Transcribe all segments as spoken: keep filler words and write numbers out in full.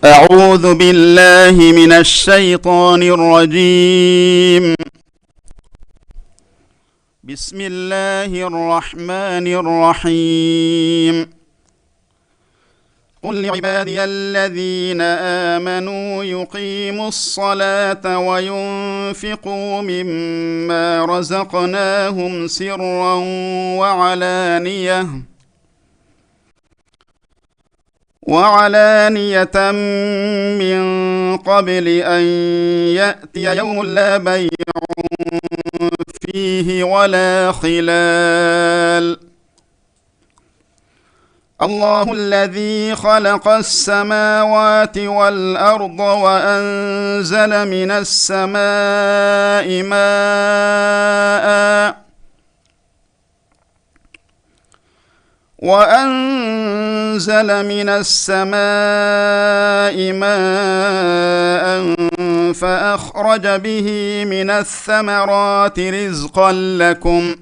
أعوذ بالله من الشيطان الرجيم. بسم الله الرحمن الرحيم. قل لعبادي الذين آمنوا يقيموا الصلاة وينفقوا مما رزقناهم سرا وعلانية، وعلانية من قبل أن يأتي يوم لا بيع فيه ولا خلال. الله الذي خلق السماوات والأرض وأنزل من السماء ماء، وأنزل من السماء ماء فأخرج به من الثمرات رزقا لكم،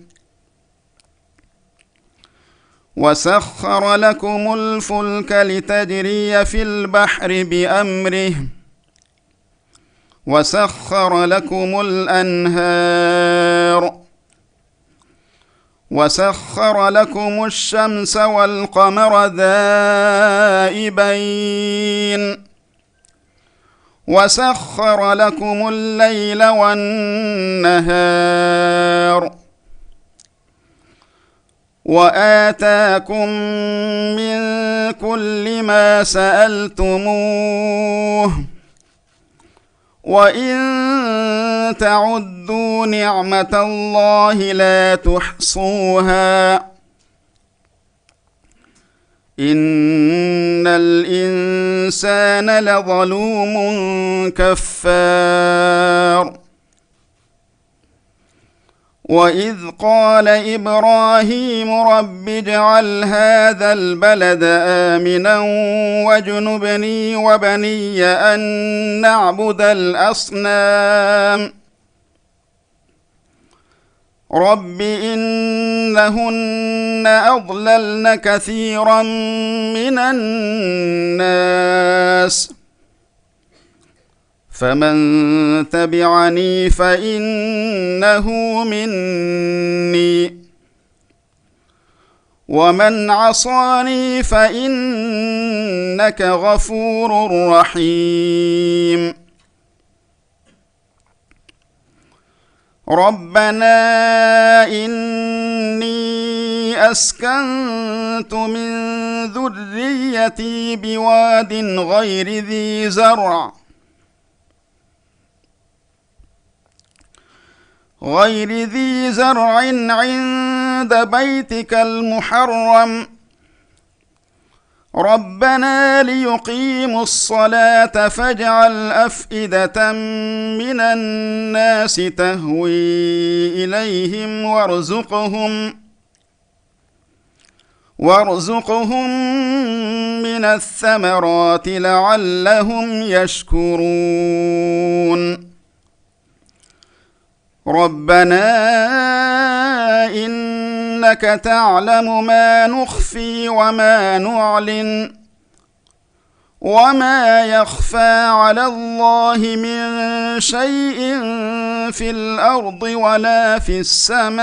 وسخر لكم الفلك لتجري في البحر بأمره، وسخر لكم الأنهار، وسخر لكم الشمس والقمر دائبين، وسخر لكم الليل والنهار، وآتاكم من كل ما سألتموه، وإن تعدوا نعمة الله لا تحصوها، إن الإنسان لظلوم كفار. وإذ قال إبراهيم رب اجعل هذا البلد آمنا واجنبني وبني أن نعبد الأصنام. رب إنهن أضللن كثيرا من الناس، فمن تبعني فإنه مني، ومن عصاني فإنك غفور رحيم. ربنا إني أسكنت من ذريتي بواد غير ذي زرع، غير ذي زرع عند بيتك المحرم، ربنا ليقيموا الصلاة فاجعل أفئدة من الناس تهوي إليهم وارزقهم، وارزقهم من الثمرات لعلهم يشكرون. ربنا إنك تعلم ما نخفي وما نعلن، وما يخفى على الله من شيء في الأرض ولا في السماء.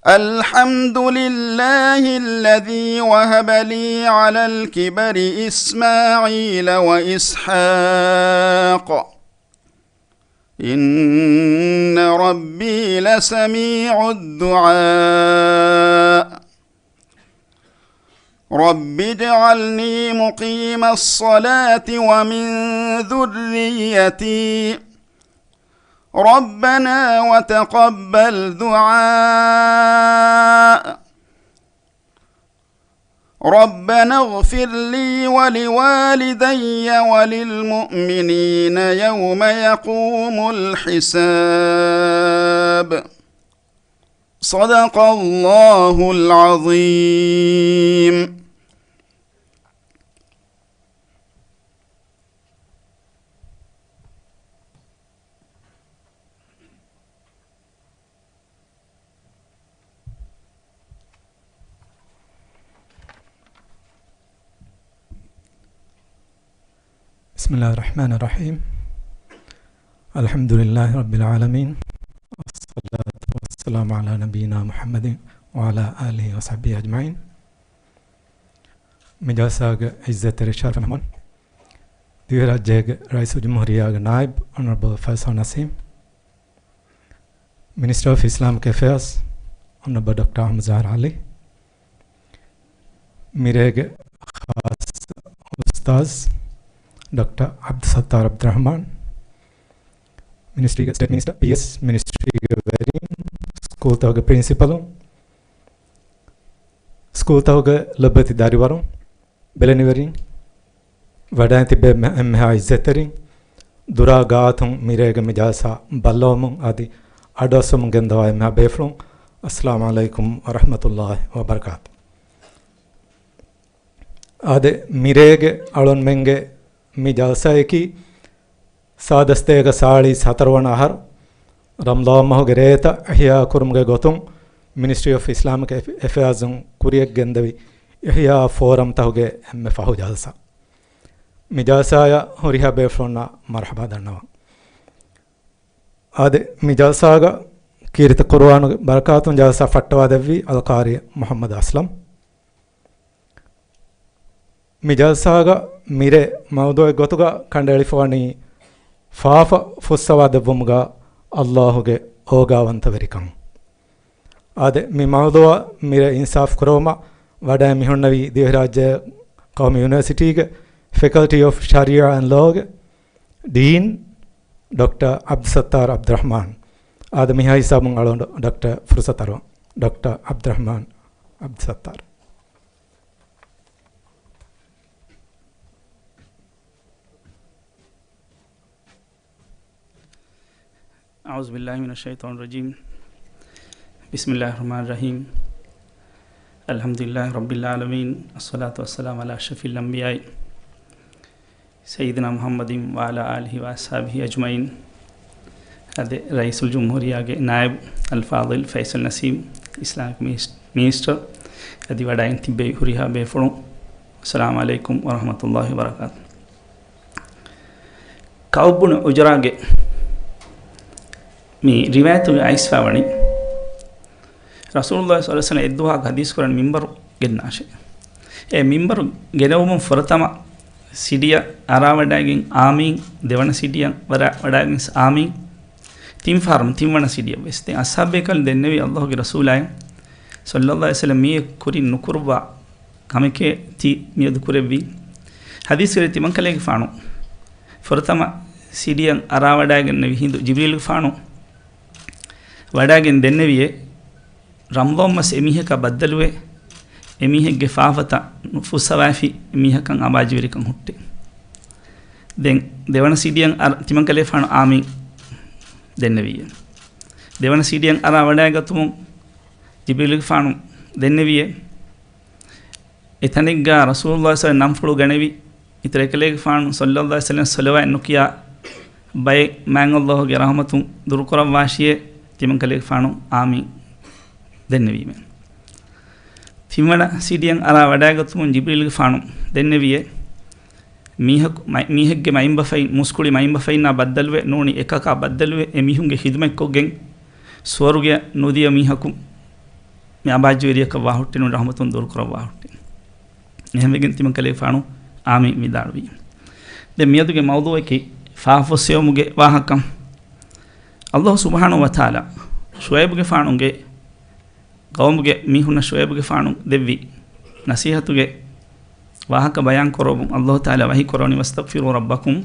الحمد لله الذي وهب لي على الكبر إسماعيل وإسحاق، إن ربي لسميع الدعاء. رب اجعلني مقيم الصلاة ومن ذريتي، ربنا وتقبل دعاء. ربنا اغفر لي ولوالدي وللمؤمنين يوم يقوم الحساب. صدق الله العظيم. بسم الله الرحمن الرحيم. الحمد لله رب العالمين. والصلاة والسلام على نبينا محمد وعلى آله وصحبه أجمعين. މި ޖަލްސާގެ އިއްޒަތްތެރި ޝަރަފު މެހްމާން، ދިވެހިރާއްޖޭގެ ރައީސުލްޖުމްހޫރިއްޔާގެ ނާއިބު އޮނަރަބަލް ފައިސަލް ނަސީމް، މިނިސްޓަރ އޮފް އިސްލާމިކް އެފެއާޒް އޮނަރަބަލް ޑޮކްޓަރ އަޙްމަދު ޒާހިރު އަލީ، މިރޭގެ ޚާއްޞަ އުސްތާޒް ޑޮކްޓަރ ޢަބްދުއްސައްތާރު ޢަބްދުއްރަޙްމާން، މިނިސްޓްރީގެ، ސްޓޭޓް މިނިސްޓަރ، ޕީއެސް މިނިސްޓްރީގެ ވެރިން، ސްކޫލްތަކުގެ ޕްރިންސިޕަލުން، ސްކޫލްތަކުގެ ލޮބުވެތި ދަރިވަރުން، ބެލެނިވެރިން، ވަޑައިން ތިއްބެވި އެންމެހާ އިއްޒަތްތެރިން، ދުރާ ގާތުން މިރޭގެ މި ޖަލްސާ ބައްލަވަމުން އަދި އަޑުއައްސަމުން ގެންދަވާ އެންމެހާ ބޭފުޅުން، އައްސަލާމު ޢަލައިކުމް ވަރަޙްމަތުﷲި ވަބަރަކާތު. އާދެ، މިރޭގެ އަޅުންމެންގެ މި ޖަލްސާއަކީ ސާދަ ސަތޭކަ ސާޅީސް ހަތަރު ވަނަ އަހަރު ރަމަޟާން މަހުގެ ރޭތައް އިޙްޔާ ކުރުމުގެ ގޮތުން މިނިސްޓްރީ އޮފް އިސްލާމިކް އެފެއާޒުން ކުރިއަށް ގެންދެވި އިޙްޔާ ފޯރަމްތަކުގެ އެންމެ ފަހު ޖަލްސާ. މި ޖަލްސާއަށް ހުރިހާ ބޭފުޅުންނަށް މަރުޙަބާ ދަންނަވަން. އާދެ، މި ޖަލްސާގަ ކީރިތި ޤުރުއާނުގެ ބަރަކާތުން ޖަލްސާ ފައްޓަވާ ދެއްވީ އަލްޤާރީ މުޙައްމަދު އަސްލަމް. މި ޖަލްސާގަ މިރޭ މައުޟޫޢެއް ގޮތުގަ ކަނޑައެޅިފަވަނީ ފާފަ ފުއްސަވާ ދެއްވުމުގަ ﷲ ގެ އޯގާވަންތަވެރިކަން. އާދެ، މި މައުޟޫޢަށް މިރޭ އިންސާފު ކުރެވުމަށް ވަޑައި މިހުންނެވީ ދިވެހިރާއްޖެ ޤައުމީ ޔުނިވަރސިޓީގެ ފެކަލްޓީ އޮފް ޝަރީޢާ އެންޑް ލޯގެ ޑީން ޑޮކްޓަރ ޢަބްދުއްސައްތާރު ޢަބްދުއްރަޙްމާން. އާދެ، މިހާ ހިސާބުން އަޅުގަނޑު ޑޮކްޓަރ ފުރުޞަތު އަރުވަން. ޑޮކްޓަރ ޢަބްދުއްރަޙްމާން ޢަބްދުއްސައްތާރު. أعوذ بالله من الشيطان الرجيم. بسم الله الرحمن الرحيم. الحمد لله رب العالمين. الصلاة والسلام على أشرف الأنبياء سيدنا محمد وعلى آله وأصحابه أجمعين. އަދި ރައީސުލްޖުމްހޫރިއްޔާގެ ނާއިބު އަލްފާޟިލް ފައިސަލް ނަސީމް، އިސްލާމިކް މިނިސް-، މިނިސްޓަރ އަދި ވަޑައިން ތިއްބެވި ހުރިހާ ބޭފުޅުން، އައްސަލާމު ޢަލައިކުމް ވަރަޙްމަތުﷲި ވަބަރަކާތު. ކަޢުބު ބުނު ޢުޖްރާގެ މި ރިވާޔަތުގައި އައިސްފައިވަނީ، ރަސޫލުﷲ ޞައްލަﷲު ޢަލައިހި ވަސައްލަމަ އެއްދުވަހަކު ޙަދީޘް ކުރަން މިންބަރު ގެންނާށޭ. އެ މިންބަރު ގެނެވުމުން ފުރަތަމަ ސިޑިއަށް އަރާވަޑައިގެން އާމީން، ދެވަނަ ސިޑިއަށް ވަރަ-، ވަޑައިގެން އާމީން، ތިން ފަހަރު ތިންވަނަ ސިޑިއަށް ވެސް. ދެން އަޞްޙާބުބޭކަލުން ދެންނެވީ ﷲގެ ރަސޫލާއަށް ޞައްލަﷲު ޢަލައިހި ވަސައްލަމަ މިއީ ކުރިން ނުކުރުއްވާ ކަމެކޭ ތި މިއަދު ކުރެއްވީ. ޙަދީޘްގައި ތިމަންކަލޭގެފާނު ފުރަތަމަ ސިޑިއަށް އަރާވަޑައިގެންނެވި ހިނދު ޖިބްރީލުގެފާނު ވަޑައިގެން ދެންނެވިއޭ، ރަމަޟާން މަސް އެމީހަކާ ބައްދަލުވެ، އެމީހެއްގެ ފާފަތައް ފުއްސަވައިފި އެމީހަކަށް އަބާއްޖަވެރިކަން ހުއްޓޭ. ދެން ދެވަނަ ސިޑިއަށް އަރ-، ތިމަންކަލޭފާނު އާމީން ދެންނެވިއޭ. ދެވަނަ ސިޑިއަށް އަރާ ވަޑައިގަތުމުން ޖިބްރީލުގެފާނު ދެންނެވިއޭ. އެތަނެއްގަ ރަސޫލުﷲ ޞައްލަﷲު ޢަލައިހި ވަސައްލަމަ ނަންފުޅު ގަނެވި، އިތުރަށް އެކަލޭގެފާނު ޞައްލަﷲު ޢަލައިހި ވަސައްލަމަ ޞަލަވާތް ނުކިޔާ ބައެއް މާތް ﷲގެ ރަޙްމަތުން ދުރުކުރައްވާށިއޭ، ތިމަންކަލޭގެފާނު އާމީން ދެންނެވީމެ. ތިންވަނަ ސިޑިއަށް އަރާ ވަޑައިގަތުމުން ޖިބްރީލުގެފާނު ދެންނެވިއޭ، މީހަކު-، މަ-، މީހެއްގެ މައިންބަފައިން، މުސްކުޅި މައިންބަފައިންނާ ބައްދަލުވެ، ނޫނީ އެކަކާ ބައްދަލުވެ، އެ މީހުންގެ ޚިދުމަތްކޮށްގެން، ސުވަރުގެއަށް ނުދިޔަ މީހަކު މި އަބާއްޖަވެރިޔަކަށް ވާހުއްޓެނު، ރަޙްމަތުން ދުރުކުރައްވާ ހުއްޓެނު. އެހެންވެގެން ތިމަންކަލޭގެފާނު އާމީން ވިދާޅުވީ. ދެން މިއަދުގެ މައުޟޫޢަކީ ފާފަ ފުއްސެވުމުގެ ވާހަކަ. ﷲ ސުބްޙާނަހޫ ވަތަޢާލާ ޝުޢައިބުގެފާނުގެ ޤައުމުގެ މީހުންނަށް ޝުޢައިބުގެފާނު ދެއްވި ނަޞީޙަތުގެ ވާހަކަ ބަޔާން ކުރައްވަމުން ﷲ ތަޢާލާ ވަޙީ ކުރަވަނީ، "وَاسْتَغْفِرُوا رَبَّكُمْ."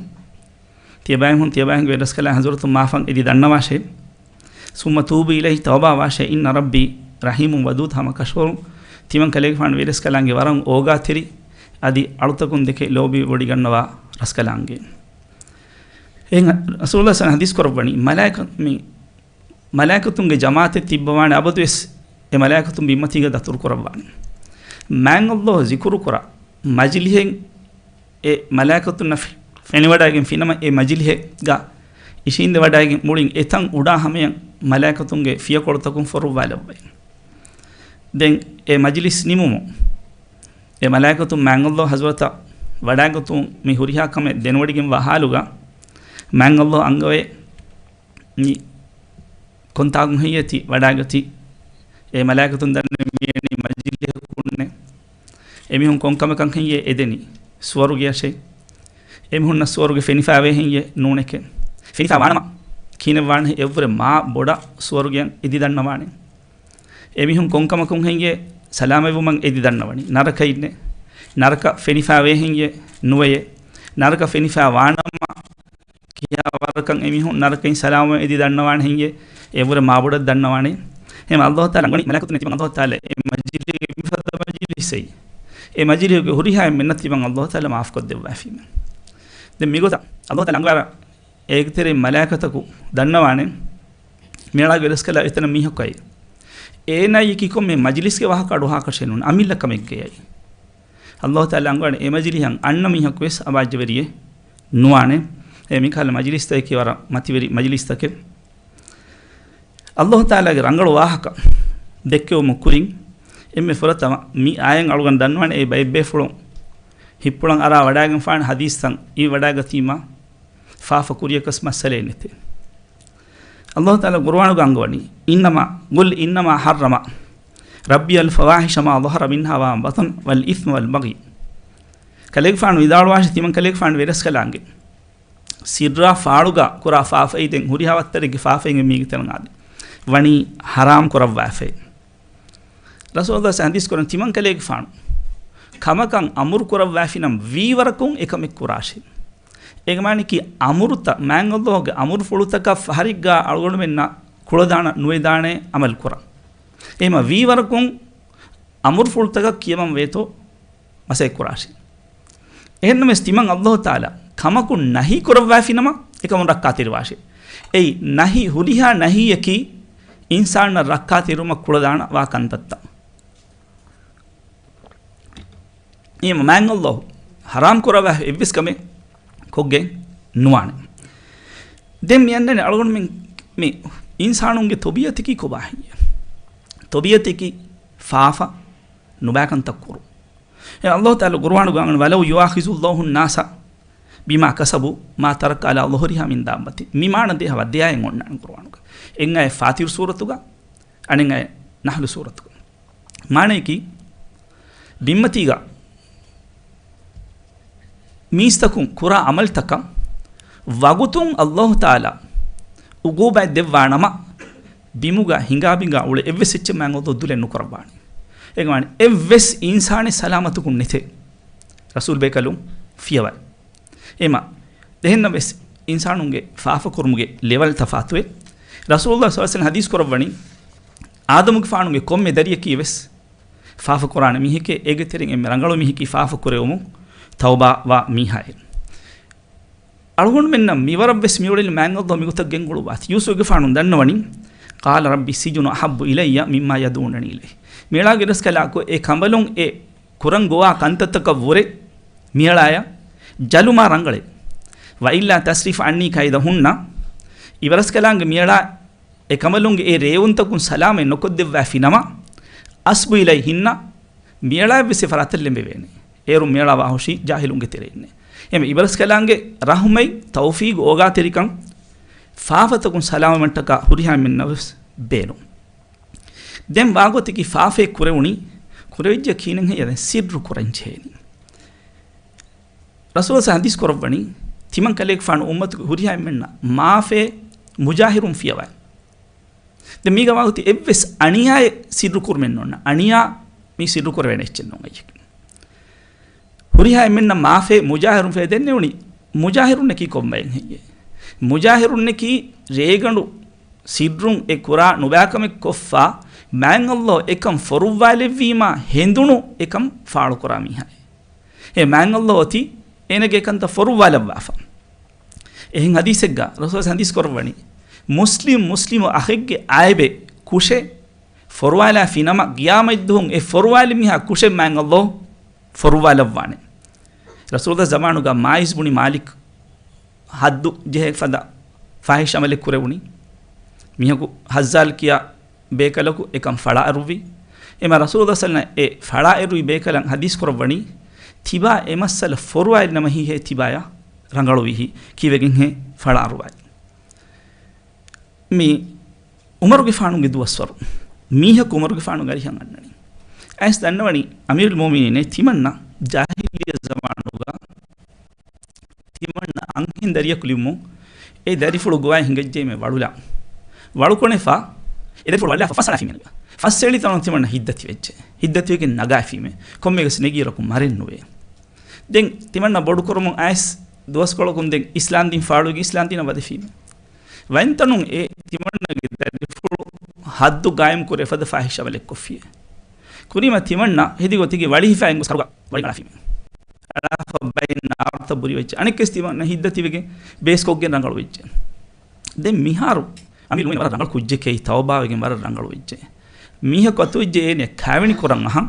ތިޔަބައިމީހުން ތިޔަބައިމީހުންގެ ވެރިރަސްކަލާނގެ ޙަޟްރަތުން މާފަށް އެދި ދަންނަވާށޭ. "ثُمَّ تُوبُوا إِلَيْهِ" ތައުބާވާށޭ. "إِنَّ رَبِّي رَحِيمٌ وَدُودٌ" ހަމަކަށަވަރުން ތިމަން ކަލޭގެފާނު ވެރިރަސްކަލާނގެ ވަރަށް އޯގާތެރި، އަދި އަޅުތަކުން ދެކެ ލޯބިވެވޮޑިގަންނަވާ ރަސްކަލާނގެ. އެހެން ރަސޫލުﷲ ޞައްލަﷲު ޢަލައިހި ވަސައްލަމަ ޙަދީޘް ކުރައްވަނީ، މަލާއިކަ-، މި މަލާއިކަތުންގެ ޖަމާޢަތެއް ތިއްބަވާނެ، އަބަދުވެސް އެ މަލާއިކަތުން ބިންމަތީގަ ދަތުރު ކުރައްވާނެ. މާތް ﷲ ޒިކުރު ކުރާ މަޖިލިހެއް އެ މަލާއިކަތުންނަށް ފެ-، ފެނިވަޑައިގެން ފިނަމަ، އެ މަޖިލިހެއްގަ އިށީނދެވަޑައިގެން މުޅިން އެތަން އުޑާ ހަމަޔަށް މަލާއިކަތުންގެ ފިޔަކޮޅުތަކުން ފޮރުއްވާލައްވައި. ދެން އެ މަޖިލިސް ނިމުމުން، އެ މަލާއިކަތުން މާތް ﷲ ޙަޟްރަތަށް ވަޑާގަތުން މި ހުރިހާ ކަމެއް ދެނެވޮޑިގެންވާ ހާލުގަ، މާތް ﷲ އަންގަވައޭ، މި ކޮންތާކުން ހެއްޔޭތި ވަޑާގަތީ؟ އޭ މަލާއިކަތުން ދަންނަވަނީ މިއެނީ މަޖިލީހަކުންނޭ. އެމީހުން ކޮން ކަމަކަށް ހެއްޔޭ އެދެނީ؟ ސުވަރުގެއަށޭ. އެމީހުންނަށް ސުވަރުގެ ފެނިފައިވޭ ހެއްޔޭ؟ ނޫނެކޭ. ފެނިފައި ވާނަމަ، ކިހިނެއް ވާނެ؟ އެއްވުރެ މާ ބޮޑަށް ސުވަރުގެއަށް އެދި ދަންނަވާނެ. އެމީހުން ކޮންކަމަކުން ހެއްޔޭ ސަލާމަތްވުމަށް އެދި ދަންނަވަނީ؟ ނަރަކައިންނޭ. ނަރަކަ ފެނިފައިވޭ ހެއްޔޭ؟ ނުވެޔޭ. ނަރަކަ ފެނިފައި ވާނަމަ، ކިހާ ވަރަކަށް އެމީހުން ނަރަކައިން ސަލާމަތް އެދި ދަންނަވާނެ ހެއްޔޭ؟ އެއްވުރެ މާބޮޑަށް ދަންނަވާނެ. އެހެން ﷲ ތާލާ އަންގަވަނީ މަލާއިކަތުންނޭ ތިމަން ﷲ ތާލާ އެ މަޖިލީހުގެ މިފަދަ މަޖިލީހެއް، އެ މަޖިލީހުގެ ހުރިހާ އެންމެންނަށް ތިމަން ﷲ ތާލާ މާފުކޮށްދެއްވާފީމެ. ދެން މިގޮތަށް ﷲ ތާލާ އަންގަވާ އޭގެ ތެރެއިން މަލާއިކަތަކު ދަންނަވާނެ، މިއަޅާގެ ވެރިރަސްކަލާ އެތަނަށް މީހަކު އައީ. އޭނާއަކީ ކޮންމެ މަޖިލިސްގެ ވާހަކަ އަޑުއަހާކަށޭ ނޫން، އަމިއްލަ ކަމެއްގައޭ އައީ. ﷲ ތާލާ އަންގަވަނީ އެ މަޖިލީހަށް އަންނަ މީހަކުވެސް އަބާއްޖަވެރިއެއް ނުވާނެ. އެ މިކަހަލަ މަޖިލިސްތަކަކީ ވަރަށް މަތިވެރި މަޖިލިސްތަކެއް. ﷲ ތާލާގެ ރަނގަޅު ވާހަކަ ދެއްކެވުމުގެ ކުރިން، އެންމެ ފުރަތަމަ މި އާޔަތް އަޅުގަނޑު ދަންނަވަނީ އެ ބައެއް ބޭފުޅުން ހިތްޕުޅަށް އަރާ ވަޑައިގެންފާނެ ހަދީސްތައް އިވިވަޑައިގަތީމާ، ފާފަ ކުރިޔަކަސް މައްސަލައެއް ނެތޭ. ﷲ ތާލާ ޤުރުއާނުގަ އަންގަވަނީ، إنما، قل إنما حرم ربي الفواحش ما ظهر منها وما بطن والإثم والبغي. ކަލޭގެފާނު ވިދާޅުވާށި، ތިމަން ކަލޭގެފާނު ވެރިރަސްކަލާނގެ ސިއްރާ ފާޅުގަ ކުރާ ފާފައީ ދެން ހުރިހާ ވައްތަރެއްގެ ފާފައިން އެމީގެ ތެރެއަށް އާދެ، ވަނީ ޙަރާމް ކުރައްވާފައޭ. ރަސޫލުﷲ ޙަދީޘް ކުރަން ތިމަން ކަލޭގެފާނު ކަމަކަށް އަމުރު ކުރައްވާފިނަމަ ވީވަރަކުން އެކަމެއް ކުރާށޭ. އޭގެ މާނައަކީ އަމުރުތައް، މާތް ﷲގެ އަމުރުފުޅުތަކަށް ފަހަރެއްގަ އަޅުގަނޑުމެންނަށް ކުޅަދާނަ ނުވެދާނެ އަމަލު ކުރަން. އެހެންމަ ވީވަރަކުން އަމުރުފުޅުތަކަށް ކިޔަމަން ވޭތޯ މަސައްކަތް ކުރާށޭ. އެހެންނަމަވެސް ތިމަން ﷲ ތާލާ ކަމަކުން ނަހީ ކުރައްވާފިނަމަ އެކަމުން ރައްކާތެރިވާށޭ. އެއީ ނަހީ، ހުރިހާ ނަހީއަކީ އިންސާނަށް ރައްކާތެރިވުމަށް ކުޅަދާނަ ވާ ކަންތައްތައް. އެހެންމަ މާތް ﷲ ޙަރާމް ކުރައްވާ އެއްވެސް ކަމެއް ކޮށްގެން ނުވާނެ. ދެން މި އަންނަނީ އަޅުގަނޑުމެން މި އިންސާނުންގެ ތަބީޢަތަކީ ކޮބާ ހެއްޔޭ؟ ތަބީޢަތަކީ ފާފަ ނުބައިކަންތައް ކުރުން. އެ ﷲ ތާލާ ޤުރުއާނުގަ އަންގަނީ، ولو يؤاخذ الله الناس بما كسبوا ما ترك على ظهورها من دابة. މި މާނަ ދޭހަވާ ދެއާޔަތް އޮންނާނެ ޤުރުއާނުގަ. އެއް އާޔަތް ފާތިރު ސޫރަތުގަ، އަނެއް އާޔަތް ނަޙްލު ސޫރަތުގަ. މާނައަކީ، ބިންމަތީގަ މީސްތަކުން ކުރާ ޢަމަލުތަކަށް ވަގުތުން ﷲ ތާލާ ޢުޤޫބަތް ދެއްވާނަމަ، ބިމުގަ ހިނގާބިނގާ އުޅޭ އެއްވެސް އެއްޗެއް މާތް ﷲ ދުލެއް ނުކުރައްވާނެ. އޭގެ މާނަ އެއްވެސް އިންސާނެއް ސަލާމަތަކުން ނެތޭ، ރަސޫލު ބޭކަލުން ފިޔަވައި. އެހެންމަ އެހެންނަމަވެސް އިންސާނުންގެ ފާފަކުރުމުގެ ލެވަލް ތަފާތުވޭ. ރަސޫލުﷲ ޞައްލަﷲ ޢަލައިހި ވަސައްލަމަ ޙަދީޘް ކުރައްވަނީ، އާދަމުގެފާނުގެ ކޮންމެ ދަރިއަކީ ވެސް ފާފަ ކުރާނެ މީހެކޭ، އޭގެ ތެރެއިން އެންމެ ރަނގަޅު މީހަކީ ފާފަ ކުރެވުމުން ތައުބާވާ މީހާއޭ. އަޅުގަނޑުމެންނަށް މިވަރަށް ވެސް މިއުޅެނީ މާތް ﷲ މިގޮތަށް ގެންގުޅުއްވާތީ. ޔޫސުފުގެފާނު ދަންނަވަނީ، قال رب السجن أحب إلي مما يدعونني إليه. މިއަޅާގެ ރަސްކަލާކޮ އެ ކަނބަލުން އެ ކުރަން ގޮވާ ކަންތައްތަކަށް ވުރެ މިއަޅާޔަށް ޖަލު މާ ރަނގަޅޭ. وإلا تصرف عني كيدهن، އިބަރަސްކަލާނގެ މިއަޅާ އެ ކަނބަލުންގެ އެ ރޭވުންތަކުން ސަލާމަތް ނުކޮށްދެއްވާފިނަމަ، أصب إليهن، މިއަޅާއަށްވެސް އެ ފަރާތަށް ލެނބެވޭނެ. އޭރު މިއަޅާ ވާހުށީ ޖާހިލުންގެ ތެރެއިންނޭ. އެހެން އިބަރަސްކަލާނގެ ރަޙުމަތް، ތައުފީގު، އޯގާތެރިކަން ފާފަތަކުން ސަލާމަތްވުމަށްޓަކާ ހުރިހާ އެންމެންނަށްވެސް ބޭނުން. ދެން ވާގޮތަކީ ފާފައެއް ކުރެވުނީ، ކުރެވިއްޖެ ކިހިނެއް ހެއްޔޭ؟ ދެން ސިއްރު ކުރަން ޖެހޭނީ. ރަސޫލު ޙަދީޘް ކުރައްވަނީ، ތިމަން ކަލޭގެފާނު އުއްމަތުގެ ހުރިހާ އެންމެންނަށް މާފައެއް މުޖާހިރުން ފިޔަވައި. ދެން މީގަ ވާގޮތީ އެއްވެސް އަނިޔާއެއް ސިއްރު ކުރުމެއް ނޯންނާ. އަނިޔާ މީ ސިއްރު ކުރެވޭނެ އެއްޗެއް ނޫން އައްޔަކީ. ހުރިހާ އެންމެންނަށް މާފައެއް މުޖާހިރުން ފިޔަވައި. ދެންނެވުނީ މުޖާހިރުންނަކީ ކޮންބައެއް ހެއްޔޭ؟ މުޖާހިރުންނަކީ ރޭގަނޑު ސިއްރުން އެ ކުރާ ނުބައިކަމެއް ކޮށްފަ، މާތް ﷲ އެކަން ފޮރުއްވާލެއްވީމާ ހެނދުނު އެކަން ފާޅުކުރާ މީހާއޭ. އެ މާތް ﷲ އޮތީ އޭނަގެ އެކަންތައް ފޮރުއްވާލައްވާފަ. އެހެން ޙަދީޘެއްގަ ރަސޫލު ޙަދީޘް ކުރައްވަނީ، މުސްލިމް މުސްލިމު އަޚެއްގެ އައިބެއް ކުށެއް ފޮރުވާލާފިނަމަ، ޤިޔާމަތްދުވަހު އެ ފޮރުވާލި މީހާ ކުށެއް މާތް ﷲ ފޮރުވާލައްވާނެ. ރަސޫލު ޒަމާނުގަ މާއިޒް ބުނި މާލިކް ޙައްދު ޖެހޭ ފަދަ ފާޙިޝް ޢަމަލެއް ކުރެވުނީ. މީހަކު ހައްޒާލް ކިޔާ ބޭކަލަކު އެކަން ފަޅާއެރުއްވި. އެމަ ރަސޫލު ޞައްލަﷲ ޢަލައިހި ވަސައްލަމަ އެ ފަޅާއެރުވި ބޭކަލަށް ޙަދީޘް ކުރައްވަނީ، ތިބާ އެ މައްސަލަ ފޮރުވާލި ނަމަ ހި ހޭ ތިބާޔާ ރަނގަޅުވީހި ކީވެގެން ހޭ ފަޅާރުވާލި. މި އުމަރުގެފާނުގެ ދުވަސްވަރު މީހަކު އުމަރުގެފާނުގެ އަރިހަށް އަންނަނީ. އައިސް ދަންނަވަނީ އަމީރުލް މުއުމިނީން ތިމަންނަ ޖާހިލިއްޔަ ޒަމާނުގަ ތިމަންނަ އަންހެން ދަރިޔަކު ލިބުމުން އެ ދަރިފުޅު ގޮވާ ހިނގައްޖެއީމެ ވަޅުލާ. ވަޅުކޮނެފާ އެ ދަރިފުޅު ވަޅުލާފަ ފަސް އަޅާފީމެ. ފަސް އެޅި ތަނުން ތިމަންނަ ހިތްދަތިވެއްޖެ. ހިތްދަތިވެގެން ނަގާފީމެ. ކޮންމެވެސް ނެގިއިރަކު މަރެއް ނުވޭ. ދެން ތިމަންނަ ބޮޑުކުރުމުން އައިސް ދުވަސްކޮޅަކުން ދެން އިސްލާންދީން ފާޅުވެގެން އިސްލާންދީނަށް ވަދެފީމެ. ވައިންތަނުން އެ ތިމަންނަގެ ދަރިފުޅު ހައްދު ގާއިމް ކުރެ ފަދަ ފާހިޝް އަމަލެއް ކޮށްފިއެ. ކުރީމަ ތިމަންނަ ހެދި ގޮތެއްގެ ވަޅި ހިފާ އެނގު ސަރުގަ ވަޅި އަޅާފީމެ. އަޅާފަ ބައެއް ނާރުތައް ބުރި ވެއްޖެ. އަނެއްކެސް ތިމަންނަ ހިތްދަތިވެގެން ބޭސްކޮށްގެން ރަނގަޅު ވެއްޖެ. ދެން މިހާރު އަމީރު ވަރަށް ރަނގަޅު ކުއްޖެކޭ ތައުބާވެގެން ވަރަށް ރަނގަޅު ވެއްޖެ. މީހަކު އަތުވެއްޖެ އޭނެ ކާވެނި ކުރަން އަހަން.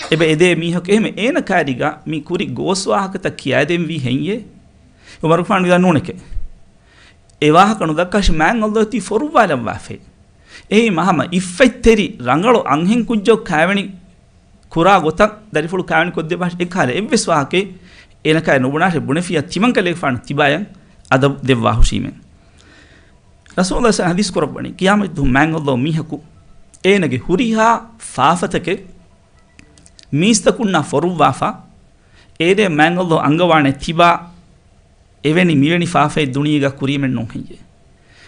އެބަ އެދޭ މީހަކު އެހެމެ އޭނަ ކާރިގަ މި ކުރި ގޯސް ވާހަކަތައް ކިޔާދޭން ވީ ހެއްޔޭ؟ އުމަރުގެފާނު ވިދާ ނޫނެކޭ. އެ ވާހަކަ ނުދައްކާށި މާތް ﷲ ތީ ފޮރުއްވާލައްވާފޭ. އެހީ ހަމަ އިއްފަތްތެރި ރަނގަޅު އަންހެން ކުއްޖަކު ކާވެނި ކުރާ ގޮތަށް ދަރިފުޅު ކާވެނި ކޮށްދެއްވާށި އެކަހަލަ އެއްވެސް ވާހަކައެއް އޭނަކާއި ނުބުނާށޭ ބުނެފިއްޔާ ތިމަން ކަލޭގެފާނު ތިބާޔަށް އަދަބު ދެއްވާ ހުށީމެ. ރަސޫލު ޙަދީޘް ކުރައްވަނީ ޤިޔާމަތްދުވަހު މާތް ﷲ މީހަކު އޭނަގެ ހުރިހާ ފާފަތަކެއް މީސްތަކުންނާ ފޮރުއްވާފަ، އޭރޭ މާތް ﷲ އަންގަވާނެ ތިބާ އެވެނި މިވެނި ފާފައެއް ދުނިޔޭގަ ކުރީމެއް ނޫން ހެއްޔޭ؟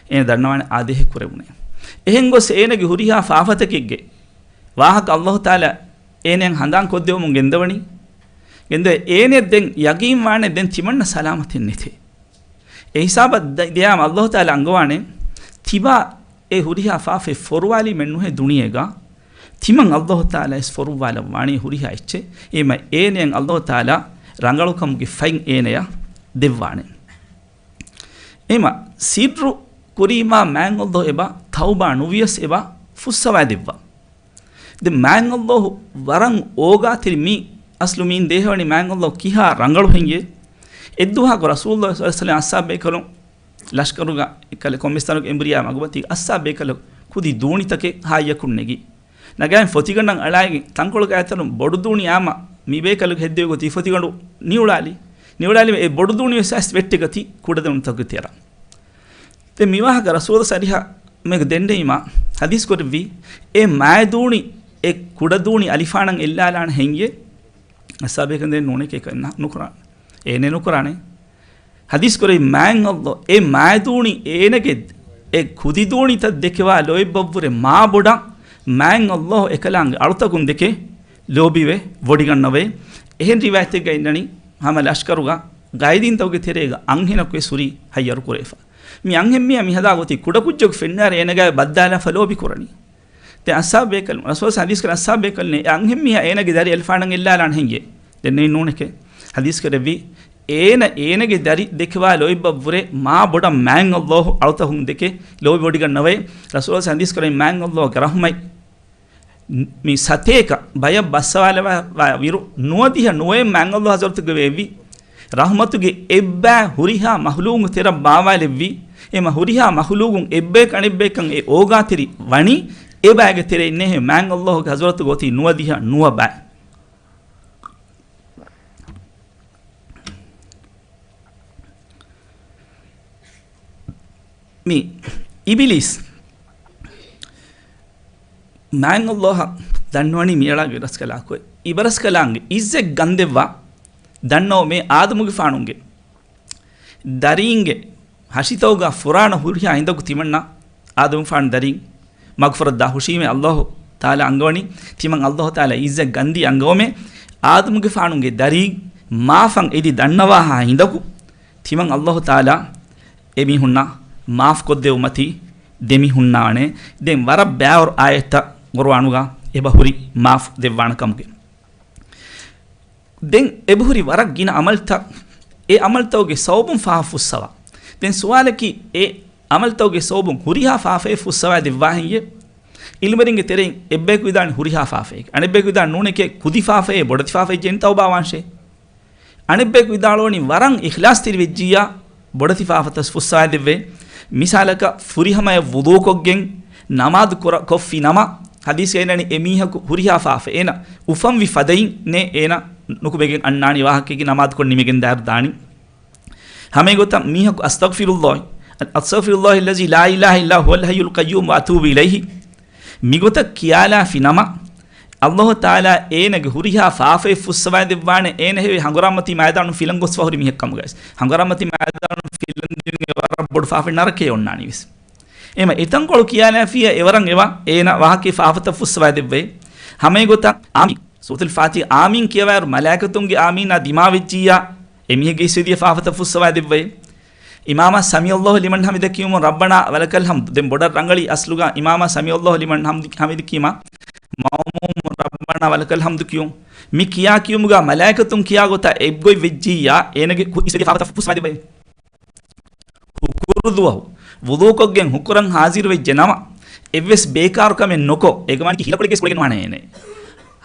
އޭނަ ދަންނަވާނެ އާދޭހެއް ކުރެވުނޭ. އެހެން ގޮސް އޭނަގެ ހުރިހާ ފާފަތަކެއްގެ ވާހަކަ ﷲ ތަޢާލާ އޭނައަށް ހަނދާން ކޮށްދެވުމުން ގެންދަވަނީ. ގެންދެވެ އޭނަ ދެން ޔަގީން ވާނެ ދެން ތިމަންނަ ސަލާމަތެއް ނެތޭ. އެ ހިސާބަށް ދަ-، ދިޔާމަ ﷲ ތަޢާލާ އަންގަވާނެ ތިބާ އެ ހުރިހާ ފާފައެއް ފޮރުވާލީމެއް ނުހޭ ދުނިޔޭގަ. ތިމަން ﷲ ތަޢާލާ އެސް ފޮރުއްވާލައްވާނީ ހުރިހާ އެއްޗެއް. އެމަ އޭނައަށް ﷲ ތަޢާލާ ރަނގަޅުކަމުގެ ފަތް އޭނަޔަށް ދެއްވާނެ. އެމަ ސިއްރު ކުރީމާ މާތް ﷲ އެބަ ތައުބާ ނުވިޔަސް އެބަ ފުއްސަވާ ދެއްވާ. ދެން މާތް ﷲ ވަރަށް އޯގާތެރި މީ އަސްލު މީން ދޭހަވަނީ މާތް ﷲ ކިހާ ރަނގަޅު ހެން އެ. އެއްދުވަހަކު ރަސޫލު ޞައްލަﷲ ޢަލައިހި ވަސައްލަމަ އަޞްޙާބު ބޭކަލުން ލަޝްކަރުގަ އެކަލެ ކޮންމެސް ތަނަކު އެނބުރިޔާ މަގުމަތީ އައްސާ ބޭކަލަ ކުދި ދޫނިތަކެއް ހާއްޔަކުން ނެގި. ނަގާއިން ފޮތިގަނޑަށް އަޅާއިގެން ތަންކޮޅުގައިތަނު ބޮޑު ދޫނި އާމަ މި ބޭކަލަ ހެއްދެވި ގޮތީ ފޮތިގަނޑު ނިއުޅާލި. ނިއުޅާލި އެ ބޮޑު ދޫނި ވެސް އައިސް ވެއްޓި ގަތީ ކުޑަދޫނިތަކުގެ ތެރަށް. ދެން މިވާހަކަ ރަސޫލު ޞައްލަﷲ ޢަލައިހި ވަސައްލަމަ ދެންނެވީމަ ޙަދީޘް ކުރެއްވީ އެ މާތް ދޫނި އެ ކުޑަ ދޫނި އަލިފާނަށް އެއްލާލާނެ ހެން އެ. އައްސާ ބޭކަލުން ދެން ނޫނެކޭ ނުކުރާނެ. އޭނެ ނުކުރާނެ. ޙަދީޘް ކުރެއްވި މާތް ﷲ އެ މާތް ދޫނި އޭނަގެ އެ ކުދި ދޫނިތައް ދެކެވާ ލޯތްބަށްވުރެ މާ ބޮޑަށް މާތް ﷲ އެކަލާނގެ އަޅުތަކުން ދެކެ ލޯބިވެ ވޮޑިގަންނަވައޭ. އެހެން ރިވާޔަތެއްގަ އިންނަނީ ހަމަ ލަޝްކަރުގަ ގައިދީންތަކުގެ ތެރޭގަ އަންހެނަކު ވެސް ހުރީ ހައްޔަރު ކުރެވިފަ. މި އަންހެންމީހާ މި ހަދާ ގޮތީ ކުޑަކުއްޖަކު ފެންނާރެ އޭނަގައި ބައްދާލާފަ ލޯބި ކުރަނީ. ދެން އައްސާ ބޭކަލުން، ރަސޫލު ޙަދީޘް ކުރެއްވި އައްސާ ބޭކަލުން އެ އަންހެންމީހާ އޭނަގެ ދަރި އަލިފާނަށް އެއްލާލާނެ ހެން އެ. ދެން ނޫނެކޭ. ޙަދީޘް ކުރެއްވީ އޭނަ އޭނަގެ ދަރި ދެކެވާ ލޯތްބަށްވުރެ މާ ބޮޑަށް މާތް ﷲ އަޅުތަކުން ދެކެ ލޯބި ވޮޑިގަންނަވައޭ. ރަސޫލު ޙަދީޘް ކުރެއްވި މާތް ﷲ ގެ ރަޙުމަތް މި ސަތޭކަ ބަޔަށް ބައްސަވާލަވާ ވިރު ނުވަދިހަ ނުވައެއް މާތް ﷲ ޙަޟްރަތުގެ ވެއްވި ރަޙުމަތުގެ އެއްބައި ހުރިހާ މަޚްލޫޤު ތެރަށް ބާވާލެއްވި. އެމަ ހުރިހާ މަޚްލޫޤުން އެއްބަޔަކު އަނެއްބަޔަކަށް އެ އޯގާތެރި ވަނީ އެބައިގެ ތެރެއިންނޭހެ މާތް ﷲ ގެ ޙަޟްރަތުގަ އޮތީ ނުވަދިހަ ނުވަ ބައި. މި އިބިލީސް މާތް ﷲ އަށް ދަންނަވަނީ މިއަޅާގެ އިބަރަސްކަލާކޮ، އިބަރަސްކަލާނގެ އިއްޒަތް ގަންދެއްވާ ދަންނަވަމޭ އާދަމުގެފާނުގެ ދަރީންގެ ހަށިތައުގަ ފުރާނަ ހުރިހާ ހިނދަކު ތިމަންނަ އާދަމުގެފާނު ދަރީން މަގުފުރައްދާ ހުށީމޭ ﷲ ތަޢާލާ އަންގަވަނީ. ތިމަން ﷲ ތަޢާލާ އިއްޒަތް ގަންދީ އަންގަވަމޭ އާދަމުގެފާނުގެ ދަރީން މާފަށް އެދި ދަންނަވާހާ ހިނދަކު ތިމަން ﷲ ތަޢާލާ އެމީހުންނަށް މާފް ކޮށްދެވުމަތީ ދެމިހުންނާނެ. ދެން ވަރަށް ބައިވަރު އާޔަތްތައް ޤުރުއާނުގަ އެބަ ހުރި މާފް ދެއްވާނެ ކަމުގެ. ދެން އެބަހުރި ވަރަށް ގިނަ ޢަމަލްތައް، އެ ޢަމަލްތަކުގެ ސަބަބުން ފާފަ ފުއްސަވާ. ދެން ސުވާލަކީ، އެ ޢަމަލްތަކުގެ ސަބަބުން ހުރިހާ ފާފައެއް ފުއްސަވާ ދެއްވާހެން އެ؟ ޢިލްމުވެރިންގެ ތެރެއިން އެއްބަޔަކު ވިދާޅުވަނީ ހުރިހާ ފާފައެކޭ. އަނެއްބަޔަކު ވިދާޅުވަނީ ނޫނެކޭ، ކުދި ފާފައޭ، ބޮޑެތި ފާފައެއް ޖެން ތައުބާވާންށޭ. އަނެއްބަޔަކު ވިދާޅުވަނީ ވަރަށް އިޚްލާޞްތެރި ވެއްޖިއްޔާ ބޮޑެތި ފާފަތައް ފުއްސަވާ ދެއްވޭ. މިސާލަކަށް ފުރިހަމަޔަށް ވުޟޫ ކޮށްގެން ނަމާދު ކުރ-، ކޮށްފި ނަމަ، ޙަދީޘްގައި އިންނަނީ އެ މީހަކު ހުރިހާ ފާފަ އޭނަ އުފަންވި ފަދައިން ނޭ އޭނަ ނުކުމެގެން އަންނާނީ، ވާހަކައަކީ ނަމާދުކޮށް ނިމިގެން ދާއިރު ދާނީ. ހަމައެގޮތަށް މީހަކު أستغفر الله، أستغفر الله الذي لا إله إلا هو الحي القيوم وأتوب إليه މިގޮތަށް ކިޔާލާފި ނަމަ، ﷲ ތަޢާލާ އޭނަގެ ހުރިހާ ފާފައެއް ފުއްސަވާދެއްވާނެ، އޭނަ ހެވި ހަނގުރާމަތީ މައިދާނުން ފިލަން ގޮސްފަ ހުރި މީހެއް ކަމުގައި. ހަނގުރާމަތީ މައިދާނުން ފިލަން ދިޔުން އެ ވަރަށް ބޮޑު ފާފައެއް، ނަރަކަޔަށް އޮންނާނީ ވެސް. އެމަ އެތަންކޮޅު ކިޔާލާފިއްޔާ އެވަރަށް އެވާ، އޭނަ ވާހަކައި ފާފަތައް ފުއްސަވާދެއްވައޭ. ހަމައެގޮތަށް އާމީން، ސޫރަތުލް ފާތިޙާ އާމީން ކިޔަވާއިރު މަލާއިކަތުންގެ އާމީނާ ދިމާވެއްޖިއްޔާ، އެމީހެއްގެ އިސްވެދިޔަ ފާފަތައް ފުއްސަވާދެއްވައޭ. އިމާމާ سمع الله لمن حمده ކިޔުމުން ربنا ولك الحمد، ދެން ބޮޑަށް ރަނގަޅީ އަސްލުގަ އިމާމާ سمع الله لمن حمده، حمده ކީމާ މައުމޫމުން ربنا ولك الحمد ކިޔުން. މި ކިޔާ ކިޔުމުގަ މަލާއިކަތުން ކިޔާ ގޮތަށް އެއްގޮތް ވެއްޖިއްޔާ، އޭނަގެ ކު-، އިސްވެދިޔަ ފާފަތައް ފުއްސަވާދެއްވައޭ. ހުކުރު ދުވަހު ވުޟޫކޮށްގެން ހުކުރަށް ހާޒިރުވެއްޖެ ނަމަ، އެއްވެސް ބޭކާރު ކަމެއް ނުކޮށް، އޭގެ މާނައަކީ ހިލަކޮޅެއްގެ ކުޅެގެން ނުވާނެ އޭނަ.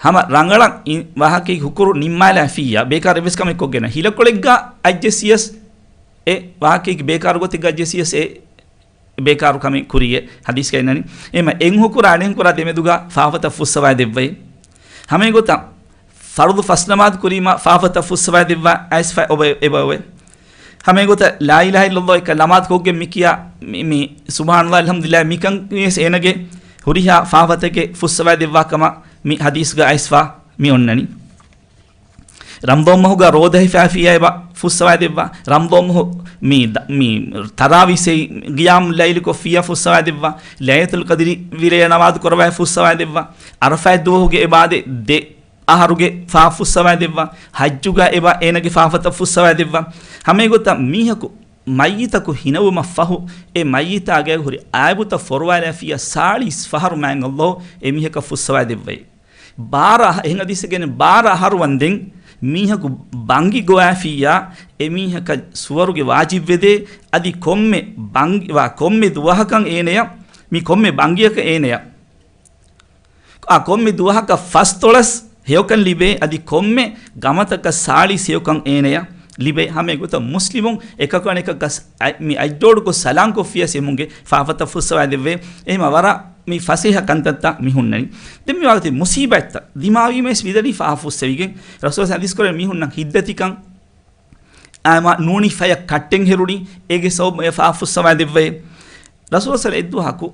ހަމަ ރަނގަޅަށް އި-، ވާހަކައިގެ ހުކުރު ނިންމާލާފިއްޔާ، ބޭކާރު އެއްވެސް ކަމެއް ކޮށްގެން ނަ، ހިލަކޮޅެއްގަ އަތްޖެއްސިޔަސް އެ ވާހަކައިގެ ބޭކާރު ގޮތެއްގަ އަތްޖެއްސިޔަސް އެ ބޭކާރު ކަމެއް ކުރިޔޭ ޙަދީޘްގައި އިންނަނީ. އެމަ އެއް ހުކުރާ އަނެއް ހުކުރާ ދެމެދުގަ ފާފަތައް ފުއްސަވާދެއްވައޭ. ހަމައެގޮތަށް ފަރުޟު ފަސް ނަމާދު ކުރީމަ ފާފަތައް ފުއްސަވާދެއްވާ އައިސްފަ އޮބެ އެބައޮވެ. ހަމައެގޮތަށް لا إله إلا الله އެކަ ނަމާދު ކޮށްގެން މި ކިޔާ މި، މި سبحان الله الحمد لله މިކަން ވިޔަސް އޭނަގެ ހުރިހާ ފާފަތަކެއް ފުއްސަވާދެއްވާ ކަމަށް މި ޙަދީޘްގަ އައިސްފަ މި އޮންނަނީ. ރަމަޟާން މަހުގަ ރޯދަ ހިފާފިއްޔާ އެބަ ފުއްސަވާދެއްވާ. ރަމަޟާން މަހު މި ދަ-، މި ތަރާވީހް ސަތޭކަ ޤިޔާމު ލައިލު ކޮށްފިއްޔާ ފުއްސަވާދެއްވާ. ލައިލަތުލް ޤަދްރި ވިރޭ ނަމާދު ކުރައްވާ ފުއްސަވާދެއްވާ. ޢަރަފާތް ދުވަހުގެ އެބާދެ ދެ އަހަރުގެ ފާ ފުއްސަވާދެއްވާ. ޙައްޖުގަ އެބަ އޭނަގެ ފާފަތައް ފުއްސަވާދެއްވާ. ހަމައެގޮތަށް މީހަކު މައްޔިތަކު ހިނެވުމަށް ފަހު، އެ މައްޔިތާގެ ހުރި އައިބުތައް ފޮރުވާލާފިއްޔާ ސާޅީސް ފަހަރު މާތް ﷲ އެމީހަކަށް ފުއްސަވާދެއްވައޭ. ބާރަ އަހަ-، އެހެން ޙަދީޘެއްގައި ބާރަ އަހަރު ވަންދެން މީހަކު ބަންގި ގޮވާފިއްޔާ، އެމީހަކަށް ސުވަރުގެ ވާޖިބްވެދޭ. އަދި ކޮންމެ ބަންގި ވާ ކޮންމެ ދުވަހަކަށް އޭނަޔަށް، މި ކޮންމެ ބަންގިއަކަށް އޭނަޔަށް، އާ، ކޮންމެ ދުވަހަކަށް ފަސްދޮޅަސް ހެޔޮކަން ލިބޭ. އަދި ކޮންމެ ގަމަތަކަށް ސާޅީސް ހެޔޮކަން އޭނަޔަށް ލިބޭ. ހަމައެގޮތަށް މުސްލިމުން އެކަކު އަނެކަކަށް ސ-، އަ-، މި އަތްޖޯޑުކޮށް ސަލާންކޮށްފިޔަސް އެމުންގެ ފާފަތައް ފުއްސަވާދެއްވޭ. އެހެމަ ވަރަށް މި ފަސޭހަ ކަންތައްތައް މި ހުންނަނީ. ދެން މި ވާގޮތެއް މުސީބަތްތައް ދިމާވީމަވެސް ވިދަނީ ފާފަ ފުއްސެވިގެން. ރަސޫލާ ޙަދީޘް ކުރެ މީހުންނަށް ހިތްދަތިކަން އާ، މަ-، ނޫނީ ފަޔަށް ކައްޓެއް ހެރުނީ، އޭގެ ސަބަބު އެ ފާފަ ފުއްސަވާދެއްވައޭ. ރަސޫލާ އެއްދުވަހަކު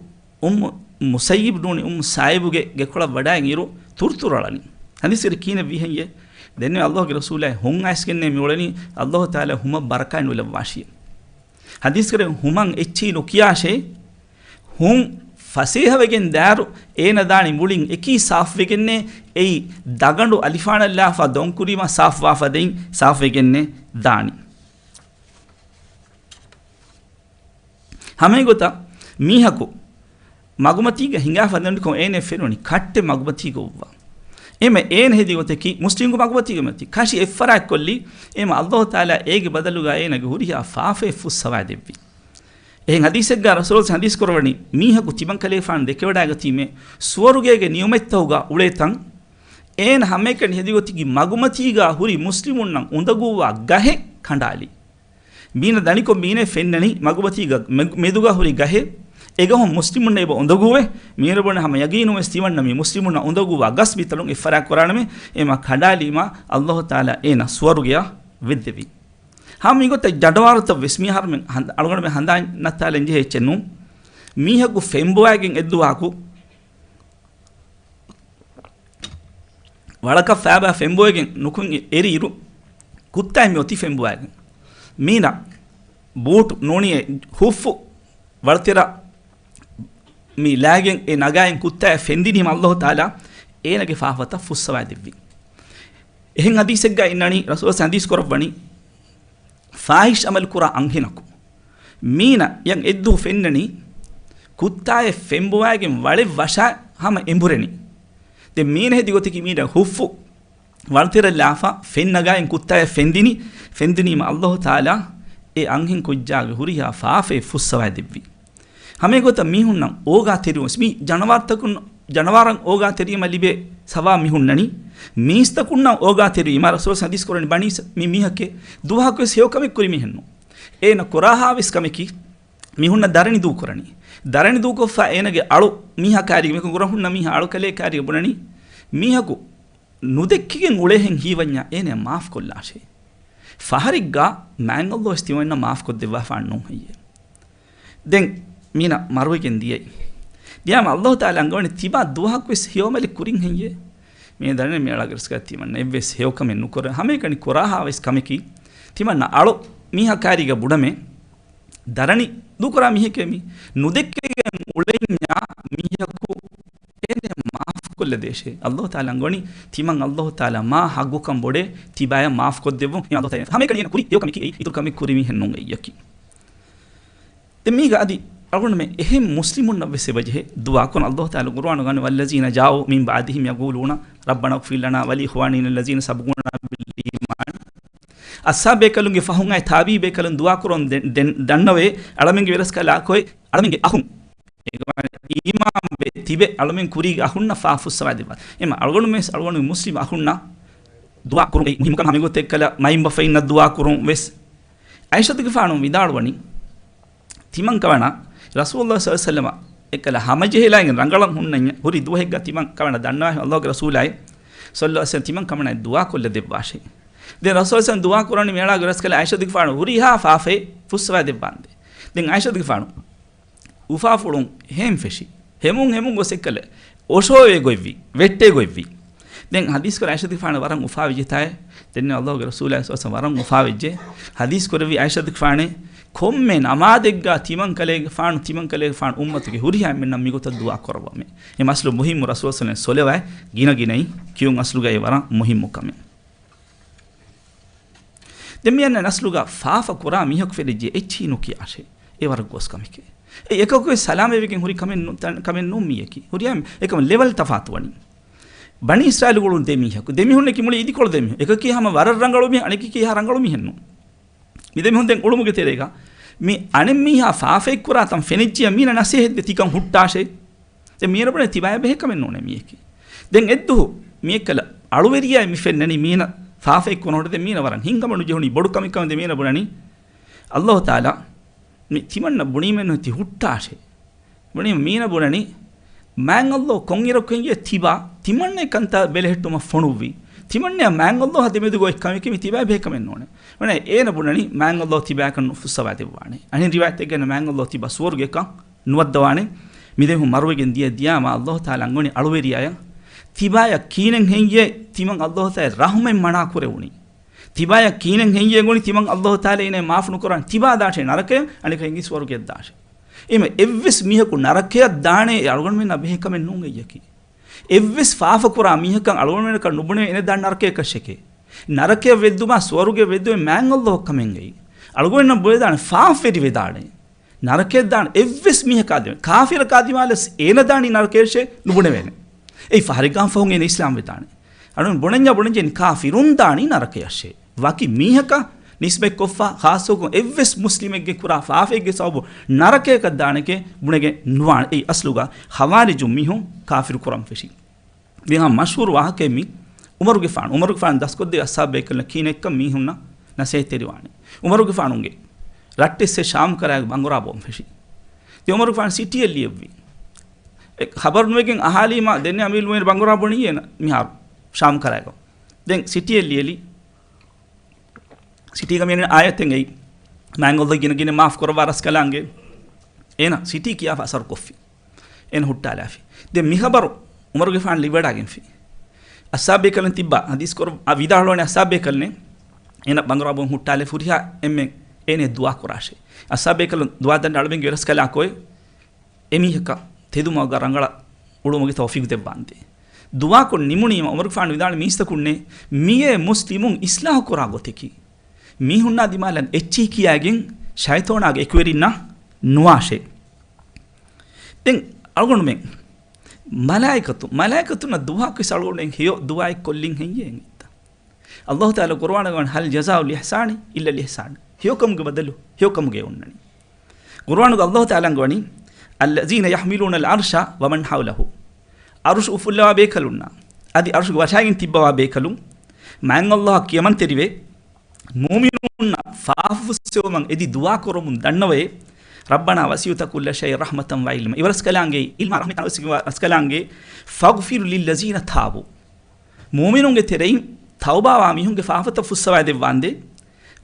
އުއްމު މުސައްޔިބް ނޫނީ އުއްމު ސާއިބުގެ ގެކޮޅަށް ވަޑައިގެން އިރު ތުރުތުރު އަޅަނީ. ޙަދީޘް ކުރެ ކީނެއް ވީހެއްޔޭ؟ ދެންނެވި ﷲގެ ރަސޫލާ ހުން އައިސްގެންނޭ މި އުޅެނީ، ﷲ ތަޢާލާ ހުމަށް ބަރަކާތް ނުލައްވާށި. ޙަދީޘް ކުރެ ހުމަށް އެއްޗެހި ނުކިޔާށޭ. ހުން ފަސޭހަވެގެން ދާއިރު އޭނަ ދާނީ މުޅިން އެކީ ސާފުވެގެންނޭ. އެއީ ދަގަނޑު އަލިފާނަށް ލާފަ ދޮންކުރީމަ ސާފުވާފަ ދެން ސާފުވެގެންނޭ ދާނީ. ހަމައެގޮތަށް މީހަކު މަގުމަތީގަ ހިނގާފަ ދެންކޮށް އޭނަ ފެނުނީ ކައްޓެއް މަގުމަތީގަ އޮއްވާ. އެމަ އޭނަ ހެދި ގޮތަކީ މުސްލިމްގެ މަގުމަތީގަ މަތި ކަށި އެއްފަރާތްކޮށްލީ. އެމަ ﷲ ތަޢާލާ އޭގެ ބަދަލުގަ އޭނަގެ ހުރިހާ ފާފައެއް ފުއްސަވާދެއްވި. އެހެން ޙަދީޘެއްގަ ރަސޫލު ޙަދީޘް ކުރައްވަނީ، މީހަކު ތިމަންކަލޭފާނު ދެކެވަޑައިގަތީމޭ، ސުވަރުގޭގެ ނިޢުމަތްތަކުގަ އުޅޭތަން، އޭނަ ހަމައެކަނި ހެދި ގޮތަކީ މަގުމަތީގަ ހުރި މުސްލިމުންނަށް އުނދަގޫވާ ގަހެއް ކަނޑާލި. މީނަ ދަނިކޮށް މީނަ ފެންނަނީ މަގުމަތީގަ މެ-، މެދުގަ ހުރި ގަހެއް، އެގަހުން މުސްލިމުންނަށް އެބަ އުނދަގޫވެ، މީނަ ބުނެ ހަމަ ޔަގީނުން ވެސް ތިމަންނަ މި މުސްލިމުންނަށް އުނދަގޫވާ ގަސް މިތަނުން އެއްފަރާތް ކުރާނަމޭ، އެމަ ކަނޑާލީމަ ﷲ ތަޢާލާ އޭނަ ސުވަރުގެއަށް ވެއްދެވި. ހަމަ މިގޮތަށް ޖަނަވާރުތައް ވެސް މިހާރު މި ހަނދ-، އަޅުގަނޑުމެން ހަނދާން ނައްތާލަން ޖެހޭ އެއްޗެއް ނޫން. މީހަކު ފެންބޮވާގެން އެއްދުވަހަކު ވަޅަކަށް ފައިބާ ފެންބޮވެގެން ނުކުތް އެރި އިރު، ކުއްތާއެއް މި އޮތީ ފެންބޮވާގެން. މީނަ ބޫޓު ނޫނީ ހުއްފު ވަޅުތެރެ މި ލާގެން އެ ނަގާއިން ކުއްތާއަށް ފެންދިނީމަ ﷲ ތަޢާލާ އޭނަގެ ފާފަތައް ފުއްސަވާދެއްވި. އެހެން ޙަދީޘެއްގަ އިންނަނީ، ރަސޫލާ ޙަދީޘް ކުރައްވަނީ، ފާޙިޝް ޢަމަލު ކުރާ އަންހެނަކު މީނަޔަށް އެއްދުވަހު ފެންނަނީ، ކުއްތާއެއް ފެންބޮވާގެން ވަޅެއް ވަށާ ހަމަ އެނބުރެނީ. ދެން މީނަ ހެދި ގޮތަކީ މީނަ ހުއްފު ވަޅުތެރެ ލާފަ ފެން ނަގާއިން ކުއްތާއަށް ފެންދިނީ، ފެންދިނީމަ ﷲ ތަޢާލާ އެ އަންހެން ކުއްޖާގެ ހުރިހާ ފާފައެއް ފުއްސަވާދެއްވި. ހަމައެގޮތަށް މީހުންނަށް އޯގާތެރިވުން، މި ޖަނަވާރުތަކުން، ޖަނަވާރަށް އޯގާތެރީމަ ލިބޭ ސަވާ މި ހުންނަނީ، މީސްތަކުންނަށް އޯގާތެރިވީމަ ރަސޫލާ ޙަދީޘް ކުރަނީ ބަނީ މި މީހަކެއް ދުވަހަކުވެސް ހެޔޮކަމެއް ކުރި މީހެއްނު. އޭނަ ކުރާހާވެސް ކަމެކީ މީހުންނަށް ދަރަނި ދޫކުރަނީ. ދަރަނި ދޫކޮށްފަ އޭނަގެ އަޅު މީހާ ކާރިގެ މިކަން ކުރަން ހުންނަ މީހާ އަޅުކަލޭ ކާރިގެ ބުނަނީ، މީހަކު ނުދެއްކިގެން އުޅޭހެން ހީވަންޏާ އޭނަ މާފްކޮށްލާށޭ. ފަހަރެއްގާ މާތް ﷲ ވެސް ތިމަންނަ މާފްކޮށްދެއްވާފާން ނޫން ހެއްޔޭ؟ ދެން މީނަ މަރުވެގެން ދިޔައީ. ދިޔާމަ ﷲ ތަޢާލާ އަންގަވަނީ ތިބާ ދުވަހަކުވެސް ހެޔޮ ޢަމަލެއް ކުރިން ހެއްޔޭ؟ މި ދަނީ މި އަޅާގެ ރަސްކަލަށް ތިމަންނަ އެއްވެސް ހެޔޮ ކަމެއް ނުކުރޭ. ހަމައެކަނި ކުރާހާވެސް ކަމަކީ ތިމަންނަ އަޅު މީހާ ކާރީގަ ބުނަމޭ. ދަރަނި ދޫކުރާ މީހެކޭ މީ. ނުދެއްކެގެން އުޅެންޏާ މީހަކު އޭނަ މާފްކޮށްލަދޭށޭ. ﷲ ތަޢާލާ އަންގަވަނީ ތިމަން ﷲ ތަޢާލާ މާ ޙައްޤުކަން ބޮޑޭ ތިބާޔަށް މާފްކޮށްދެއްވުން. އެ ﷲ ތަޢާލާ ހަމައެކަނި އޭނަ ކުރި ހެޔޮ ކަމަކީ އެއީ އިތުރު ކަމެއް ކުރި މީހެއް ނޫން އެއްޔަކީ. ދެން މީގަ އަދި އަޅުގަނޑުމެން އެހެން މުސްލިމުންނަށް ވެސް އެބަޖެހޭ ދުޢާ ކުރަން. ﷲ ތަޢާލާ ޤުރުއާނުގަ ވަނީ، "والذين جاءوا من بعدهم يقولون ربنا اغفر لنا ولإخواننا الذين سبقونا بالإيمان." އަޞްޙާބޭކަލުންގެ ފަހުން އައި ތާބީ ބޭކަލުން ދުޢާ ކުރަން ދެ-، ދެން-، ދަންނަވޭ، އަޅަމެންގެ ވެރަސްކަލާކޮއި އަޅަމެންގެ އަޚުން، އީމާންވެ ތިބެ އަޅަމެން ކުރީގެ އަޚުންނަށް ފާފަ ފުއްސަވާ ދެއްވާ. އެމަ އަޅުގަނޑުމެން ވެސް އަޅުގަނޑު މުސްލިމް އަޚުންނަށް ދުޢާ ކުރުން އެއީ މުހިއްމު ކަމެއް. ހަމައެގޮތަށް އެއްކަލަ މައިންބަފައިންނަށް ދުޢާ ކުރުން ވެސް. ޢާއިޝަތުގެފާނު ވިދާޅުވަނީ، ތިމަން ކަމަނާ ރަސޫލުﷲ ޞައްލަﷲު ޢަލައިހި ވަސައްލަމަ އެއްކަލަ ހަމަޖެހިލާގެން ރަނގަޅަށް ހުންނަންޏާ ހުރި ދުވަހެއްގަ ތިމަން ކަމަނާ ދަންނަވާ ﷲގެ ރަސޫލާއި ޞައްލަﷲު ޢަލައިހި ވަސައްލަމަ ތިމަން ކަމަނާ ދުޢާ ކޮށްލަ ދެއްވާށޭ. ދެން ރަސޫލު ޞައްލަﷲު ޢަލައިހި ވަސައްލަމަ މި އަޅާގެ ވެރަސްކަލާ ޢާއިޝަތުގެފާނު ހުރިހާ ފާފައެއް ފުއްސަވާ ދެއްވާނދޭ. ދެން ޢާއިޝަތުގެފާނު އުފާފުޅުން ހޭން ފެށި. ހެމުން ހެމުން ގޮސް އެއްކަލަ އޮށޯވޭ ގޮތްވި، ވެއްޓޭ ގޮތްވި. ދެން ޙަދީޘް ކުރ ޢާއިޝަތުގެފާނު ވަރަށް އުފާވެއްޖެތާއޭ. ދެން ﷲގެ ރަސޫލާ ޞައްލަﷲު ޢަލައިހި ވަސައްލަމަ ވަރަށް އުފާވެއްޖެ. ޙަދީޘް ކުރެއްވި ޢާއިޝަތުގެފާނޭ، ކޮންމެ ނަމާދެއްގާ ތިމަން ކަލޭގެފާނު، ތިމަން ކަލޭގެފާނު އުއްމަތުގެ ހުރިހާ އެންމެންނަށް މިގޮތަށް ދުޢާ ކުރައްވަމޭ. އެ މަސްލު މުހިއްމު ރަސޫލާ ޞައްލަﷲު ޢަލައިހި ވަސައްލަމަ ސޮލެވާ ގިނަ ގިނައިން ކިޔުން އަސްލުގައި ވަރަށް މުހިއްމު ކަމެއް. ދެން މި އަންނަ ނަސްލުގަ ފާފަ ކުރާ މީހަކު ފެނިއްޖެ އެއްޗިހި ނުކިޔާށޭ. އެ ވަރަށް ގޯސް ކަމެކޭ. އެ އެކަކުވެސް ސަލާމަތްވެގެން ހުރި ކަމެއް ނު-، ތަ-، ކަމެއް ނޫން މީއަކީ. ހުރިހާ އެކަމަށް ލެވެލް ތަފާތުވަނީ. ބަނީ އިސްރާއީލުގެ ދެ މީހަކު. ދެ މީހުންނަކީ މުޅި އިދިކޮޅު ދެ މީހުން. އެކަކީ ހަމަ ވަރަށް ރަނގަޅު މީހެއް، އަނެކަކީ ހަ ރަނގަޅު މީހެއް ނޫން. މި ދެ މީހުން ދެން އުޅުމުގެ ތެރޭގަ މި އަނެއް މީހާ ފާފައެއް ކުރާތަން ފެނިއްޖިޔަ މީނަ ނަސޭހަތް ދޭ ތިކަން ހުއްޓާށޭ. ދެން މީނަ ބުނެ ތިބާޔަށް ބެހޭ ކަމެއް ނޫނޭ މީއަކީ. ދެން އެއްދުހު މިއެއްކަލަ އަޅުވެރިޔާއެއް މި ފެންނަނީ މީނަ ފާފައެއް ކުރުނަހުރެ ދެން މީނަ ވަރަށް ހިނގަމަ ނުޖެހުނީ ބޮޑު ކަމެއް ކަމަށް ދެން މީނަ ބުނަނީ، ﷲ ތަޢާލާ މި ތިމަންނަ ބުނީމެއްނު ތި ހުއްޓާށޭ. ބުނީ މީނަ ބުނަނީ، މާތް ﷲ ކޮންއިރަކު ހެން ތިބާ ތިމަންނަ ކަންތައް ބެލެހެއްޓުމަށް ފޮނުއްވި. ތިމަންނަ މާތް ﷲ އާ ދެމެދުގަ އޮތް ކަމެކޭ މި ތިބާ ބެހޭ ކަމެއް ނޫނޭ. ވަނީ އޭނަ ބުނަނީ މާތް ﷲ ތިބާކަން ނުފުއްސަވާ ދެއްވާނެ. އަނެއް ރިވާޔަތެއްގައި މާތް ﷲ ތިބާ ސުވަރުގެކަން ނުވައްދަވާނެ. މި ދެ މީހުން މަރުވެގެން ދިޔަ ދިޔާމަ ﷲ ތަޢާލާ އަންގަވަނީ އަޅުވެރިޔާޔަށް ތިބާޔަށް ކީނެއް ހެއްޔޭ ތިމަން ﷲ ތަޢާލާ ރަޙުމަތް މަނާ ކުރެވުނީ؟ ތިބާޔަށް ކީނެއް ހެއްޔޭ ގޮނި ތިމަން ﷲ ތަޢާލާ އޭނަ މާފު ނުކުރާނެ؟ ތިބާ ދާށޭ ނަރަކަޔަށް، އަނެކަކީ ސުވަރުގެއަށް ދާށޭ. އެހެން އެއްވެސް މީހަކު ނަރަކަޔަށް ދާނެ އެ އަޅުގަނޑުމެންނާ ބެހޭ ކަމެއް ނޫން އެއްޔަކީ. އެއްވެސް ފާފަ ކުރާ މީހަކަށް އަޅުގަނޑުމެންނަކަށް ނުބުނެވޭ އޭނަ ދާން ނަރަކަޔަކަށެކޭ. ނަރަކަޔަށް ވެއްދުމާ ސުވަރުގެ ވެއްދުމެއް މާތް ﷲ ކަމެއްގައި. އަޅުގަނޑުމެންނަށް ބުނެދާނެ ފާފަވެރި ވެދާނެ. ނަރަކަޔަށް ދާން އެއްވެސް މީހަކާ ދިމާ، ކާފިރަކާ ދިމާލަސް އޭނަ ދާނީ ނަރަކަޔަށޭ ނުބުނެވޭނެ. އެއީ ފަހަރެއްގާ ފަހުން އޭނަ އިސްލާމް ވެދާނެ. އަޅުން ބުނަންޏާ ބުނަންޖެހެނީ ކާފިރުން ދާނީ ނަރަކަޔަށޭ. ވަކި މީހަކަށް ނިސްބަތްކޮށްފަ، ޚާއްޞަކޮށް އެއްވެސް މުސްލިމެއްގެ ކުރާ ފާފައެއްގެ ސަބަބު ނަރަކަޔަކަށް ދާނެކޭ ބުނެގެން ނުވާނެ. އެއީ އަސްލުގަ ޚަވާރިޖު މީހުން ކާފިރު ކުރަން ފެށި. މިހާ މަޝްހޫރު ވާހަކައެއް މި ޢުމަރުގެފާނު، ޢުމަރުގެފާނު ދަސްކޮށްދޭ އަޞްޙާބުބޭކަލުންނަށް ކީނެއްކަން މީހުންނަށް ނަސޭހަތްތެރިވާނެ. ޢުމަރުގެފާނުގެ ރައްޓެއްސެއް ޝާމް ކަރާގެ ބަނގުރާ ބޯން ފެށި. ދެން ޢުމަރުގެފާނު ސިޓީއެއް ލިޔެއްވި. އެ ޚަބަރު ނުވެގެން އަހާލީމާ ދެންނެ އަމީރުލް މުއުމިނީން ބަނގުރާ ބުނީ އޭނަ މިހާރު ޝާމް ކަރާގަ. ދެން ސިޓީއެއް ލިޔެލި. ސިޓީގަ މިއަންނަ އާޔަތެއް އެއީ. މާތް ﷲ ގިނަ ގިނަ މާފް ކުރައްވާ ރަސްކަލާނގެ. އޭނަ ސިޓީ ކިޔާފަ އަސަރު ކޮށްފި. އޭނަ ހުއްޓާލާފި. ދެން މި ޚަބަރު ޢުމަރުގެފާނު ލިބިވަޑާގެންފި. އަޞްޙާބުބޭކަލުން ތިއްބާ ޙަދީޘް ކުރައްވާ ވިދާޅުވަނީ އަޞްޙާބުބޭކަލުންނޭ. އޭނަ ބަނގުރާ ބޯން ހުއްޓާލެ ފުރިހާ އެންމެން އޭނަ ދުޢާ ކުރާށޭ. އަޞްޙާބުބޭކަލުން ދުޢާ ދަންނަ އަޅުމެންގެ ރަސްކަލާކޮއި. އެމީހަކަށް ތެދުމަގަށް ރަނގަޅަށް އުޅުމުގެ ތައުފީޤު ދެއްވާނދޭ. ދުޢާކޮށް ނިމުނީމަ ޢުމަރުގެފާނު ވިދާޅުވި މީސްތަކުންނޭ، މިއޭ މުސްލިމުން އިޞްލާޙު ކުރާ ގޮތަކީ. މީހުންނާ ދިމާލަށް އެއްޗިހި ކިޔާގެން ޝައިޠާނާގެ އެކުވެރިންނާ ނުވާށޭ. ދެން އަޅުގަނޑުމެން މަލާއިކަތު، މަލާއިކަތުންނަށް ދުޢާކޮށް އަޅުގަނޑުމެން ހެޔޮ ދުޢާއެއް ކޮށްލިން ހެއްޔޭ އެނގިއްތަ؟ ﷲ ތަޢާލާ ޤުރުއާނުގަ ވަނީ، "هل جزاء الإحسان إلا الإحسان." ހެޔޮކަމުގެ ބަދަލު ހެޔޮކަމުގައޭ އޮންނަނީ. ޤުރުއާނުގަ ﷲ ތަޢާލާ އަންގަވަނީ، "الذين يحملون العرش ومن حوله." ޢަރުޝު އުފުއްލަވާ ބޭކަލުންނާ، އަދި ޢަރުޝުގެ ވަށާގެން ތިއްބަވާ ބޭކަލުން، މާތް ﷲ އަށް ކިޔަމަންތެރިވެ، މުއުމިނުންނަށް ފާފަ ފުއްސެވުމަށް އެދި ދުޢާ ކުރަމުން ދަންނަވައޭ، "ربنا وسعت كل شيء رحمة وعلما." އެ ރަސްކަލާނގެ ޢިލްމާ ރަޙްމަތާ ރަސްކަލާނގެ، "فاغفر للذين تابوا." މޫމިނުންގެ ތެރެއިން ތައުބާވާ މީހުންގެ ފާފަތައް ފުއްސަވާދެއްވާނދޭ.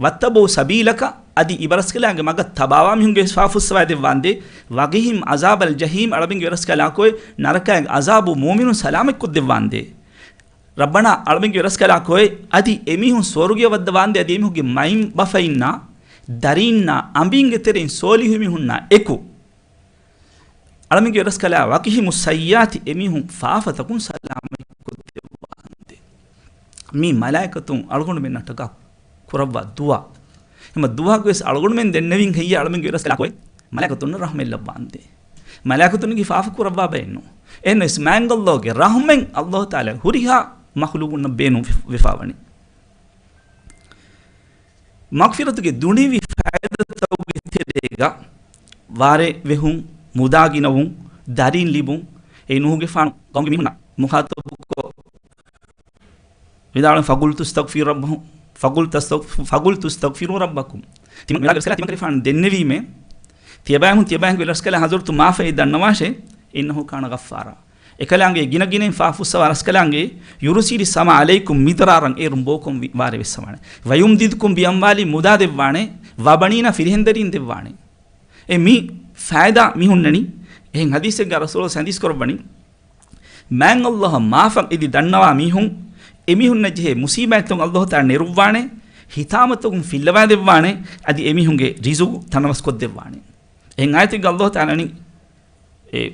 ވައްތަބައު ސަބީލަކަ، އަދި އިބަރަސްކަލާނގެ މަގަށް ތަބާވާ މީހުންގެ ފާފަ ފުއްސަވާދެއްވާނދޭ. ވަގިހިމް އަޒާބަލް ޖަހީމް، އަޅަމެންގެ އިބަރަސްކަލާކޮއެ ނަރަކައިގެ އަޒާބު މޫމިނުން ސަލާމަތްކޮށްދެއްވާނދޭ. ރައްބަނާ، އަޅަމެންގެ އިބަރަސްކަލާކޮއެ އަދި އެމީހުން ސުވަރުގެ ވައްދަވާނދޭ، އަދި އެމީހުންގެ މައިންބަފައިންނާ، ދަރީންނާ، އަނބީންގެ ތެރެއިން ސޯލިހު މީހުންނާ އެކު. އަޅަމެންގެ އިބަރަސްކަލާ ވަގިހިމު ސައްޔާތި އެމީހުން ފާފަތަކުން ސަލާމަތްކޮށްދެއްވާނދޭ. މީ މަލާއިކަތުން އަޅުގަނޑުމެންނަށްޓަކާ ކުރައްވާ ދުޢާ. އެމަ ދުޢާގެ ވެސް އަޅުގަނޑުމެން ދެންނެވިން ހެއްޔޭ އަޅަމެންގެ އިބަރަސްކަލާކޮއެ މަލާއިކަތުންނަށް ރަޙްމަތްލައްވާނދޭ. މަލާއިކަތުންގެ ފާފަ ކުރައްވާ ބައެއްނު. އެހެންނަމަވެސް މާތް ﷲ ގެ ރަޙްމަތް ﷲ ތަޢާލާ ހުރިހާ މަޚްލޫޤުންނަށް ބޭނުން ވެފަ-، ވެފަވަނީ. މަޣްފިރަތުގެ ދުނިވި ފައިދަތަކުގެ ތެރޭގަ ވާރޭ ވެހުން، މުދާ ގިނަވުން، ދަރީން ލިބުން، އެ ނޫޙުގެފާނު ޤައުމުގެ މީހުންނަށް މުޚާޠަބުކޮށް، ވިދާޅުވި، "فقلت استغفروا ربكم، فقلت استغف-، فقلت استغفروا ربكم." ތިމަން ވިދާޅުވި ރަސްކަލާ ތިމަން ކަލޭގެފާނު ދެންނެވީމޭ، ތިޔަބައިމީހުން ތިޔަބައިމީހުންގެ ރަސްކަލާ ޙަޟްރަތު މާފައި ދަންނަވާށޭ، "إنه كان غفارا." އެކަލާނގެ ގިނަ ގިނައިން ފާފަ ފުއްސަވާ ރަސްކަލާނގެ، "يرسل السماء عليكم مدرارا." އޭރުން ބޯކޮށް ވި-، ވާރޭ ވެއްސަވާނެ. "ويمددكم بأموال." މުދާ ދެއްވާނެ، "وبنين." ފިރިހެންދަރީން ދެއްވާނެ. އެ މި ފައިދާ މި ހުންނަނީ. އެހެން ޙަދީޘެއްގަ ރަސޫލު ޙަދީޘް ކުރައްވަނީ، މާތް ﷲ އަށް މާފަށް އެދި ދަންނަވާ މީހުން، އެމީހުންނަށް ޖެހޭ މުޞީބާތްތައް ﷲ ތަޢާލާ ނެރުއްވާނެ، ހިތާމަތަކުން ފިއްލަވާދެއްވާނެ، އަދި އެމީހުންގެ ރިޒުޤު ތަނަވަސްކޮށްދެއްވާނެ. އެހެން އާޔަތެއްގަ ﷲ ތަޢާލާ އަންނަނީ، އެ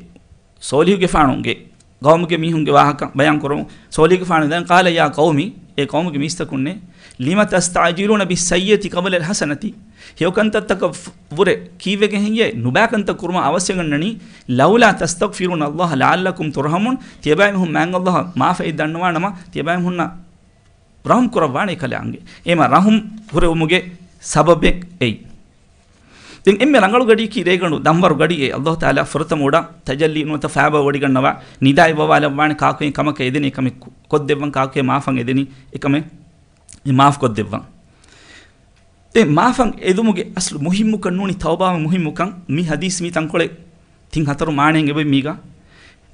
ޞާލިޙުގެފާނުގެ ޤައުމުގެ މީހުންގެ ވާހަކަ ބަޔާން ކުރަމުން، ޞާލިޙުގެފާނު ދެން، "قال يا قوم." އޭ ޤައުމުގެ މީސްތަކުންނޭ، "لم تستعجلون بالسيئة قبل الحسنة." ހެޔޮ ކަންތައްތަކަށް ވުރެ ކީއްވެގެން ހެއްޔޭ ނުބައި ކަންތައް ކުރުމަށް އަވަސްވެގަންނަނީ؟ "لولا تستغفرون الله لعلكم ترحمون." ތިޔަބައިމީހުން މާތް ﷲ އަށް މާފައި ދަންނަވާނަމަ، ތިޔަބައިމީހުންނަށް ރަޙުމް ކުރައްވާނެ އެކަލާނގެ. އެމަ ރަޙުމް ހުރެވުމުގެ ސަބަބެއް އެއީ. ދެން އެންމެ ރަނގަޅު ގަޑިއަކީ ރޭގަނޑު ދަންވަރު ގަޑިއޭ. ﷲ ތަޢާލާ ފުރަތަމަ އުޑަ ތަޖައްލީ ނުވަތަ ފައިބަ ވޮޑިގަންނަވާ، ނިދާ އިއްވަވާލައްވާނެ، ކާކު ކަމަކަށް އެދެނީ ކަމެއް ކޮ-، ކޮށްދެއްވަން، ކާކު މާފަށް އެދެނީ އެކަމެއް މާފް ކޮށްދެއްވަން. ދެން މާފަށް އެދުމުގެ އަސްލު މުހިއްމުކަން ނޫނީ ތައުބާވާން މުހިއްމުކަން. މި ޙަދީޘް މި ތަންކޮޅެއް ތިން ހަތަރު މާނައިން އެބަ މީގަ.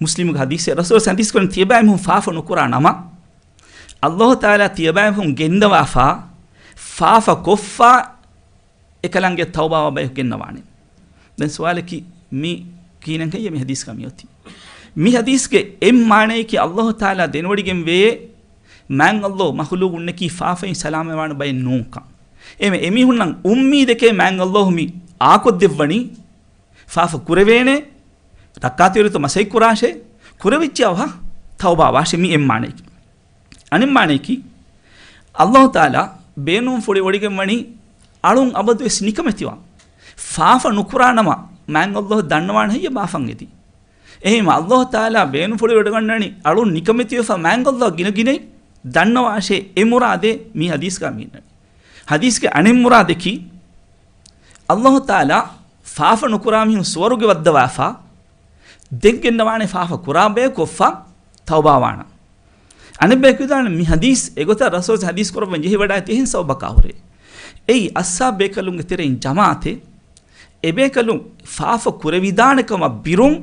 މުސްލިމުގެ ޙަދީޘެއް ރަސޫލު ޙަދީޘް ކުރަން ތިޔަބައިމީހުން ފާފަ ނުކުރާ ނަމަ، ﷲ ތަޢާލާ ތިޔަބައިމީހުން ގެންދަވާފާ، ފާފަ ކޮށްފާ، އެކަލާނގެ ތައުބާވާ ބަޔަކު ގެންނަވާނެ. ދެން ސުވާލަކީ، މި ކިހިނެއް ކައްޔެ މި ޙަދީޘްގަ މިއޮތީ؟ މި ޙަދީޘްގެ އެއް މާނައަކީ ﷲ ތަޢާލާ ދެނެވޮޑިގެން ވޭ، މާތް ﷲ މަޚްލޫޤުންނަކީ ފާފައިން ސަލާމަތްވާނެ ބައެއް ނޫންކަން. އެމެ އެމީހުންނަށް އުއްމީދެކޭ މާތް ﷲ މި އާކޮށްދެއްވަނީ، ފާފަ ކުރެވޭނެ، ރައްކާތެރިތައް މަސައްކަތް ކުރާށޭ، ކުރެވިއްޖެ އަވަހަށް ތައުބާވާށޭ، މި އެއް މާނައަކީ. އަނެއް މާނައަކީ، ﷲ ތަޢާލާ ބޭނުންފުޅި ވޮޑިގެން ވަނީ އަޅުން އަބަދުވެސް ނިކަމެތިވާން. ފާފަ ނުކުރާ ނަމަ، މާތް ﷲ ދަންނަވާނެ ހެއްޔޭ މާފަށް އެދީ. އެހެންވީމަ، ﷲ ތަޢާލާ ބޭނުންފުޅި ވޮޑިގަންނަނީ އަޅުން ނިކަމެތިވެފަ މާތް ﷲ ގިނަ ގިނައިން ދަންނަވާށޭ، އެ މުރާދޭ މި ޙަދީޘްގަ މި އިންނަނީ. ޙަދީޘްގެ އަނެއް މުރާދަކީ، ﷲ ތަޢާލާ ފާފަ ނުކުރާ މީހުން ސުވަރުގެ ވައްދަވާފާ، ދެން ގެންނަވާނެ ފާފަ ކުރާ ބަޔަކު ކޮށްފަ ތައުބާވާނަން. އަނެއް ބަޔަކު ވިދާޅުވި މި ޙަދީޘް އެގޮތަށް ރަސޫލު ޙަދީޘް ކުރައްވަން ޖެހިވަޑައިގަތީ އެހެން ސަބަބަކާ ހުރެ. އެއީ އަޞްޙާބު ބޭކަލުންގެ ތެރެއިން ޖަމާޢަތެއް، އެބޭކަލުން ފާފަ ކުރެވިދާނެ ކަމަށް ބިރުން،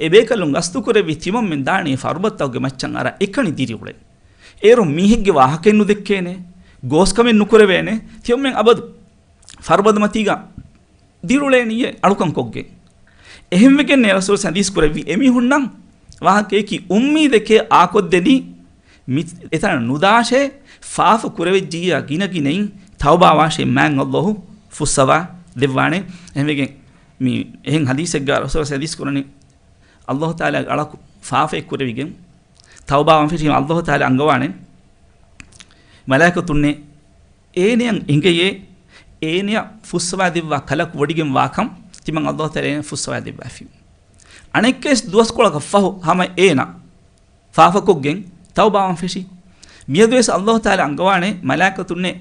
އެބޭކަލުން ގަސްތު ކުރެއްވި ތިމަންމެން ދާނީ ފަރުބަދަތަކުގެ މައްޗަށް އަރާ އެކަނި ދިރިއުޅެން. އޭރުން މީހެއްގެ ވާހަކައެއް ނުދެއްކޭނެ، ގޯސްކަމެއް ނުކުރެވޭނެ، ތިމަންމެން އަބަދު ފަރުބަދަ މަތީގަ ދިރިއުޅޭނީއޭ އަޅުކަން ކޮށްގެން. އެހެންވެގެންނޭ ރަސޫލު ޙަދީޘް ކުރެއްވީ އެމީހުންނަށް ވާހަކައަކީ އުއްމީދެކޭ އާކޮށްދެނީ މި އެތަނަށް ނުދާށޭ، ފާފަ ކުރެވިއްޖިއްޔާ ގިނަ ގިނައިން ތައުބާވާށޭ، މާތް ﷲ ފުއްސަވާ ދެއްވާނެ. އެހެންވެގެން މި އެހެން ޙަދީޘެއްގަ ރަސޫލު ޙަދީޘް ކުރަނީ ﷲ ތަޢާލާ އަޅަކު ފާފައެއް ކުރެވިގެން ތައުބާވާން ފެށީމަ ﷲ ތަޢާލާ އަންގަވާނެ މަލާއިކަތުންނޭ އޭނަޔަށް އެނގެޔޭ، އޭނަޔަށް ފުއްސަވާ ދެއްވާ ކަލަކު ވޮޑިގެން ވާކަން ތިމަން ﷲ ތަޢާލާ އޭނަޔަށް ފުއްސަވާ ދެއްވާފީ. އަނެއްކަވެސް ދުވަސްކޮޅަކަށް ފަހު ހަމަ އޭނަ ފާފަކޮށްގެން ތައުބާވާން ފެށީ. މިއަދުވެސް ﷲ ތަޢާލާ އަންގަވާނެ މަލާއިކަތުންނޭ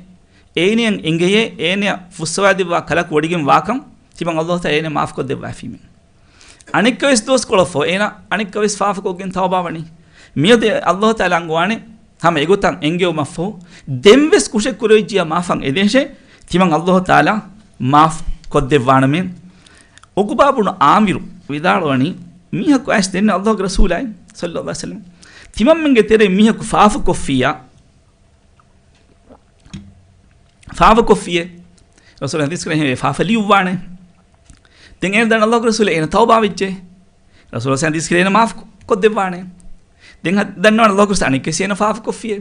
އޭނަޔަށް އެނގެޔޭ، އޭނަޔަށް ފުއްސަވާ ދެއްވާ ކަލަކު ވޮޑިގެން ވާކަން ތިމަން ﷲ ތަޢާލާ އޭނަ މާފުކޮށްދެއްވާފީމެ. އަނެއްކަވެސް ދުވަސްކޮޅަށްފަހު އޭނަ އަނެއްކަވެސް ފާފަކޮށްގެން ތައުބާވަނީ. މިއަދު ﷲ ތަޢާލާ އަންގަވާނެ ހަމަ އެގޮތަށް އެންގެވުމަށްފަހު، ދެންވެސް ކުށެއް ކުރެވިއްޖިއްޔާ މާފަށް އެދޭށޭ، ތިމަން ﷲ ތަޢާލާ މާފް ކޮށްދެއްވާނަމޭ. ޢުޤުބާ ބުނު ޢާމިރު ވިދާޅުވަނީ، މީހަކު އައިސް ދެންނެވި ﷲގެ ރަސޫލާއި، ޞައްލަﷲ ޢަލައިހި ވަސައްލަމް، ތިމަންމެންގެ ތެރެއިން މީހަކު ފާފަކޮށްފިއްޔާ، ފާފަކޮށްފިއޭ، ރަސޫލާ ޙަދީޘް ކުރޭ އެ ފާފަ ލިޔުއްވާނެ. ދެން އޭނަ ދަންނަ ﷲ ގެ ރަސޫލާ އޭނަ ތައުބާ ވެއްޖެ. ރަސޫލާ ޙަދީޘް ކުރޭ އޭނަ މާފު ކޮށްދެއްވާނެ. ދެން ހަ-، ދަންނަވާނެ ﷲ ގެ ރަސޫލާ އަނެއްކާވެސް އޭނަ ފާފަކޮށްފިއޭ.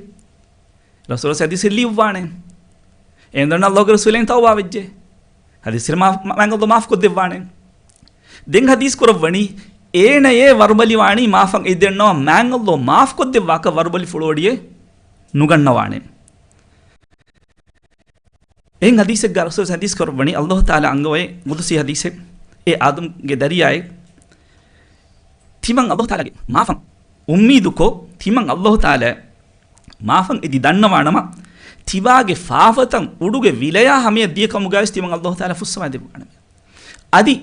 ރަސޫލާ ޙަދީޘް ލިޔުއްވާނެ. އޭނަ ދަންނަ ﷲ ގެ ރަސޫލާ އޭނަ ތައުބާ ވެއްޖެ. ޙަދީޘް ކުރޭ މާ-، މާ-، މާތް ﷲ މާފު ކޮށްދެއްވާނެ. ދެން ޙަދީޘް ކުރައްވަނީ، އޭނަޔޭ ވަރުބަލިވާނީ މާފަށް އެދިދަންނަވާ މާތް ﷲ މާފު ކޮށްދެއްވާކަށް ވަރުބަލި ފުޅުވަޑިއެއް ނުގަންނަވާނެ. އެހެން ޙަދީޘެއްގަ ރަސޫލާ ޙަދީޘް ކުރައްވަނީ، ﷲ ތަޢާލާ އަންގަވައި ޤުދުސީ ޙަދީޘެއް، އޭ އާދަމްގެ ދަރިޔާއޭ، ތިމަން ﷲ ތަޢާލާގެ މާފަށް އުއްމީދުކޮށް، ތިމަން ﷲ ތަޢާލާ މާފަށް އެދި ދަންނަވާނަމަ، ތިބާގެ ފާފަތައް އުޑުގެ ވިލަޔާ ހަމަޔަށް ދިޔަ ކަމުގައިވެސް ތިމަން ﷲ ތަޢާލާ ފުއްސަވާ ދެއްވާނަމޭ. އަދި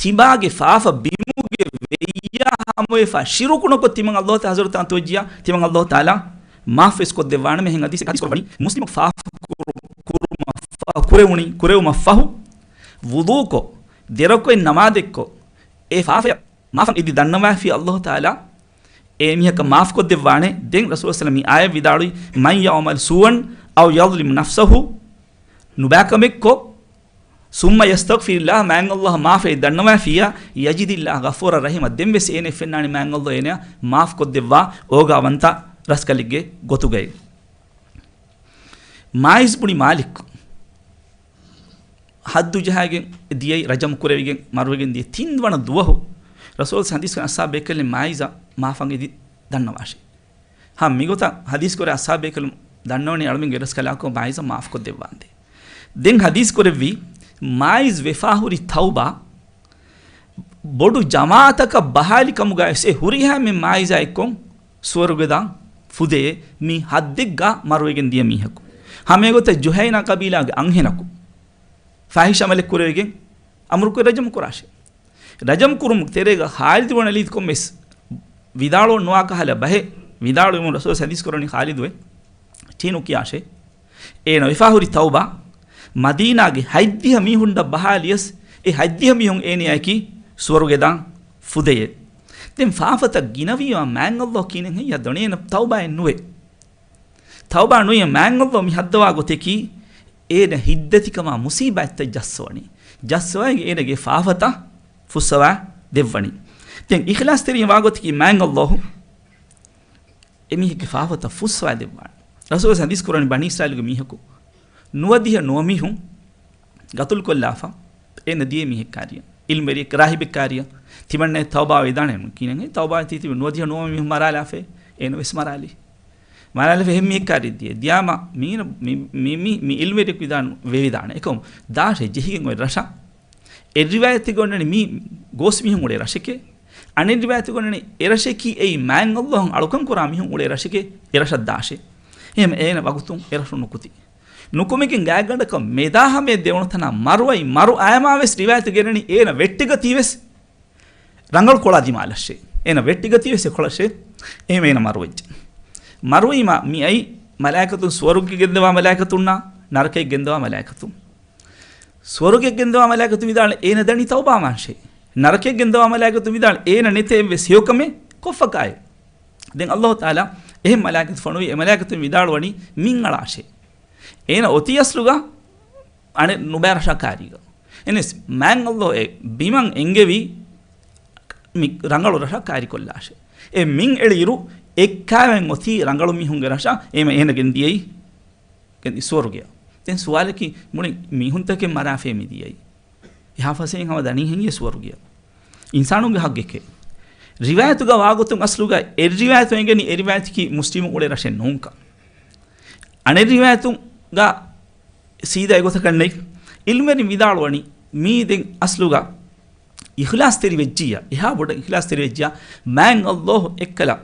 ތިބާގެ ފާފަ ބިމުގެ ވެއްޔާ ހަމަވެފަ ޝިރުކު ނުކޮށް ތިމަން ﷲ ތަޢާލާ ޙަޟްރަތަށް އަންތުވެއްޖިޔާ، ތިމަން ﷲ ތަޢާލާ މާފުވެސް ކޮށްދެއްވާނަމޭ. އެހެން ޙަދީޘެއް ޙަދީޘް ކުރައްވަނީ، މުސްލިމަކު ފާފަ ކުރު-، ކުރުމަށް ފަ-، ކުރެވުނީ، ކުރެވުމަށް ފަހު، ވުޟޫކޮށް، ދެރަކޮޅެއް ނަމާދެއްކޮށް، އެ ފާފަޔަށް މާފަށް އެދި ދަންނަވާފި ﷲ ތަޢާލާ އެ މީހަކަށް މާފު ކޮށްދެއްވާނެ. ދެން ރަސޫލާ ޞައްލަﷲ ޢަލައިހި ވަސައްލަމަ މި އާޔަތް ވިދާޅުވި، "مَن يَعْمَلْ سُوءًا أَوْ يَظْلِمْ نَفْسَهُ" ނުބައިކަމެއްކޮށް، "ثُمَّ يَسْتَغْفِرِ اللَّهَ" މާތް ﷲ އަށް މާފަށް ދަންނަވާފިއްޔާ، "يَجِدِ اللَّهَ غَفُورًا رَحِيمًا" ދެންވެސް އޭނަ ފެންނާނެ މާތް ﷲ އޭނަ މާފު ކޮށްދެއްވާ އޯގާވަންތަ ރަސްކަލެއްގެ ގޮތުގައި. މާއިޒް ބުނި މާލިކް ހައްދު ޖަހައިގެން ދިޔައީ، ރަޖަމް ކުރެވިގެން މަރުވެގެން ދިޔަ ތިން ވަނަ ދުވަހު ރަސޫލާ ޙަދީޘް ކުރައްވަނީ އަޞްޙާބު ބޭކަލުން މާއިޒަށް މާފަށް އެދި ދަންނަވާށޭ. ހަމަ މިގޮތަށް ޙަދީޘް ކުރެވޭ އަޞްޙާބު ބޭކަލުން ދަންނަވަނީ އަޅަމެންގެ ރަސްކަލާކޮ މާއިޒަށް މާފު ކޮށްދެއްވާނދޭ. ދެން ޙަދީޘް ކުރެއްވީ، މާއިޒް ވެފާ ހުރި ތައުބާ ބޮޑު ޖަމާޢަތަކަށް ބަހާލި ކަމުގައި ވެސް އެ ހުރިހާ އެންމެން މާއިޒާ އެއްކޮށް ސުވަރުގެ ދާން ފުދޭ މި ޙައްދެއްގަ މަރުވެގެން ދިޔަ މީހަކު. ހަމަ އެގޮތަށް ޖުހައިނާ ޤަބީލާގެ އަންހެނަކު ފާޙިޝް ޢަމަލެއް ކުރެވިގެން އަމުރު ކުރި ރަޖަމް ކުރާށޭ. ރަޖަމް ކުރުމުގެ ތެރޭގަ ޚާލިދު ބުން ވަލީދު ކޮންމެސް ވިދާޅުވަން ނުވާ ކަހަލަ ބަހެއް ވިދާޅުވުމުން ރަސޫލާ ޙަދީޘް ކުރައްވަނީ ޚާލިދު އޭ ޓީނު ކިޔާށޭ. އޭނަ ވެފާ ހުރި ތައުބާ މަދީނާގެ ހަތްދިހަ މީހުންނަށް ބަހާލިޔަސް، އެ ހަތްދިހަ މީހުން އޭނަޔާއެކީ ސުވަރުގެ ދާން ފުދެޔޭ. ދެން ފާފަތައް ގިނަވީމާ މާތް ﷲ ކިހިނެއް ހެއްޔާ ދޯން؟ އޭނަ ތައުބާއެއް ނުވޭ. ތައުބާ ނުވިޔަ މާތް ﷲ މި ހައްދަވާ ގޮތަކީ، އޭނަ ހިތްދަތިކަމާ މުޞީބާތްތައް ޖައްސަވަނީ. ޖައްސަވައިގެން އޭނަގެ ފާފަތައް ފުއްސަވާ ދެއްވަނީ. ދެން އިޚްލާޞްތެރިން ވާ ގޮތަކީ މާތް ﷲ އެމީހެއްގެ ފާފަތައް ފުއްސަވާ ދެއްވާނެ. ރަސޫލާ ޙަދީޘް ކުރަނީ ބަނީ އިސްރާއީލުގެ މީހަކު ނުވަދިހަ ނުވަ މީހުން ގަތުލުކޮށްލާފަ، އޭނަ ދިޔަ މީހެއް ކާރިޔަ، އިލްމުވެރިއެއް، ރާހިބެއް ކާރިޔަ، ތިމަންނަ ތައުބާ ވެދާނެ ކިނެން ތައުބާ ތީ ތިބި ނުވަދިހަ ނުވަ މީހުން މަރާލާފަ، އޭނަ ވެސް މަރާލި. މަރާލާފަ އެހެން މީހެއް ކާރި ދިޔަ. ދިޔާމަ މީނަ މި، މި، މި، މި އިލްމުވެރިއެކު ވިދާނު، ވެވިދާނެ. އެކަމު ދާށޭ ޖެހިގެން އޮތް ރަށަށް އެއް ރިވާޔަތެއްގަ އޮންނަނީ މީ ގޯސް މީހުން އުޅޭ ރަށެކޭ. އަނެއް ރިވާޔަތެއްގަ އޮންނަނީ އެ ރަށަކީ އެއީ މާތް ﷲ އަށް އަޅުކަން ކުރާ މީހުން އުޅޭ ރަށެކޭ، އެ ރަށަށް ދާށޭ. އެހެން އޭނަ ވަގުތުން އެ ރަށުން ނުކުތީ. ނުކުމެގެން ގާތްގަނޑަކަށް މެދާ ހަމަޔަށް ދެވުނު ތަނާ މަރުވައި، މަރު އައިމާ ވެސް ރިވާޔަތު ގެންނަނީ އޭނަ ވެއްޓިގަތީ ވެސް ރަނގަޅު ކޮޅާ ދިމާލަށޭ. އޭނަ ވެއްޓިގަތީ ވެސް އެކޮޅަށޭ. އެހެން އޭނަ މަރުވެއްޖެ. މަރުވީމާ މި އައީ މަލާއިކަތުން ސުވަރުގެ ގެންދަވާ މަލާއިކަތުންނާ، ނަރަކައެއް ގެންދަވާ މަލާއިކަތުން. ސުވަރުގެ ގެންދަވާ މަލާއިކަތުން ވިދާޅު އޭނަ ދަނީ ތައުބާވާންށޭ. ނަރަކައެއް ގެންދަވާ މަލާއިކަތުން ވިދާޅު އޭނަ ނެތޭ އެއްވެސް ހެޔޮކަމެއް ކޮށްފަކާއެއް. ދެން ﷲ ތަޢާލާ އެހެން މަލާއިކަތު ފޮނުވި އެ މަލާއިކަތުން ވިދާޅުވަނީ މިން އަޅާށޭ. އޭނަ އޮތީ އަސްލުގަ އަނެއް ނުބައި ރަށާ ކާރީގަ. އެހެނަސް މާތް ﷲ އެ ބިމަށް އެންގެވީ މި ރަނގަޅު ރަށަށް ކާރިކޮށްލާށޭ. އެ މިން އެޅިއިރު އެއްކާވެން އޮތީ ރަނގަޅު މީހުންގެ ރަށަށް. އޭނަ ގެންދިޔައީ ސުވަރުގެއަށް. ދެން ސުވާލަކީ މުޅި މީހުންތަކެއް މަރާފައޭ މި ދިޔައީ. އެހާ ފަސޭހައިން ހަމަ ދަނީ ހެއްޔޭ ސުވަރުގެއަށް؟ އިންސާނުންގެ ހައްގެކޭ. ރިވާޔަތުގަ ވާގޮތުން އަސްލުގަ އެއް ރިވާޔަތު އެނގެނީ އެ ރިވާޔަތަކީ މުސްލިމު އުޅޭ ރަށެއް ނޫންކަން. އަނެއް ރިވާޔަތުގަ ސީދާ އެގޮތަކަށް ނެތް. އިލްމުވެރިން ވިދާޅުވަނީ މީ ދެން އަސްލުގަ އިޚްލާޞްތެރި ވެއްޖިއްޔާ، އެހާ ބޮޑަށް އިޚްލާޞްތެރި ވެއްޖިއްޔާ، މާތް ﷲ އެއްކަލަ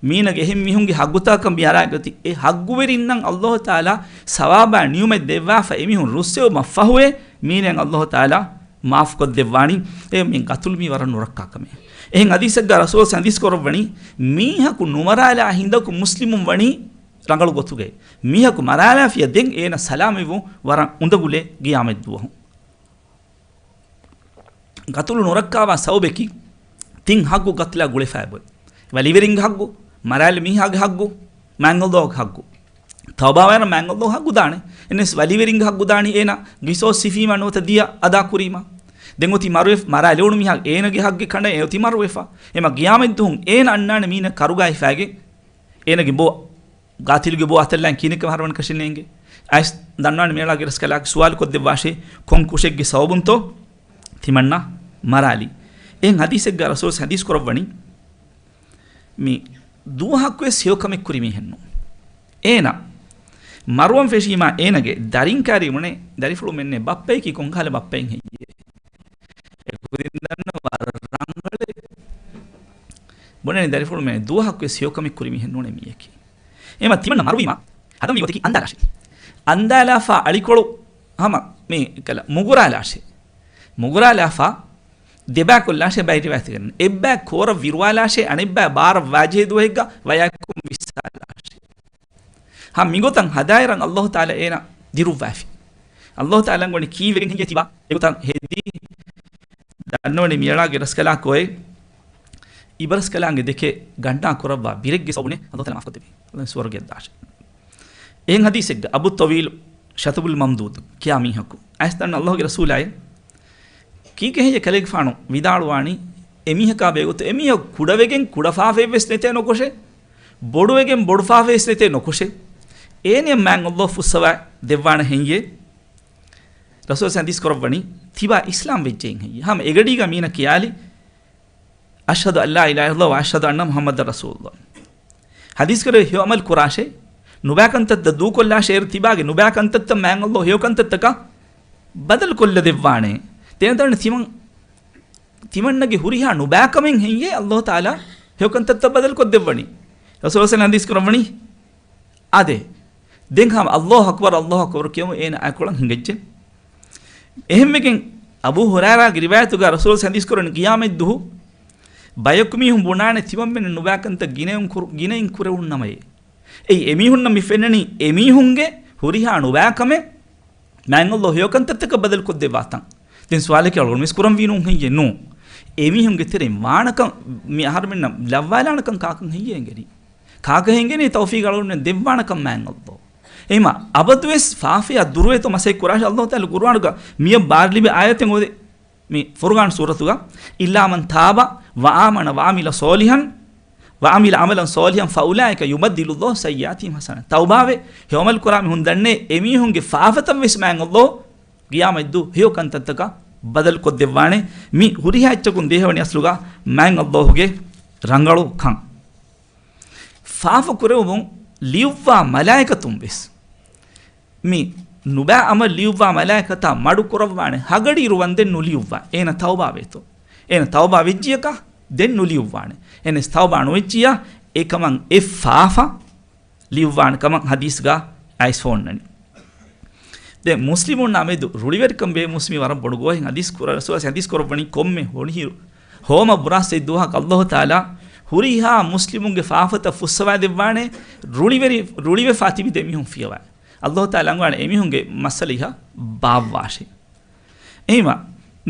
މީނަގެ އެހެން މީހުންގެ ހައްގުތަކަށް މި އަރާގަތީ، އެ ހައްގުވެރިންނަށް ﷲ ތަޢާލާ ސަވާބާ ނިޢުމަތް ދެއްވާފަ އެމީހުން ރުއްސެވުމަށް ފަހުވެ، މީނައަށް ﷲ ތަޢާލާ މާފުކޮށްދެއްވާނީ. އެ މި ގަތުލު މީ ވަރަށް ނުރައްކާ ކަމެއް. އެހެން ޙަދީޘެއްގަ ރަސޫލާ ޙަދީޘް ކުރައްވަނީ، މީހަކު ނުމަރާލާ ހިނދަކު މުސްލިމުން ވަނީ ރަނގަޅު ގޮތުގައި. މީހަކު މަރާލާފިޔަ ދެން އޭނަ ސަލާމަތްވުން ވަރަށް އުނދަގުލޭ ގިޔާމަތްދުވަހު. ގަތުލު ނުރައްކާވާ ސަބަބަކީ ތިން ހައްގު ގަތުލާ ގުޅިފައި އޮތް. ވަލީވެރިންގެ ހައްގު، މަރާލި މީހާގެ ހައްގު، މާތް ﷲ ގެ ހައްގު. ތައުބާވާނަ މާތް ﷲ ގެ ހައްގު ދާނެ. އެންވެސް ވަލީވެރިންގެ ހައްގު ދާނީ އޭނަ ގިސޯސް ސިފީމާ ނުވަތަ ދިޔަ އަދާ ކުރީމާ. ދެން އޮތީ މަރުވެ، މަރާލެވުނު މީހާ އޭނަގެ ހައްގެއް ކަނޑައެ އޮތީ މަރުވެފަ. އެމަ ގިޔާމަތްދުހުން އޭނަ އަންނާނެ މީނަ ކަރުގާ ހިފާގެ. އޭނަގެ ބޯ، ގާތިލުގެ ބޯ އަތަށްލާން ކިހިނެއްކަމެއް ހަރުވަން ކަށެއް ނޭނގެ. އައިސް ދަންނާނެ މޭޅާގެ ރަސްކަލާކި ސުވާލު ކޮށްދެއްވާށޭ، ކޮން ކުށެއްގެ ސަބަބުންތޯ ތިމަންނަ މަރާލީ. އެހެން ހަދީސެއްގަ ރަސޫލް ހަދީސް ކުރައްވަނީ، މި ދުވަހަކުވެސް ހެޔޮކަމެއް ކުރި މީހެއްނު. އޭނަ މަރުވަން ފެށީމާ އޭނަގެ ދަރިން ކާރީ ބުނޭ، ދަރިފުޅު މެންނޭ ބައްޕަޔަކީ ކޮންކަހަލަ ބައްޕައެއް ހެއްޔޭ؟ އެކުދިން ދަންނަ ވަރަށް ރަނގަޅޭ. ބުނޭ ދަރިފުޅު މެން ދުވަހަކުވެސް ހެޔޮކަމެއް ކުރި މީހެއް ނޫނޭ މީއަކީ. އެމަ ތިމަންނަ މަރުވީމާ ހަދަންވީ ގޮތަކީ އަންދާލާށޭ. އަންދާލާފާ އަޅިކޮޅު ހަމަ މި ކަލަ މުގުރާލާށޭ. މުގުރާލާފާ ދެބާ ކޮށްލާށޭ ބައި ރިވާޔަތުގަން. އެއްބައި ކޯރަށް ވިރުވާލާށޭ، އަނެއްބައި ބާރަށް ވާޖެހޭ ދުވަހެއްގަ ވަޔާއެކު ވިއްސާލާށޭ. ހަމަ މިގޮތަށް ހަދާއިރަށް އައްލާހު ތަޢާލާ އޭނަ ދިރުއްވާފި. އައްލާހު ތަޢާލާ ގޮނޑި ކީއްވެގެން ހެއްޔޭ ތިބާ އެގޮތަށް ހެދީ؟ ދަންނަވަނީ މިއަޅާގެ ރަސްކަލާކޯއޭ، އިބަރަސްކަލާނގެ ދެކެ ގަންނާ ކުރައްވާ ބިރެއްގެ ސަބަބުން އައްލާހު ތަޢާލާ މާފުކޮށްދެވީ. އައްލާހު ސުވަރުގެއަށް ދާށޭ. އެހެން ހަދީސެއްގަ އަބޫ ޠަވީލު ޝަތުބުލް މަމްދޫދު ކިޔާ މީހަކު އައިސް ދަންނަ އައްލާހުގެ ރަސޫލާއޭ، ކީކޭ ހެއްޔޭ ކަލޭގެފާނު ވިދާޅުވާނީ؟ އެމީހަކާ ބެހޭގޮތަށް އެމީހަކު ކުޑަވެގެން ކުޑަފާފައެއްވެސް ނެތޭ ނުކުށޭ، ބޮޑުވެގެން ބޮޑުފާފައެއްވެސް ނެތޭ ނުކުށޭ، އޭނަޔަށް މާތް އައްލާހު ފުއްސަވާ ދެއްވާނެ ހެއްޔޭ؟ ރަސޫލާ ހަދީސް ކުރައްވަނީ، ތިބާ އިސްލާމް ވެއްޖެއިން ހެއްޔޭ؟ ހަމަ އެގަޑީގަ މީނަ ކިޔާލި، އަޝްހަދު އައްލާ އިލާހަ އިއްލައްލާހު ވަ އަޝްހަދު އަންނަ މުޙައްމަދަން ރަސޫލުއްލާހް. ހަދީސް ކުރެވި ހެޔޮ ޢަމަލު ކުރާށޭ، ނުބައި ކަންތައްތައް ދޫކޮށްލާށޭ، އޭރު ތިބާގެ ނުބައި ކަންތައްތައް މާތް އައްލާހު ހެޔޮ ކަންތައްތަކަށް ބަދަލު ކޮށްލަ ދެއްވާނެ. ދެން ތިމަން، ތިމަންނަގެ ހުރިހާ ނުބައިކަމެއް ހެއްޔޭ އައްލާހު ތަޢާލާ ހެޔޮ ކަންތައްތައް ބަދަލު ކޮށްދެއްވަނީ؟ ރަސޫލާ ހަދީސް ކުރައްވަނީ. އާދެ، ދެން ހަމަ އައްލާހު އަކްބަރު، އައްލާހު އަކްބަރު ކިޔަމުން އޭނަ އަތްކޮޅަށް ހިނގައްޖެ. އެހެންވެގެން އަބޫ ހުރައިރާގެ ރިވާޔަތުގަ ރަސޫލު ހަދީސް ކުރަނީ ޤިޔާމަތް ދުހު ބަޔަކު މީހުން ބުނާނެ ތިމަންމެން ނުބައި ކަންތައް ގިނައިން ކުރު، ގިނައިން ކުރެވުން ނަމައޭ. އެއީ އެމީހުންނަށް މި ފެންނަނީ އެމީހުންގެ ހުރިހާ ނުބައި ކަމެއް މާތް އައްލާހު ހެޔޮ ކަންތައްތަކަށް ބަދަލު ކޮށްދެއްވާތަން. ދެން ސުވާލަކީ އަޅުގަނޑު މިސް ކުރަން ވީނޫން ހެއްޔޭ؟ ނޫ. އެމީހުންގެ ތެރެއިން ވާނަކަން މި އަހަރުމެންނަށް ލައްވާލާނަކަން ކާކަށް ހެއްޔޭ އެނގެނީ؟ ކާކަށް އެނގެނީ ތައުފީގު އަޅުގަނޑުމެން ދެއްވާނަކަން މާތް އައްލާހު؟ އެހެމަ އަބަދުވެސް ފާފަޔާ ދުރުވޭތޯ މަސައްކަތް ކުރާށޭ. އައްލާހު ތަޢާލާ ޤުރުއާނުގަ މިޔަށް ބާރުލިބި އާޔަތެއް އޮވެ، މި ފުރުޤާން ސޫރަތުގަ، "إِلَّا مَنْ تَابَ وَآمَنَ وَعَمِلَ صَالِحًا، وَعَمِلَ عَمَلًا صَالِحًا فَأُولَٰئِكَ يُبَدِّلُ اللَّهُ سَيِّئَاتِهِمْ حَسَنَاتٍ." ތައުބާވެ، ހެޔޮ ޢަމަލު ކުރާ މީހުން ދަންނޭ، އެމީހުންގެ ފާފަތައް ވެސް މާތް އައްލާހު ޤިޔާމަތްދު ހެޔޮ ކަންތައްތަކަށް ބަދަލު ކޮށްދެއްވާނެ. މި ހުރިހާ އެއްޗަކުން ދޭހަވަނީ އަސްލުގަ މާތް އައްލާހުގެ ރަނގަޅު ކަން. ފާފަ ކުރެވުމުން ލިޔުއްވާ މަލާއިކަތުން ވެސް، މި ނުބައި ޢަމަލު ލިޔުއްވާ މަލާއިކަތާ މަޑު ކުރައްވާނެ. ހަގަޑި އިރު ވަންދެން ނުލިޔުއްވާ. އޭނަ ތައުބާ ވޭތޯ؟ އޭނަ ތައުބާ ވެއްޖިޔަކަ ދެން ނުލިޔުއްވާނެ. އެހެނަސް ތައުބާ ނުވެއްޖިޔާ އެކަމަށް އެއް ފާފަ ލިޔުއްވާނެ ކަމަށް ހަދީސްގަ އައިސް ފޯންނަނީ. ދެން މުސްލިމުންނާ މެދު ރުޅިވެރިކަން ބޭ މުސްލިމީ ވަރަށް ބޮޑު ގޯހެއް. ހަދީސް ކުރ-، ރަސޫލާ ހަދީސް ކުރައްވަނީ ކޮންމެ ހޮނިހިރު ހޯމަ ބުރާސް ދުވަހަކަށް އައްލާހު ތަޢާލާ ހުރިހާ މުސްލިމުންގެ ފާފަތައް ފުއްސަވާ ދެއްވާނެ. ރުޅިވެރި، ރުޅިވެފާ ތިބި ދެމީހުން ފިޔަވާ. އައްލާހު ތަޢާލާ އަންގާނެ އެމީހުންގެ މައްސަލަ އިހަށް ބާއްވާށޭ. އެހެމަ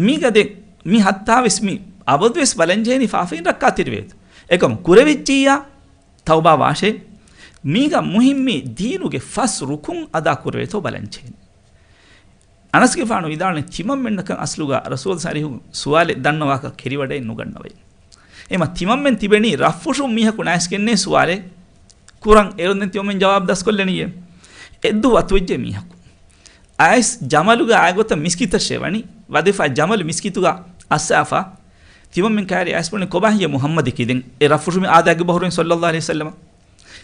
މީގަ ދެ މި ހައްތާވެސް މި އަބަދުވެސް ބަލަންޖެހެނީ ފާފައިން ރައްކާތެރިވޭތޯ. އެކަމު ކުރެވިއްޖިއްޔާ ތައުބާ ވާށޭ. މީގަ މުހިންމީ ދީނުގެ ފަސް ރުކުން އަދާ ކުރެވޭތޯ ބަލަންޖެހެނީ. އަނަސްގެފާނު ވިދާޅުވި ތިމަންމެންނަކަށް އަސްލުގަ ރަސޫލް ސަރީހު ސުވާލެއް ދަންނަވާކަށް ކެރިވަޑައެއް ނުގަންނަވައި. އެމަ ތިމަންމެން ތިބެނީ ރަށްފުށުން މީހަކު ނާސްގެންނޭ ސުވާލެއް ކުރަން. އޭރުން ދެން ތިމަންމެން ޖަވާބު ދަސްކޮށްލަނީއޭ. އެއްދުވަ އަތުވެއްޖެ މީހަކު. އައިސް ޖަމަލުގަ އާގޮތަށް މިސްކިތަށޭ ވަނީ. ވަދެފާ ޖަމަލު މިސްކިތުގަ އައްސާފާ. ތިމަންމެން ކައިރި އައިސް ބުނި ކޮބާ ހިޔެ މުޙައްމަދަކީ ދެން އެ ރަށްފުށު މި އާދައިގެ ބަހުރުން ޞައްލައްލާހު ޢަލައިހި ވަސައްލަމަ.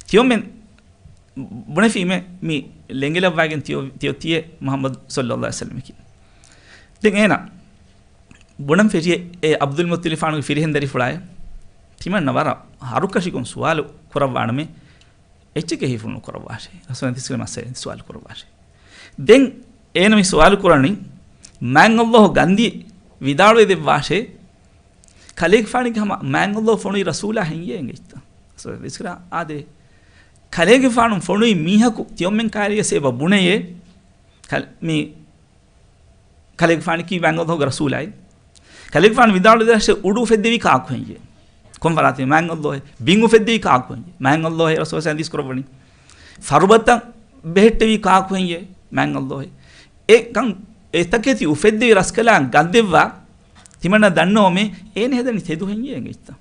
ތިމަންމެން ބުނެފީމެ މި ލެނގިލައްވާގެން ތިޔޮ، ތިޔޮ ތިޔެ މުޙައްމަދު ޞައްލައްލާހު ޢަލައިހި ވަސައްލަމަކީ. ދެން އޭނަ ބުނަން ފެށިއެ އެ ޢަބްދުލް މުއްޠަލިބާނުގެ ފިރިހެން ދަރިފުޅާއެ. ތިމަންނަ ވަރަށް ހަރުކަށިކޮން ސުވާލު ކުރައްވާނަމޭ. އެއްޗެކޭ ހީފުޅު ނުކުރައްވާށޭ. ރަސޫލާ ތިސްކުރި މައްސަލަ ސުވާލު ކުރައްވާށޭ. ދެން އޭނަ މި ސުވާލު ކުރަނީ މާތް އައްލާހު ގަންދީ ވިދާޅުވެ ދެއްވާށޭ. ކަލޭގެފާނުގެ ހަމަ މާތް އައްލާހު ފޮނުވި ރަސޫލާ ހެއްޔޭ އެނގޭތަ؟ ރަސޫލާ އާދޭ. ކަލޭގެފާނު ފޮނުވި މީހަކު ތިޔޮމެން ކާރިޔަސް އެބަ ބުނެޔޭ. ކަލ-، މި ކަލޭގެފާނަކީ މާތް އައްލާހުގެ ރަސޫލާއި. ކަލޭގެފާނު ވިދާޅުވެދާށޭ އުޑު އުފެއްދެވީ ކާކު ހެއްޔޭ؟ ކޮން ފަރާތެއް؟ މާތް ﷲ. ބިން އުފެއްދެވީ ކާކު ހެއްޔޭ؟ މާތް ﷲ. ރަސޫލާ ޙަދީޘް ކުރައްވަނީ. ފަރުބަތައް ބެހެއްޓެވީ ކާކު ހެއްޔޭ؟ މާތް ﷲ. އެ ކަން، އެ ތަކެތި އުފެއްދެވި ރަސްކަލާނގެ ގަދަ ދެއްވާ، ތިމަންނަ ދަންނަވަމޭ، އޭނަ ހެދަނީ ތެދު ހެއްޔޭ އެނގިއްތަ؟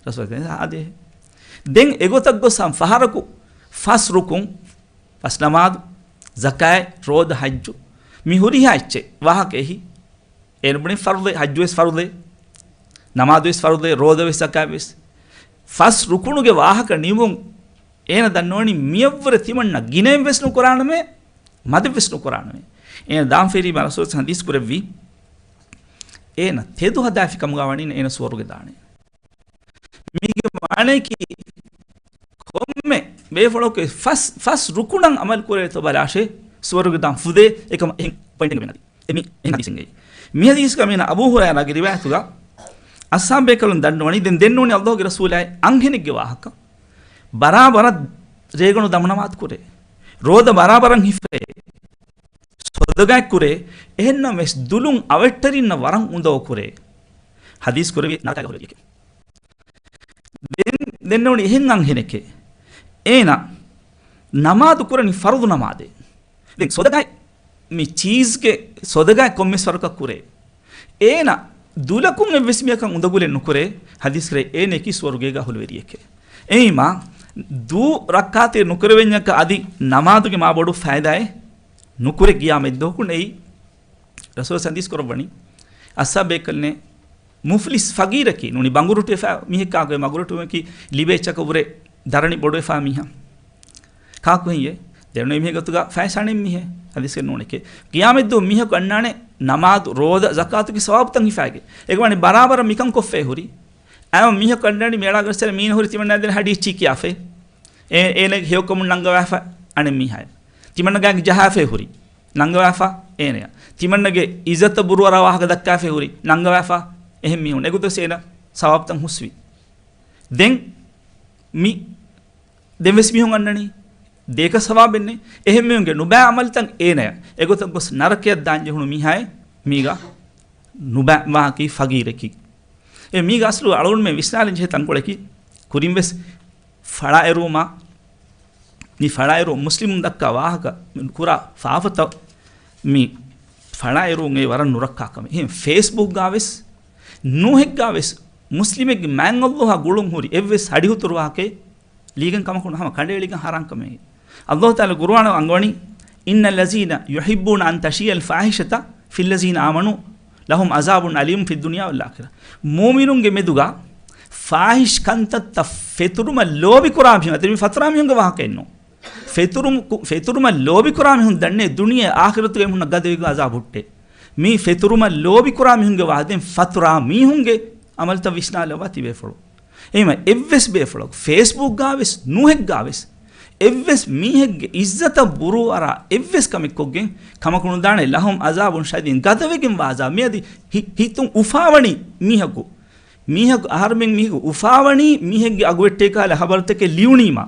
ރަސޫލާ އާދޭ. ދެން އެގޮތަށް ގޮސް ހަމަ ފަހަރަކު ފަސް ރުކުން، ފަސް ނަމާދު، ޒަކާތް، ރޯދަ، ޙައްޖު، މި ހުރިހާ އެއްޗެއް ވާހަކަ އެހި. އޭނަ ބުނި ފަރުޟެއް، ޙައްޖުވެސް ފަރުޟެއް، ނަމާދުވެސް ފަރުޟެއް، ރޯދަވެސް ޒަކާތްވެސް. ފަސް ރުކުނުގެ ވާހަކަ ނިމުން އޭނަ ދަންނަވަނީ މިޔަށްވުރެ ތިމަންނަ ގިނައެއްވެސް ނުކުރާނަމޭ، މަދެއްވެސް ނުކުރާނަމޭ. އޭނަ ދާން ފެރީމަ ރަސޫލާ ޙަދީޘް ކުރެއްވީ، އޭނަ ތެދު ހަދާފި ކަމުގަ ވަނީ އޭނަ ސުވަރުގެ ދާނެ. މީގެ މާނަޔަކީ ކޮންމެ ބޭފުޅަކު ފަސް، ފަސް ރުކުނަށް ޢަމަލު ކުރޭތޯ ބަލާށޭ، ސުވަރުގެ ދާން ފުދޭ. އެކަމަ އެހެން ޕޮއިންޓެއް މި އަދި. އެ މި އެހެން ޙަދީޘެއް. މި ޙަދީޘްގަ މީނަ އަބޫ ހުރައިރާގެ ރިވާޔަތުގަ އަޞްޙާބޭކަލުން ދަންނަވަނީ، ދެން ދެންނެވުނީ ﷲގެ ރަސޫލާއި އަންހެނެއްގެ ވާހަކަ. ބަރާބަރަށް ރޭގަނޑު ދަމު ނަމާދު ކުރޭ. ރޯދަ ބަރާބަރަށް ހިފޭ. ޞަދަޤާތް ކުރޭ. އެހެންނަމަވެސް ދުލުން އަވަށްޓެރިންނަށް ވަރަށް އުނދަގޫ ކުރޭ. ޙަދީޘް ކުރެވި ނަރަކައިގަ ހުރެވިއެކޭ. ދެން، ދެންނެވުނީ އެހެން އަންހެނެކޭ. އޭނަ ނަމާދު ކުރަނީ ފަރުޟު ނަމާދެއް. ދެން ޞަދަޤާތް، މި ޗީޒްގެ ޞަދަޤާތް ކޮންމެސް ވަރަކަށް ކުރޭ. އޭނަ ދުލަކުން އެއްވެސް މީހަކަށް އުނދަގުލެއް ނުކުރޭ. ޙަދީޘް ކުރޭ އޭނައަކީ ސުވަރުގޭގަ އަހުލުވެރިއެކޭ. އެހީމާ ދު ރައްކާތެއް ނުކުރެވެންޏަކަށް އަދި ނަމާދުގެ މާ ބޮޑު ފައިދާއެއް ނުކުރޭ ޤިޔާމަތް ދުވަހަކު ނެތް. ރަސޫލާ ޙަދީޘް ކުރައްވަނީ، އަޞްޙާބޭކަލުންނޭ، މުފްލިސް ފަގީރަކީ ނޫނީ ބަނގުރުއްޓުވެފަ މީހެއް ކާކު؟ ބަނގުރުއްޓުވުމަކީ ލިބޭ އެއްޗަކަށްވުރެ ދަރަނި ބޮޑުވެފަ މީހާ. ކާކު ހެއްޔޭ؟ ދެންނެވުނީ މީހެއް ގޮތުގަ ފައިސާ ނެތް މީހެއް. ޙަދީޘްގަ ނޫނެކޭ. ޤިޔާމަތްދުވަހު މީހަކު އަންނާނެ ނަމާދު، ރޯދަ، ޒަކާތުގެ ސަވާބުތައް ހިފާގެ. އެކަމަކު ވަނީ ބަރާބަރަށް މިކަން ކޮށްފައި ހުރި. އައިމަ މީހަކު އަންނާނީ މޭޅާގަ އައިސް މީނަ ހުރި ތިމަންނާ ދެން ހަޑި އެއްޗި ކިޔާފައި. އޭ، އޭނަގެ ހެޔޮކަމުން ނަންގަވާފަ އަނެއް މީހާއެއް. ތިމަންނަ ގާތް ޖަހާފައި ހުރި. ނަންގަވާފަ އޭނަޔަށް. ތިމަންނަގެ އިއްޒަތަށް ބުރޫއަރާ ވާހަކަ ދައްކާފައި ހުރި. ނަންގަވާފަ އެހެން މީހުން. އެގޮތަށް އޭނަ ސަވާބުތައް ހުސްވި. ދެން މި ދެން ވެސް މީހުން އަންނަނީ ދޭކަށް ސަވާބެއް ނެތް. އެހެން މީހުންގެ ނުބައި ޢަމަލުތައް އޭނަޔަށް. އެގޮތަށް ގޮސް ނަރަކަޔަށް ދާން ޖެހުނު މީހާއެއް މީގަ ނުބައި ވާހަކައީ ފަގީރަކީ. އެ މީގަ އަސްލު އަޅުގަނޑުމެން ވިސްނާލަން ޖެހޭ ތަންކޮޅަކީ، ކުރިން ވެސް ފަޅާއެރުވުމާ، މި ފަޅާއެރު މުސްލިމުން ދައްކާ ވާހަކަ ކުރާ ފާފަތައް، މި ފަޅާއެރުވުން އެއީ ވަރަށް ނުރައްކާ ކަމެއް. އެހެން ފޭސްބުކްގާ ވެސް ނޫހެއްގާ ވެސް މުސްލިމެއްގެ މާތް ﷲ ގުޅުން ހުރި އެއްވެސް ހަޑިހުތުރު ވާހަކައެއް ލިޔެގެން ކަމަކު ނު، ހަމަ ކަނޑައެޅިގެން ހަރާން ކަމެއް. ﷲ ތަޢާލާ ޤުރުއާނު އަންގަވަނީ، إن الذين يحبون أن تشيع الفاحشة في الذين آمنوا لهم عذاب أليم في الدنيا والآخرة. މުއުމިނުންގެ މެދުގަ ފާޙިޝް ކަންތައްތައް ފެތުރުމަށް ލޯބިކުރާ މީހުން، އަދި މި ފަތުރާ މީހުންގެ ވާހަކައެއް ނޫން. ފެތުރުމު-، ފެތުރުމަށް ލޯބިކުރާ މީހުން ދަންނޭ ދުނިޔެ އާޚިރަތުގެ އެމީހުންނަށް ގަދަވެގެން ޢަޛާބު ހުއްޓޭ. މީ ފެތުރުމަށް ލޯބިކުރާ މީހުންގެ ވާހަކަ. ދެން ފަތުރާ މީހުންގެ ޢަމަލުތައް ވިސްނާލައްވާ ތިބޭފުޅުން. އެހެންވެ އެއްވެސް ބޭފުޅަކު ފޭސްބުކްގާ ވެސް ނޫހެއްގާ ވެސް އެއްވެސް މީހެއްގެ އިއްޒަތަށް ބުރޫއަރާ އެއްވެސް ކަމެއް ކޮށްގެން ކަމަކު ނުދާނެ. لهم عذاب شديد، ގަދަވެގެން ވާ ޢަޛާބު. މިއަދި ހި-، ހިތުން އުފާވަނީ މީހަކު، މީހަކު، އަހަރުމެން މީހަކު އުފާވަނީ މީހެއްގެ އަގުވެއްޓޭ ކަހަލަ ޚަބަރުތަކެއް ލިޔުނީމާ،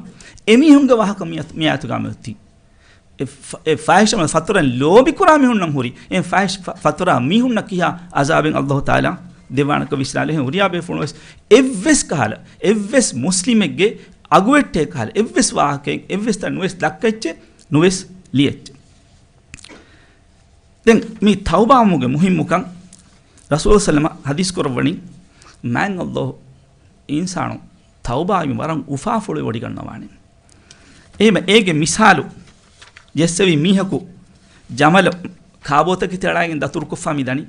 އެމީހުންގެ ވާހަކަ މި އަތު-، މި އާޔަތުގާ މި އޮތީ. އެ ފަ-، އެ ފާޙިޝް ޢަމަލު ފަތުރަން ލޯބިކުރާ މީހުންނަށް ހުރި، އެ ފާޙިޝް ފަ-، ފަތުރާ މީހުންނަށް ކިހާ ޢަޛާބެއް ﷲ ތަޢާލާ ދެއްވާނެކަން ވިސްނާލެވޭ. ހުރިހާ ބޭފުޅުން ވެސް އެއްވެސް ކަހަލަ، އެއްވެސް މުސްލިމެއްގެ އަގުވެއްޓޭ ކަހަލަ، އެއްވެސް ވާހަކައެއް، އެއްވެސް ތަން ނުވެސް ދައްކައްޗެއް، ނުވެސް ލިޔެއްޗެއް. ދެން މި ތައުބާވުމުގެ މުހިއްމުކަން ރަސޫލު ޞައްލަﷲު ޢަލައިހި ވަސައްލަމަ ޙަދީޘް ކުރައްވަނީ، މާތް ﷲ އިންސާނު ތައުބާވީމަ ވަރަށް އުފާފުޅުވެވޮޑިގަންނަވާނެ. އެހެންވެ އޭގެ މިސާލު ޖެއްސެވި މީހަކު ޖަމަލަށް ކާބޯތަކެތި އަޅައިގެން ދަތުރުކޮށްފަ މި ދަނީ.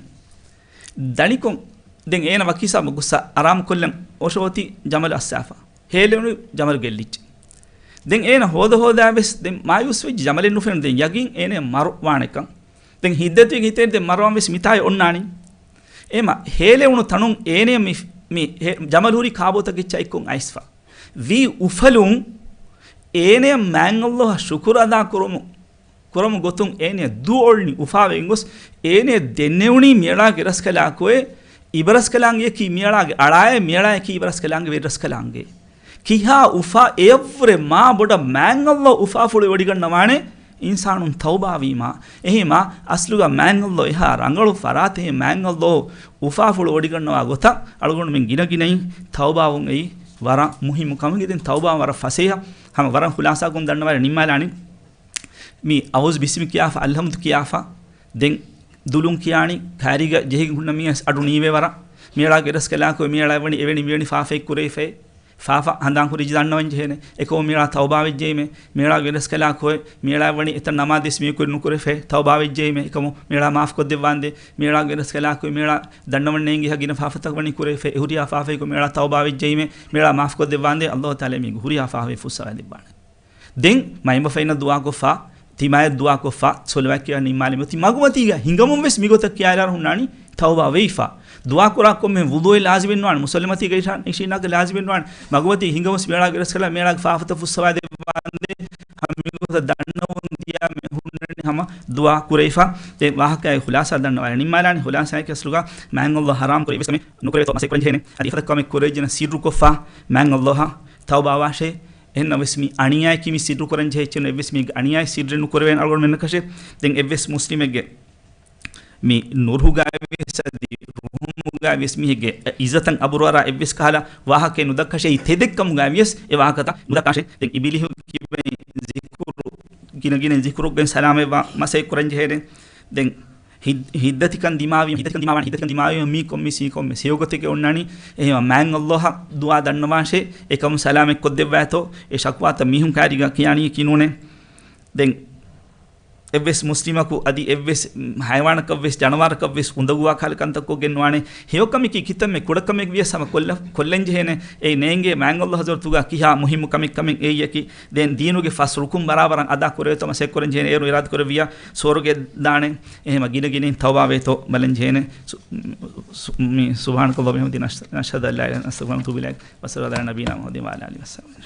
ދަނިކޮށް ދެން އޭނަ ވަކި ހިސާބަށް ގޮއްސަ އަރާމުކޮށްލަން އޮށޯތި ޖަމަލު އައްސާފަ. ހޭލެވުނު ޖަމަލު ގެއްލިއްޖެ. ދެން އޭނަ ހޯދަ ހޯދާ ވެސް ދެން މާޔޫސް ވެއްޖެ، ޖަމަލެއް ނުފެނުނު ދެން ޔަގީން އޭނަ މަރު ވާނެކަން. ދެން ހިތްދަތިވެގެން ހިތޭނެ ދެން މަރުވާން ވެސް މިތާއި އޮންނާނީ. އެމަ ހޭލެވުނު ތަނުން އޭނަ މި، މި ހޭ-، ޖަމަލު ހުރީ ކާބޯތަކެއްޗާ އެއްކޮށް އައިސްފަ. ވީ އުފަލުން އޭނަ މާތް ﷲ އަށް ޝުކުރު އަދާ ކުރުމު، ކުރަމު ގޮތުން އޭނަ ދޫ އޮޅިނީ އުފާވެގެން ގޮސް، އޭނަ ދެންނެވުނީ މިއަޅާގެ ރަސްކަލާކޮއެ، އިބަރަސްކަލާނގެއަކީ މިއަޅާގެ އަޅާއެ، މިއަޅާއަކީ އިބަރަސްކަލާނގެ ވެރިރަސްކަލާނގެ. ކިހާ އުފާ އެއަށްވުރެ މާ ބޮޑަށް މާތް ﷲ އުފާފުޅު ވޮޑިގަންނަވާނެ، އިންސާނުން ތައުބާވީމާ، އެހީމާ، އަސްލުގަ މާތް ﷲ އެހާ ރަނގަޅު ފަރާތެއް، މާތް ﷲ އުފާފުޅު ވޮޑިގަންނަވާ ގޮތަށް އަޅުގަނޑުމެން ގިނަގިނައިން ތައުބާވުން އެއީ ވަރަށް މުހިއްމު ކަމެއް. ދެން ތައުބާ ވަރަށް ފަސޭހަ، ހަމަ ވަރަށް ޚުލާސާކޮށް ދަންނަވާލަން ނިންމާލާނީ. މި އައޫޒު ބިސްމި ކިޔާފަ، އަލްޙަމްދު ކިޔާފަ، ދެން ދުލުން ކިޔާނީ، ކާރީގަ ޖެހިގެން ހުންނަ މީހާ އަޑު ނީވޭ ވަރަށް. މިއަޅާ ގެރަސްކަލާކޮ، މިއަޅާ ވަނީ އެވެނި މިވެނި ފާފައެއް ކުރެވިފައި. ފާފަ ހަނދާން ހުރި ޖި ދަންނަވަން ޖެހޭނެ. އެކަމު މިއަޅާ ތައުބާ ވެއްޖެއީމޭ. މިއަޅާ ގެރަސްކަލާކޮ، މިއަޅާ ވަނީ އެތަން ނަމާދެސް މި ކުރި ނުކުރެފައި. ތައުބާ ވެއްޖެއީމޭ. އެކަމު މިއަޅާ މާފް ކޮށްދެއްވާނދޭ. މިއަޅާ ގެރަސްކަލާކޮ، މިއަޅާ ދަންނަވަން ނޭނގި ހަ ގިނަ ފާފަތަކު ވަނީ ކުރެފައި. އެ ހުރިހާ ފާފައެކު މިއަޅާ ތައުބާ ވެއްޖެއީމޭ. މިއަޅާ މާފް ކޮށްދެއްވާނދޭ. ﷲ ތަޢާލާ މީގެ ހުރިހާ ފާފައެއް ފުއްސަވާ ދެއްވާނެ. ދެން މައިންބަފައިންނަށް ދުޢާކޮށްފަ، ތިމާޔަށް ދުޢާކޮށްފަ، ޞަލަވާތް ކިޔާ ނިންމާލީމަ ތި މަގުމަތީގަ ހިނގަމުން ވެސް މިގޮތަށް ކިޔާލާރަ ހުންނާނީ ތައުބާ ވެއިފަ. ދުޢާ ކުރާ ކޮންމެ ވުޟޫއެއް ލާޒިމެއް ނުވާނެ، މުސައްލަމަތީގަ އިޝާ، އިޝީނާގެ ލާޒިމެއް ނުވާނެ. މަގުމަތީ ހިނގަމުން ވެސް މިއަޅާ ގެރަސްކަލާ މިއަޅާގެ ފާފަތައް ފުއްސަވާ ދެއްވާނދޭ. ހަމަ މިގޮތަށް ދަންނަވަން ދިޔާ މީހުންނަށް ހަމަ ދުޢާ ކުރެވިފަ. ދެން ވާހަކައިގެ ޚުލާސާ ދަންނަވާލަން ނިންމާލާނީ. ޚުލާސާއަކީ އަސްލުގަ މާތް ﷲ ޙަރާމް ކުރި އެއްވެސް ކަމެއް ނުކުރެވޭތޯ މަސައްކަތް ކުރަން ޖެހޭނެ. އަދި އެފަދަ ކަމެއް ކުރެވިއްޖެނަ ސިއްރުކޮށްފަ، މާތް ﷲ އަށް ތައުބާވާށޭ. އެހެންނަމަވެސް މި އަނިޔާއަކީ މި ސިއްރު ކުރަން ޖެހިއްޗެއް ނޫން. އެއްވެސް މީ އަނިޔާއެއް ސިއްރެއް ނުކުރެވޭނެ އަޅުގަނޑުމެންނަކަށެއް. ދެން އެއްވެސް މުސްލިމެއްގެ މި ނުރުހުގައި ވިޔަސް އަދި ރުހުމުގައި ވިޔަސް މީހެއްގެ އިއްޒަތަށް އަބުރުއަރާ އެއްވެސް ކަހަލަ ވާހަކައެއް ނުދައްކަށޭ. ތެދެއްކަމުގައި ވިޔަސް އެ ވާހަކަތައް ނުދައްކާށޭ. ދެން އިބިލީހު ކިބައިން ޒިކުރު، ގިނަގިނައިން ޒިކުރުގެން ސަލާމަތްވާ މަސައްކަތް ކުރަން ޖެހޭނެ. ދެން ހިތް-، ހިތްދަތިކަން ދިމާވީ، ހިތްދަތިކަން ދިމާވާނެ، ހިތްދަތިކަން ދިމާވީމަ މީ ކޮންމެސް ހީކޮންމެސް ހެޔޮގޮތެއްގެ އޮންނާނީ. އެހެންވީމަ މާތް ﷲ އަށް ދުޢާ ދަންނަވާށޭ. އެކަމު ސަލާމަތް ކޮށްދެއްވާތޯ. އެ ޝަކުވާތައް މީހުން ކާރީގަ ކިޔާނީ ކި ނޫނޭ. ދެން އެއްވެސް މުސްލިމަކު އަދި އެއްވެސް ހައިވާނަކަށްވެސް ޖަނަވާރަކަށްވެސް އުނދަގޫވާ ކަހަލަ ކަންތައް ކޮށްގެން ނުވާނެ. ހެޔޮކަމަކީ ކިތަންމެ ކުޑަކަމެއް ވިޔަސް ހަމަ ކޮށްލަ-، ކޮށްލަން ޖެހޭނެ. އެއީ ނޭނގޭ މާތް ﷲ ޙަޟްރަތުގަ ކިހާ މުހިއްމު ކަމެއް ކަމެއް އެއީއަކީ. ދެން ދީނުގެ ފަސް ރުކުން ބަރާބަރަށް އަދާ ކުރެވޭތޯ މަސައްކަތް ކުރަން ޖެހޭނެ. އޭރު އިރާދަ ކުރެއްވިއްޔާ ސުވަރުގެ ދާނެ. އެހެންމަ ގިނަ ގިނައިން ތައުބާވޭތޯ ބަލަން ޖެހޭނެ. ސު-، ސު-، މި سبحانك اللهم وبحمدك، نشهد أن لا إله إلا أنت، نستغفرك ونتوب إليك. وصلى الله على نبينا محمد وعلى آله وصحبه.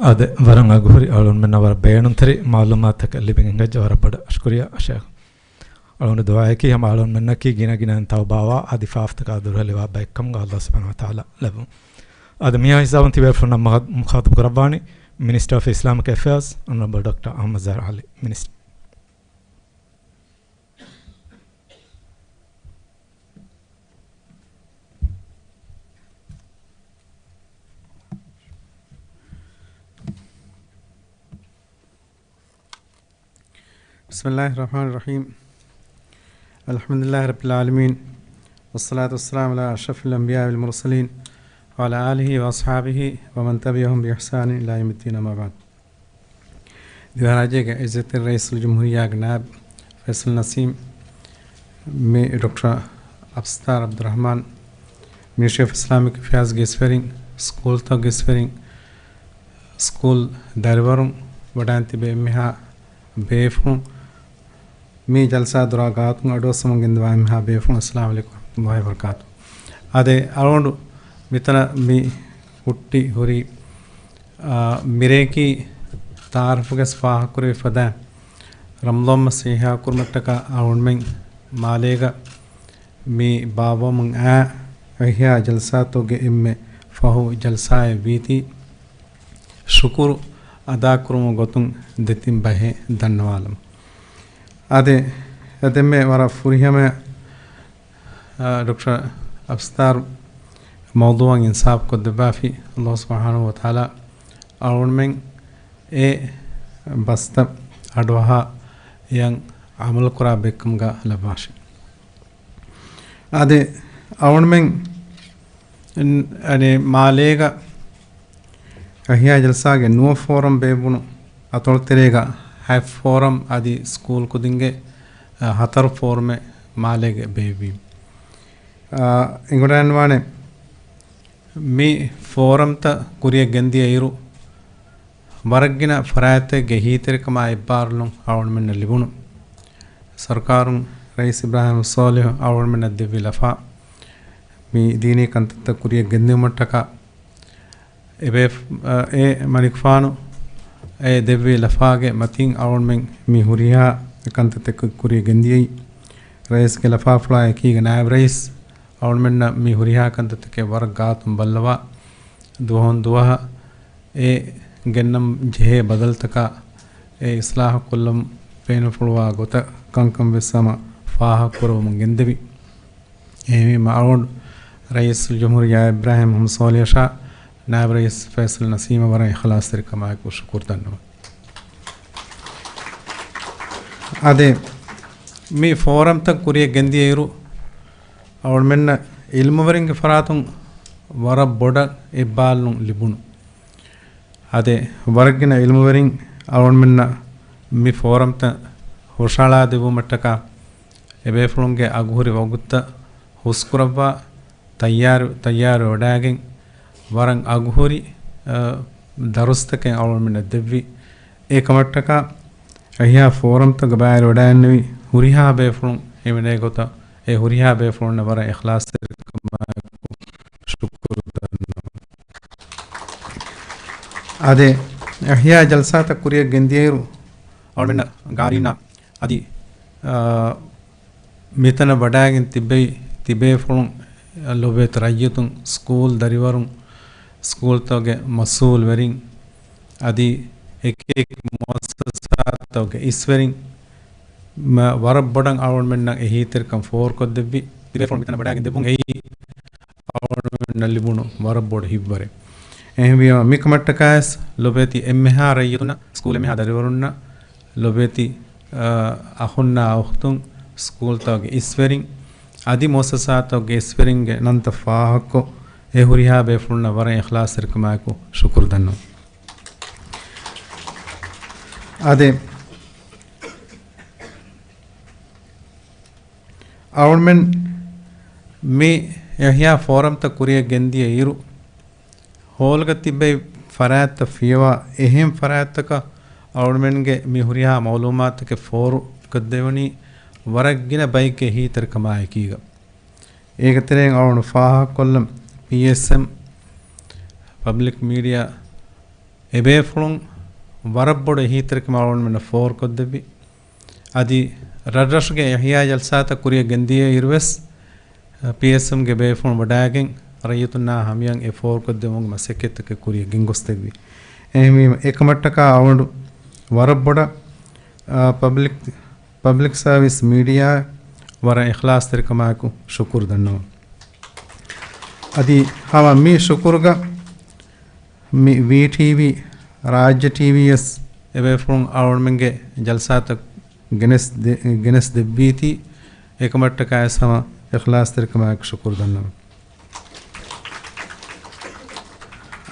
އާދެ، ވަރަށް އަގުހުރި އަޅުންމެންނަށް ވަރަށް ބޭނުންތެރި މަޢުލޫމާތުތަކެއް ލިބިގެން ހިނގައްޖެ. ވަރަށް ބޮޑަށް ޝުކުރިއްޔާ ޝޭޚް. އަޅުގަނޑު ދުޢާއަކީ ހަމަ އަޅުންމެންނަކީ ގިނަ ގިނައިން ތައުބާވާ އަދި ފާފަތަކާ ދުރުހެލިވާ ބައެއްކަމުގަ ﷲ ސުބްޙާނަހޫ ވަތަޢާލާ ލެއްވުން. އަދި މިހާ ހިސާބުން ތިބޭފުޅުންނަށް މުޚާ-، މުޚާޠަބު ކުރައްވާނީ މިނިސްޓަރ އޮފް އިސްލާމިކް އެފެއާޒް އޮނަރަބަލް ޑޮކްޓަރ އަޙްމަދު ޒަހްރާ ޢަލީ މިނިސްޓަރ. بسم الله الرحمن الرحيم. الحمد لله رب العالمين. والصلاة والسلام على أشرف الأنبياء والمرسلين وعلى آله وأصحابه ومن تبعهم بإحسان إلى يوم الدين، أما بعد. ދިވެހިރާއްޖޭގެ އިއްޒަތްތެރި ރައީސުލްޖުމްހޫރިއްޔާގެ ނާއިބު ފައިސަލް ނަސީމް، މި ޑޮކްޓަރ އަފްސަރު ޢަބްދުއްރަޙްމާން، މިނިސްޓްރީ އޮފް އިސްލާމިކް އެފެއާޒްގެ އިސްވެރިން، ސްކޫލްތަކުގެ އިސްވެރިން، ސްކޫލް ދަރިވަރުން، ވަޑައިން ތިބޭ އެންމެހާ ބޭފުޅުން، މި ޖަލްސާ ދޮރާ ގާތުން އަޑުއައްސަމުން ގެންދަވާ އެންމެހާ ބޭފުޅުން، އައްސަލާމު ޢަލައިކުމް ވަރަޙްމަތުﷲި ވަބަރަކާތު. އާދެ، އަޅުގަނޑު މިތަނަށް މި ހުއްޓި ހުރީ، އާ، މިރޭކީ ތަޢާރަފުގެ ފާހަގަކުރެވި ފަދައިން، ރަމަޟާން މަސް އިޙްޔާކުރުމަށްޓަކާ އަޅުގަނޑުމެން މާލޭގަ މި ބާއްވަމުން އައި އިޙްޔާ ޖަލްސާތަކުގެ އެންމެ ފަހު ޖަލްސާއެއް ވީތީ، ޝުކުރު އަދާކުރުމުގެ ގޮތުން ދެތިން ބަހެއް ދަންނަވާލަމު. އާދެ، އެދެންމެ ވަރަށް ފުރިހަމަ، އާ، ޑޮކްޓަރ އަފްސަރު މައުޟޫޢަށް އިންސާފު ކޮށްދެއްވާފި. ﷲ ސުބްޙާނަހޫ ވަތަޢާލާ އަޅުގަނޑުމެން އެ ބަސްތައް އަޑުއަހާ އެއަށް ޢަމަލުކުރާ ބައެއްކަމުގަ ލައްވާށި. އާދެ، އަޅުގަނޑުމެން އަނެއް މާލޭގަ އިޙްޔާ ޖަލްސާގެ ނުވަ ފޯރަމް ބޭއްވުނު އަތޮޅުތެރޭގަ ހަތް ފޯރަމް އަދި ސްކޫލް ކުދިންގެ، އަ، ހަތަރު ފޯރަމެއް މާލޭގަ ބޭއްވީ. އަ، އެނގިވަޑައިގަންނަވާނެ މި ފޯރަމްތައް ކުރިއަށް ގެންދިޔަ އިރު، ވަރަށްގިނަ ފަރާތްތަކެއްގެ އެހީތެރިކަމާ އެއްބާރުލުން އަޅުގަނޑުމެންނަށް ލިބުނު. ސަރުކާރުން ރައީސް އިބްރާހިމް ޞާލިޙު އަޅުގަނޑުމެންނަށް ދެއްވި ލަފާ، މި ދީނީ ކަންތައްތައް ކުރިއަށް ގެންދިއުމަށްޓަކާ، އެ ބޭފް-، އެ މަނިކުފާނު އެ ދެއްވި ލަފާގެ މަތިން އަޅުގަނޑުމެން މި ހުރިހާ ކަންތައްތަކެއް ކުރިއަށް ގެންދިޔައީ. ރައީސްގެ ލަފާފުޅާ އެކީގަ ނާއިބް ރައީސް އަޅުމެންނަށް މި ހުރިހާ ކަންތައްތަކެއް ވަރަށް ގާތުން ބައްލަވާ، ދުވަހުން ދުވަހަށް އެ ގެންނަން ޖެހޭ ބަދަލުތަކާ އެ އިސްލާހު ކޮށްލަން ބޭނުންފުޅުވާ ގޮތަށް ކަންކަން ވެސް ހަމަ ފާހަގަކުރައްވަމުން ގެންދެވި. އެހެންވީމަ އަޅުގަނޑު ރައީސުލްޖުމްހޫރިއްޔާ އިބްރާހިމް މުހައްމަދު ސޯލިހަށާ ނާއިބް ރައީސް ފައިސަލް ނަސީމަށް ވަރަށް އިޚްލާޞްތެރިކަމާއެކު ޝުކުރު ދަންނަވަން. އާދެ، މި ފޯރަމްތައް ކުރިއަށް ގެންދިޔައިރު، އަޅުމެންނަށް އިލްމުވެރިންގެ ފަރާތުން ވަރަށް ބޮޑަށް އެއްބާލުން ލިބުނު. އާދެ، ވަރަށްގިނަ އިލްމުވެރިން އަޅުމެންނަށް މި ފޯރަމްތައް ހުށަހަޅާ ދެއްވުމަށްޓަކާ، އެބޭފުޅުންގެ އަގުހުރި ވަގުތުތައް ހުސްކުރައްވާ، ތައްޔާރު، ތައްޔާރު ވަޑާގެން، ވަރަށް އަގުހުރި، އަ، ދަރުސްތަކެއް އަޅުމެންނަށް ދެއްވި. އެކަމަށްޓަކާ، އެހިޔާ ފޯރަމްތައްގެ ބައިވެރިވެވަޑައިގެންނެވި ހުރިހާ ބޭފުޅުން ހިމެނޭ ގޮތަށް، އެ ހުރިހާ ބޭފުޅުންނަށް ވަރަށް އިޚްލާޞްތެރިކަމާއެކު ޝުކުރު ދަންނަވަން. އާދެ، އެހިޔާ ޖަލްސާތައް ކުރިއަށް ގެންދިޔައިރު، އަޅުމެންނަށް ގާރީންނާ އަދި، އާ، މިތަނަށް ވަޑާގެން ތިއްބެވި ތިބޭފުޅުން، ލޮބުވެތި ރައްޔިތުން، ސްކޫލް ދަރިވަރުން، ސްކޫލްތަކުގެ މަސްއޫލްވެރިން، އަދި އެކިއެކި މުއައްސަސާތަކުގެ އިސްވެރިން، މަ-، ވަރަށް ބޮޑަށް އަޅުގަނޑުމެންނަށް އެހީތެރިކަން ފޯރުކޮށްދެއްވި ތިބޭފުޅުން މިތަނަށް ވަޑާގެން ދެއްވުން އެއީ އަޅުގަނޑުމެންނަށް ލިބުނު ވަރަށް ބޮޑު ހިތްވަރެއް. އެހެންވީމަ، މިކަމަށްޓަކާވެސް ލޮބުވެތި އެންމެހާ ރައްޔިތުންނަށް، ސްކޫލް އެންމެހާ ދަރިވަރުންނަށް، ލޮބުވެތި، އަ، އަޚުންނާ އުޚްތުން، ސްކޫލްތަކުގެ އިސްވެރިން، އަދި މުއައްސަސާތަކުގެ އިސްވެރިންގެ ނަންތައް ފާހަގަކޮށް، އެ ހުރިހާ ބޭފުޅުންނަށް ވަރަށް އިޚްލާޞްތެރިކަމާއެކު ޝުކުރު ދަންނަވަން. އާދެ، އަޅުމެން މި އެހިޔާ ފޯރަމްތައް ކުރިއަށް ގެންދިޔަ އިރު، ހޯލްގަ ތިއްބެވި ފަރާތްތައް ފިޔަވާ، އެހެން ފަރާތްތަކަށް އަޅުމެންގެ މި ހުރިހާ މައުލޫމާތުތަކެއް ފޯރުކޮށްދެވުނީ ވަރަށް ގިނަ ބައެއްގެ އެހީތެރިކަމާއެކީގަ. އޭގެ ތެރެއިން އަޅުގަނޑު ފާހަގަކޮށްލަން، ޕީ އެސް އެމް، ޕަބްލިކް މީޑިއާ، އެބޭފުޅުން ވަރަށް ބޮޑު އެހީތެރިކަމެއް އަޅުގަނޑުމެންނަށް ފޯރުކޮށްދެއްވި. އަދި ރަށްރަށުގެ އެހިޔާ ޖަލްސާތައް ކުރިއަށް ގެންދިޔަ އިރުވެސް، ޕީއެސްއެމްގެ ބޭފުޅުން ވަޑާގެން ރައްޔިތުންނާ ހަމަޔަށް އެ ފޯރުކޮށްދެއްވުމުގެ މަސައްކަތްތަކެއް ކުރިއަށް ގެންގޮސްދެއްވި. އެހެންވީމަ، އެކަމަށްޓަކާ އަޅުގަނޑު ވަރަށް ބޮޑަށް، އާ، ޕަބްލިކް، ޕަބްލިކް ސަރވިސް މީޑިއާ ވަރަށް އިޚްލާޞްތެރިކަމާއެކު ޝުކުރު ދަންނަވަން. އަދި ހަމަ މި ޝުކުރުގަ މި ވީޓީވީ، ރާއްޖެ ޓީވީ ވެސް އެބޭފުޅުން އަޅުގަނޑުމެންގެ ޖަލްސާތައް ގެނެސް ދެ-، ގެނެސް ދެއްވީތީ، އެކަމަށްޓަކާވެސް ހަމަ އިޚްލާޞްތެރިކަމާއެކު ޝުކުރު ދަންނަވަން.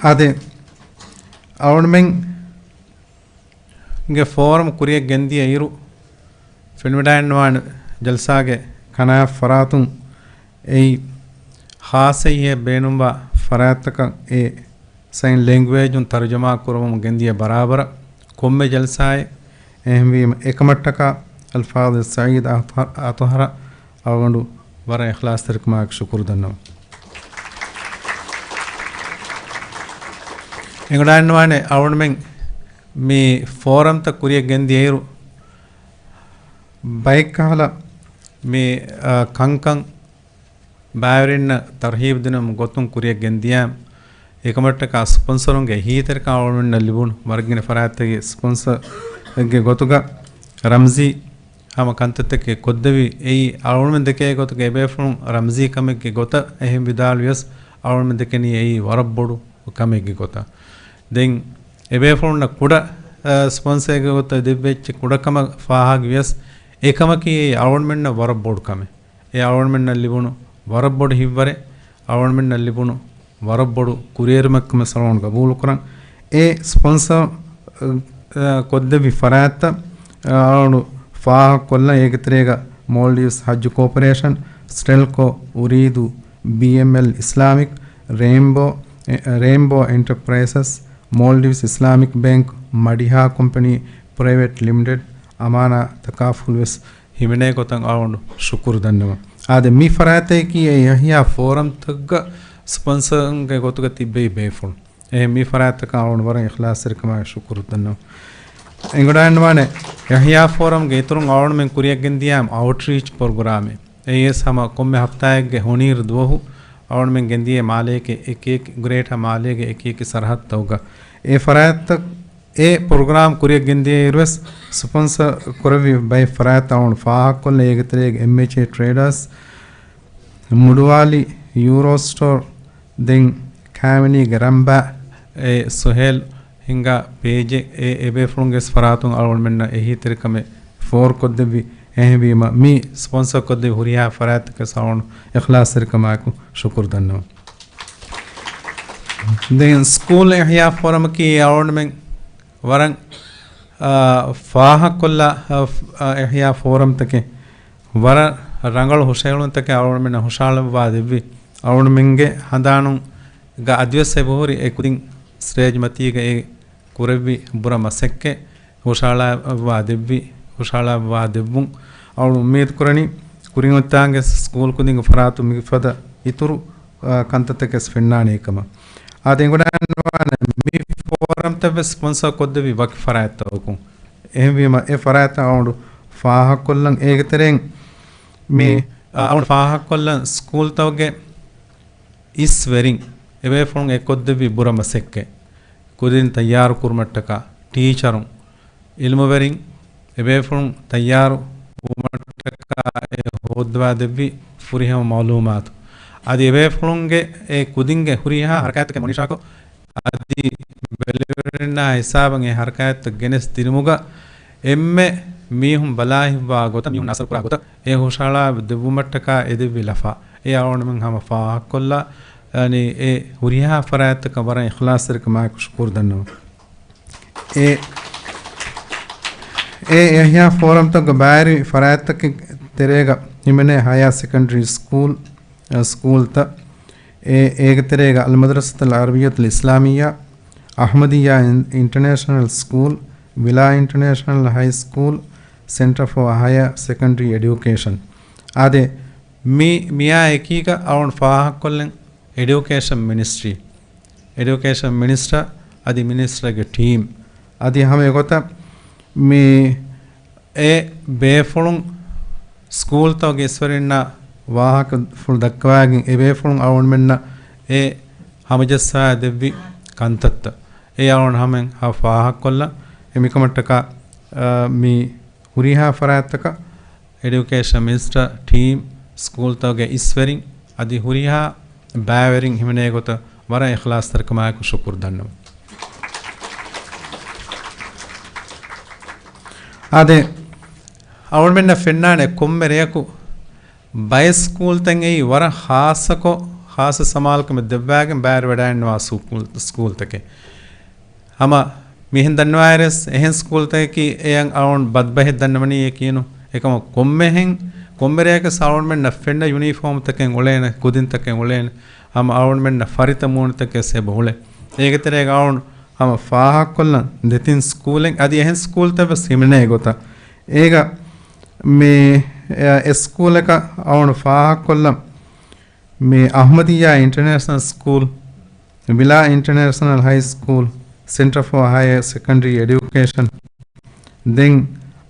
އާދެ، އަޅުގަނޑުމެންގެ ފޯރަމް ކުރިއަށް ގެންދިޔަ އިރު، ފެނިވަޑައިގަންނަވާނެ ޖަލްސާގެ ކަނާތް ފަރާތުން އެއީ ޚާއްޞަ އެހީއެއް ބޭނުންވާ ފަރާތްތަކަށް އެ ސައިން ލެންގުއޭޖުން ތަރުޖަމާ ކުރަމުން ގެންދިޔަ ބަރާބަރަށް ކޮންމެ ޖަލްސާއެއް. އެހެންވީމަ، އެކަމަށްޓަކާ އަލްފާޟިލް ސައީދް އަތްހަ-، އަތްހަރަށް އަޅުގަނޑު ވަރަށް އިޚްލާޞްތެރިކަމާއެކު ޝުކުރު ދަންނަވަން. އެނގިވަޑައިގަންނަވާނެ އަޅުގަނޑުމެން މި ފޯރަމްތައް ކުރިއަށް ގެންދިޔައިރު، ބައެއްކަހަލަ މި، އާ، ކަންކަން ބައިވެރިންނަށް ތަރްހީބު ދިނުމުގެ ގޮތުން ކުރިއަށް ގެންދިޔަ. އެކަމަށްޓަކާ ސްޕޮންސަރުންގެ އެހީތެރިކަން އަޅުގަނޑުމެންނަށް ލިބުނު. ވަރަށްގިނަ ފަރާތްތަކުގެ ސްޕޮންސަރެއްގެ ގޮތުގަ ރަމްޒީ ހަމަ ކަންތައްތަކެއް ކޮށްދެއްވި. އެއީ އަޅުގަނޑުމެން ދެކޭ ގޮތުގަ އެބޭފުޅުން ރަމްޒީ ކަމެއްގެ ގޮތަށް އެހެން ވިދާޅުވިޔަސް، އަޅުގަނޑުމެން ދެކެނީ އެއީ ވަރަށް ބޮޑު ކަމެއްގެ ގޮތަށް. ދެން އެބޭފުޅުންނަށް ކުޑަ، އަ، ސްޕޮންސަރެއްގެ ގޮތަށް ދެއްވިއްޖެ ކުޑަ ކަމަށް ފާހަގަވިޔަސް، އެ ކަމަކީ އެއީ އަޅުގަނޑުމެންނަށް ވަރަށް ބޮޑު ކަމެއް. އެ އަޅުގަނޑުމެންނަށް ލިބުނު ވަރަށް ބޮޑު ހިތްވަރެއް، އަޅުގަނޑުމެންނަށް ލިބުނު ވަރަށް ބޮޑު ކުރިއެރުމެއްކަމަށް އަޅުގަނޑު ގަބޫލުކުރަން. އެ ސްޕޮންސަރ، އަ، ކޮށްދެއްވި ފަރާތްތައް، އަ، އަޅުގަނޑު ފާހަގަކޮށްލަން. އޭގެ ތެރޭގަ މޯލްޑިވްސް ހައްޖު ކޯޕަރޭޝަން، ސްޓެލްކޯ، އުރީދޫ، ބީއެމްއެލް އިސްލާމިކް، ރޭންބޯ، އެ، ރޭންބޯ އެންޓަޕްރައިސަސް، މޯލްޑިވްސް އިސްލާމިކް ބޭންކް، މަޑިހާ ކޮމްޕެނީ ޕްރައިވެޓް ލިމިޓެޑް، އަމާނާ ތަކާފުލުވެސް ހިމެނޭ ގޮތަށް އަޅުގަނޑު ޝުކުރު ދަންނަވަން. އާދެ، މި ފަރާތަކީ އެ އެހިޔާ ފޯރަމްތަކުގަ ސްޕޮންސަރުންގެ ގޮތުގަ ތިއްބެވި ބޭފުޅުން. އެހެން މި ފަރާތްތަކަށް އަޅުގަނޑު ވަރަށް އިޚްލާޞްތެރިކަމާއެކު ޝުކުރު ދަންނަވަން. އެނގިވަޑައިގަންނަވާނެ، އިޙްޔާ ފޯރަމްގެ އިތުރުން އަޅުގަނޑުމެން ކުރިއަށް ގެންދިޔަ އައުޓްރީޗް ޕްރޮގްރާމެއް. އެއީވެސް ހަމަ ކޮންމެ ހަފްތާއެއްގެ ހޮނިއިރު ދުވަހު އަޅުގަނޑުމެން ގެންދިޔަ މާލޭގެ އެކި އެކި، ގްރޭޓާ މާލޭގެ އެކި އެކި ސަރަހައްދުތަކުގަ. އެ ފަރާތްތައް، އެ ޕްރޮގްރާމް ކުރިއަށް ގެންދިޔައިރުވެސް ސްޕޮންސަރ ކުރެއްވި ބައެއް ފަރާތްތައް އަޅުގަނޑު ފާހަގަކޮށްލަން، އޭގެ ތެރޭގަ އެމްއެޗްއޭ ޓްރޭޑާސް، މުޑުވާލި ޔޫރޯ ސްޓޯރ، ދެން ކާވެނީގެ ރަނބާ، އެ ސުހޭލް ހިނގާ ޕޭޖެއް، އެ އެބޭފުޅުންގެ ފަރާތުން އަޅުގަނޑުމެންނަށް އެހީތެރިކަމެއް ފޯރުކޮށްދެއްވި. އެހެންވީމަ، މި ސްޕޮންސަރ ކޮށްދެއްވި ހުރިހާ ފަރާތްތަކަށް އަޅުގަނޑު އިޚްލާޞްތެރިކަމާއެކު ޝުކުރު ދަންނަވަން. ދެން ސްކޫލް އިޙްޔާ ފޯރަމަކީ އަޅުގަނޑުމެން ވަރަށް، އާ، ފާހަގަކޮށްލާ، އާ، އިޙްޔާ ފޯރަމްތަކެއް، ވަރަށް ރަނގަޅު ހުށަހެޅުންތަކެއް އަޅުގަނޑުމެންނަށް ހުށަހަޅައްވާ ދެއްވި. އަޅުގަނޑުމެންގެ ހަނދާނުގަ އަދިވެސް އެބަހުރި އެ ކުދިން ސްޓޭޖް މަތީގަ އެ ކުރެއްވި ބުރަ މަސައްކަތް ހުށަހަޅައްވާ ދެއްވި، ހުށަހަޅައްވާ ދެއްވުން އަޅު އުއްމީދު ކުރަނީ، ކުރިން އޮތްތާނގެ ސްކޫލް ކުދިންގެ ފަރާތުން މިފަދަ އިތުރު، އާ، ކަންތައްތަކެސް ފެންނާނެ ކަމަށް. އާދެ، އެނގިވަޑައިގަންނަވާނެ މި ފޯރަމްތައް ވެސް ސްޕޮންސަރ ކޮށްދެއްވި ވަކި ފަރާތްތަކުން. އެހެންވީމަ، އެ ފަރާތްތައް އަޅުގަނޑު ފާހަގަކޮށްލަން. އޭގެ ތެރެއިން މި، އާ، އަޅުގަނޑު ފާހަގަކޮށްލަން ސްކޫލްތަކުގެ އިސްވެރިން، އެބޭފުޅުން އެއްކޮށްދެއްވި ބުރަ މަސައްކަތް، ކުދިން ތައްޔާރު ކުރުމަށްޓަކާ، ޓީޗަރުން، އިލްމުވެރިން، އެބޭފުޅުން ތައްޔާރު ވުމަށްޓަކާ އެ ހޯއްދަވާ ދެއްވި ފުރިހަމަ މައުލޫމާތު. އަދި އެބޭފުޅުންގެ އެ ކުދިންގެ ހުރިހާ ހަރަކާތްތަކެއް މޮނިޓާކޮށް، އަދި ބެލެވެރިންނާ ހިސާބަށް އެ ހަރަކާތްތައް ގެނެސް ދިނުމުގަ އެންމެ މީހުން ބަލާހިއްވާ ގޮތަށް، މީހުން އަސަރުކުރާ ގޮތަށް އެ ހުށަހަޅާ ދެއްވުމަށްޓަކާ އެދެއްވި ލަފާ އެ އަޅުގަނޑުމެން ހަމަ ފާހަގަކޮށްލާ، އަނި އެ ހުރިހާ ފަރާތްތަކަށް ވަރަށް އިޚްލާޞްތެރިކަމާއެކު ޝުކުރު ދަންނަވަން. އެ، އެ އިޙްޔާ ފޯރަމްތަކުގަ ބައިވެރި ފަރާތްތަކެއް ތެރޭގަ ހިމެނޭ ހަޔާ ސެކަންޑްރީ ސްކޫލް، އަ، ސްކޫލްތައް، އެ، އޭގެ ތެރޭގަ އަލްމަދްރަސަތުލް ޢަރަބިއްޔަތުލް އިސްލާމިއްޔާ، އަޙްމަދިއްޔާ އިން-، އިންޓަނޭޝަނަލް ސްކޫލް، ވިލާ އިންޓަނޭޝަނަލް ހައި ސްކޫލް، ސެންޓަރ ފޯ ހަޔަރ ސެކަންޑްރީ އެޑިއުކޭޝަން. އާދެ، މި، މިއާ އެކީގަ އަޅުގަނޑު ފާހަގަކޮށްލަން އެޑިއުކޭޝަން މިނިސްޓްރީ، އެޑިއުކޭޝަން މިނިސްޓަރ އަދި މިނިސްޓަރގެ ޓީމް އަދި ހަމަ އެގޮތަށް މި އެ ބޭފުޅުން ސްކޫލްތަކުގެ އިސްވެރިންނަށް ވާހަކަފުޅު ދައްކަވައިގެން، އެ ބޭފުޅުން އަޅުގަނޑުމެންނަށް އެ ހަމަޖައްސާ ދެއްވި ކަންތައްތައް އެ އަޅުގަނޑު ހަމައިން ހަ ފާހަގަކޮށްލަން. އެ މިކަމަށްޓަކާ، އަ، މި ހުރިހާ ފަރާތްތަކަށް އެޑިއުކޭޝަން މިނިސްޓަރ، ޓީމް، ސްކޫލްތަކުގެ އިސްވެރިން އަދި ހުރިހާ ބައިވެރިން ހިމެނޭ ގޮތަށް ވަރަށް އިޚްލާޞްތެރިކަމާއެކު ޝުކުރު ދަންނަވަން. އާދެ، އަޅުގަނޑުމެންނަށް ފެންނާނެ ކޮންމެ ރެޔަކު ބައެއް ސްކޫލްތައް އެއީ ވަރަށް ޚާއްޞަކޮށް، ޚާއްޞަ ސަމާލުކަމެއް ދެއްވާގެން ބައިވެރިވެޑައިންނަވާ ސުކޫލް، ސްކޫލްތަކެއް. ހަމަ މިހެން ދަންނަވާއިރުވެސް އެހެން ސްކޫލްތަކަކީ އެޔަށް އަޅުގަނޑު ބަދްބަހެއް ދަންނަވަނީ އެކި އިނު. އެކަމަކު ކޮންމެހެން، ކޮންމެ ރެޔަކަސް އަޅުގަނޑުމެންނަށް ފެންނަ ޔުނީފޯމްތަކެއް އުޅޭނެ، ކުދިންތަކެއް އުޅޭނެ، ހަމަ އަޅުގަނޑުމެންނަށް ފަރިތަ މޫނުތަކެއް އެބަ އުޅޭ. އޭގެ ތެރޭގަ އަޅުގަނޑު ހަމަ ފާހަގަކޮށްލަން ދެތިން ސްކޫލެއް، އަދި އެހެން ސްކޫލްތައް ވެސް ހިމެނޭ ގޮތަށް. އޭގަ މި އެ، އެ ސްކޫލަކަށް އަޅުގަނޑު ފާހަގަކޮށްލަން މި އަޙްމަދިއްޔާ އިންޓަރނޭޝަނަލް ސްކޫލް، ވިލާ އިންޓަރނޭޝަނަލް ހައި ސްކޫލް، ސެންޓަރ ފޯ ހަޔަރ ސެކަންޑްރީ އެޑިއުކޭޝަން. ދެން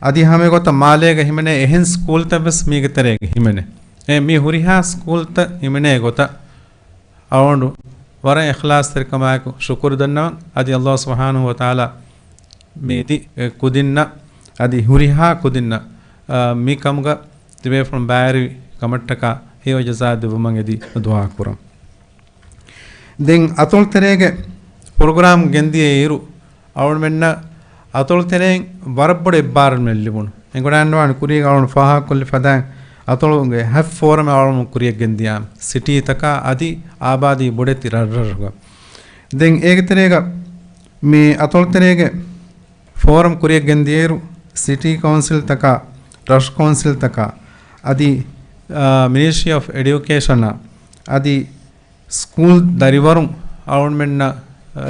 އަދި ހަމަ އެގޮތަށް މާލޭގަ ހިމެނޭ އެހެން ސްކޫލްތައް ވެސް މީގެ ތެރޭގަ ހިމެނޭ. އެ މި ހުރިހާ ސްކޫލްތައް ހިމެނޭ ގޮތަށް އަޅުގަނޑު ވަރަށް އިޚްލާޞްތެރިކަމާއެކު ޝުކުރު ދަންނަވަން. އަދި ﷲ ސުބްޙާނަހޫ ވަތަޢާލާ މި އިދި ކުދިންނަށް އަދި ހުރިހާ ކުދިންނަށް، އާ، މި ކަމުގަ ތިބޭފުޅުން ބައިވެރި ކަމަށްޓަކާ ހެޔޮ ޖަޒާ ދެއްވުމަށް އެދި ދުޢާ ކުރަން. ދެން އަތޮޅުތެރޭގެ ޕްރޮގްރާމް ގެންދިޔަ އިރު، އަޅުގަނޑުމެންނަށް އަތޮޅުތެރެއިން ވަރަށް ބޮޑު އެއްބާރުލުމެއް ލިބުނު. އެނގިވަޑައިގަންނަވާނެ ކުރީގަ އަޅުގަނޑު ފާހަގަކޮށްލި ފަދައިން، އަތޮޅުގެ ހަތް ފޯރަމެއް އަޅުގަނޑު ކުރިއަށް ގެންދިޔާ، ސިޓީތަކާ އަދި އާބާދީ ބޮޑެތި ރަށްރަށުގަ. ދެން އޭގެ ތެރޭގަ މި އަތޮޅުތެރޭގެ ފޯރަމް ކުރިއަށް ގެންދިޔައިރު، ސިޓީ ކައުންސިލްތަކާ، ރަށު ކައުންސިލްތަކާ އަދި، އާ، މިނިސްޓްރީ އޮފް އެޑިއުކޭޝަނާ އަދި ސްކޫލް ދަރިވަރުން އަޅުގަނޑުމެންނަށް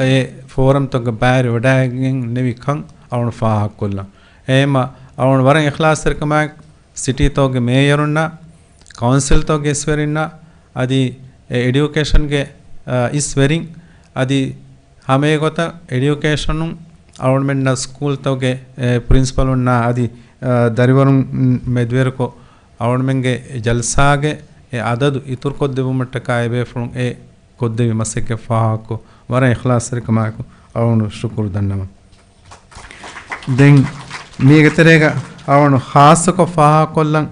އެ ފޯރަމްތަކުގެ ބައިވެރިވެވަޑައިގެން ނެވި ކަން އަޅުގަނޑު ފާހަގަކޮށްލަން. އެހެންމަ އަޅުގަނޑު ވަރަށް އިޚްލާޞްތެރިކަމާއެކު ސިޓީތަކުގެ މޭޔަރުންނާ، ކައުންސިލްތަކުގެ އިސްވެރިންނާ، އަދި އެ އެޑިއުކޭޝަންގެ، އަ، އިސްވެރިން، އަދި ހަމައެގޮތަށް އެޑިއުކޭޝަނުން އަޅުގަނޑުމެންނަށް ސްކޫލްތަކުގެ، އެ، ޕްރިންސިޕަލުންނާ އަދި، އަ، ދަރިވަރުން މެދުވެރިކޮށް، އަޅުގަނޑުމެންގެ ޖަލްސާގެ އެ އަދަދު އިތުރުކޮށްދެއްވުމަށްޓަކާ އެ ބޭފުޅުން އެ ކޮށްދެއްވި މަސައްކަތް ފާހަގަކޮށް، ވަރަށް އިޚްލާޞްތެރިކަމާއެކު އަޅުގަނޑު ޝުކުރު ދަންނަވަން. ދެން މީގެ ތެރޭގަ އަޅުގަނޑު ޚާއްޞަކޮށް ފާހަގަކޮށްލަން،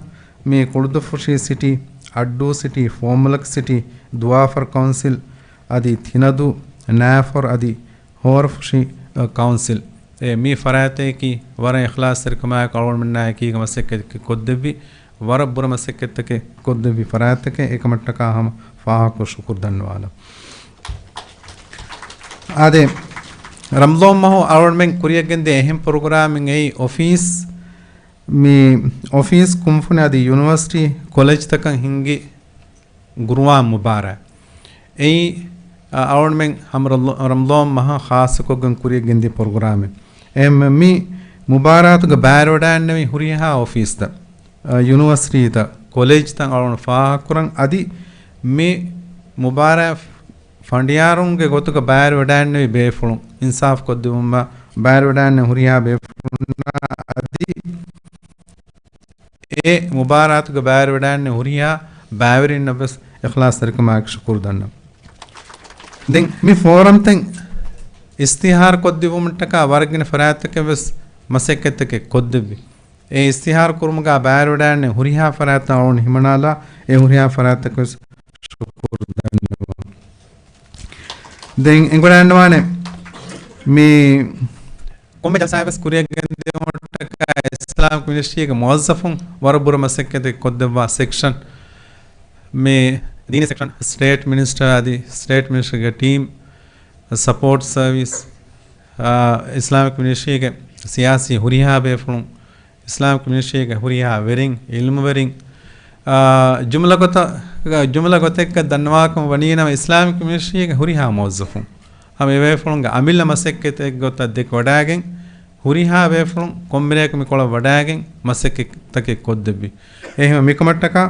މި ކުޅުދުއްފުށީ ސިޓީ، އައްޑޫ ސިޓީ، ފޯމުލަކް ސިޓީ، ދުވާފަރު ކައުންސިލް، އަދި ތިނަދޫ، ނާފޮރު އަދި ހޯރަފުށި، އަ، ކައުންސިލް. އެ މި ފަރާތްތަކަކީ ވަރަށް އިޚްލާޞްތެރިކަމާއެކު އަޅުގަނޑުމެންނާ އެކީގަ މަސައްކަތް ކޮށްދެއްވި، ވަރަށް ބުރަ މަސައްކަތްތަކެއް ކޮށްދެއްވި ފަރާތްތަކެއް. އެކަމަށްޓަކާ ހަމަ ފާހަގަކޮށް ޝުކުރު ދަންނަވާލަން. އާދެ، ރަމަޟާން މަހު އަޅުގަނޑުމެން ކުރިއަށްގެންދިޔަ އެހެން ޕްރޮގްރާމެއް އެއީ އޮފީސް، މި އޮފީސް ކުންފުނި އަދި ޔުނިވަރސިޓީ ކޮލެޖްތަކަށް ހިންގި ގުރުއާން މުބާރާތް. އެއީ، އަ، އަޅުގަނޑުމެން ހަމަ ރަމަޟާން މަހަށް ޚާއްޞަކޮށްގެން ކުރިއަށްގެންދިޔަ ޕްރޮގްރާމެއް. އެހެންވެ މި މުބާރާތުގަ ބައިވެރިވެވަޑައިގެންނެވި ހުރިހާ އޮފީސްތައް، އަ، ޔުނިވަރސިޓީތައް، ކޮލެޖްތައް އަޅުގަނޑު ފާހަގަކުރަން. އަދި މި މުބާރާތް ފަނޑިޔާރުންގެ ގޮތުގަ ބައިވެރިވެވަޑައިގެންނެވި ބޭފުޅުން، އިންސާފް ކޮށްދިއުމަށް ބައިވެރިވެވަޑައިގެންނެވި ހުރިހާ ބޭފުޅުންނާ އަދި އެ މުބާރާތުގަ ބައިވެރިވެވަޑައިގެންނެވި ހުރިހާ ބައިވެރިންނަށް ވެސް އިޚްލާޞްތެރިކަމާއެކު ޝުކުރު ދަންނަވަން. ދެން މި ފޯރަމްތައް އިޝްތިހާރު ކޮށްދިއުމަށްޓަކާ ވަރަށް ގިނަ ފަރާތްތަކެއް ވެސް މަސައްކަތްތަކެއް ކޮށްދެއްވި. އެ އިޝްތިހާރު ކުރުމުގަ ބައިވެރިވެވަޑައިގެންނެވި ހުރިހާ ފަރާތްތައް އަޅުގަނޑު ހިމަނާލާ، އެ ހުރިހާ ފަރާތްތަކަށް ވެސް ޝުކުރު ދަންނަވަން. ދެން އެނގިވަޑައިގަންނަވާނެ މި ކޮންމެ ޖަލްސާއެއް ވެސް ކުރިއަށް ގެންދިއުމަށްޓަކާ އިސްލާމިކް މިނިސްޓްރީގެ މުވައްޒަފުން ވަރަށް ބުރަ މަސައްކަތެއް ކޮށްދެއްވާ ސެކްޝަން، މި ދީނީ ސެކްޝަން، ސްޓޭޓް މިނިސްޓަރ އަދި ސްޓޭޓް މިނިސްޓަރގެ ޓީމް، ސަޕޯޓް ސަރވިސް، އާ، އިސްލާމިކް މިނިސްޓްރީގެ ސިޔާސީ ހުރިހާ ބޭފުޅުން، އިސްލާމިކް މިނިސްޓްރީގެ ހުރިހާ ވެރިން، އިލްމުވެރިން، އާ، ޖުމްލަ ގޮތަށް، ޖުމްލަ ގޮތެއްގަ ދަންނަވާކަމަށް ވަނީ ނަމަ، އިސްލާމިކް މިނިސްޓްރީގެ ހުރިހާ މުވައްޒަފުން ހަމަ އެބޭފުޅުންގެ އަމިއްލަ މަސައްކަތެއް ގޮތަށް ދެކެވަޑައިގެން، ހުރިހާ ބޭފުޅުން ކޮންމެރެއަކު މިކޮޅަށް ވަޑައިގެން މަސައްކަތްތަކެއް ކޮށްދެއްވި. އެހެންވެ މިކަމަށްޓަކާ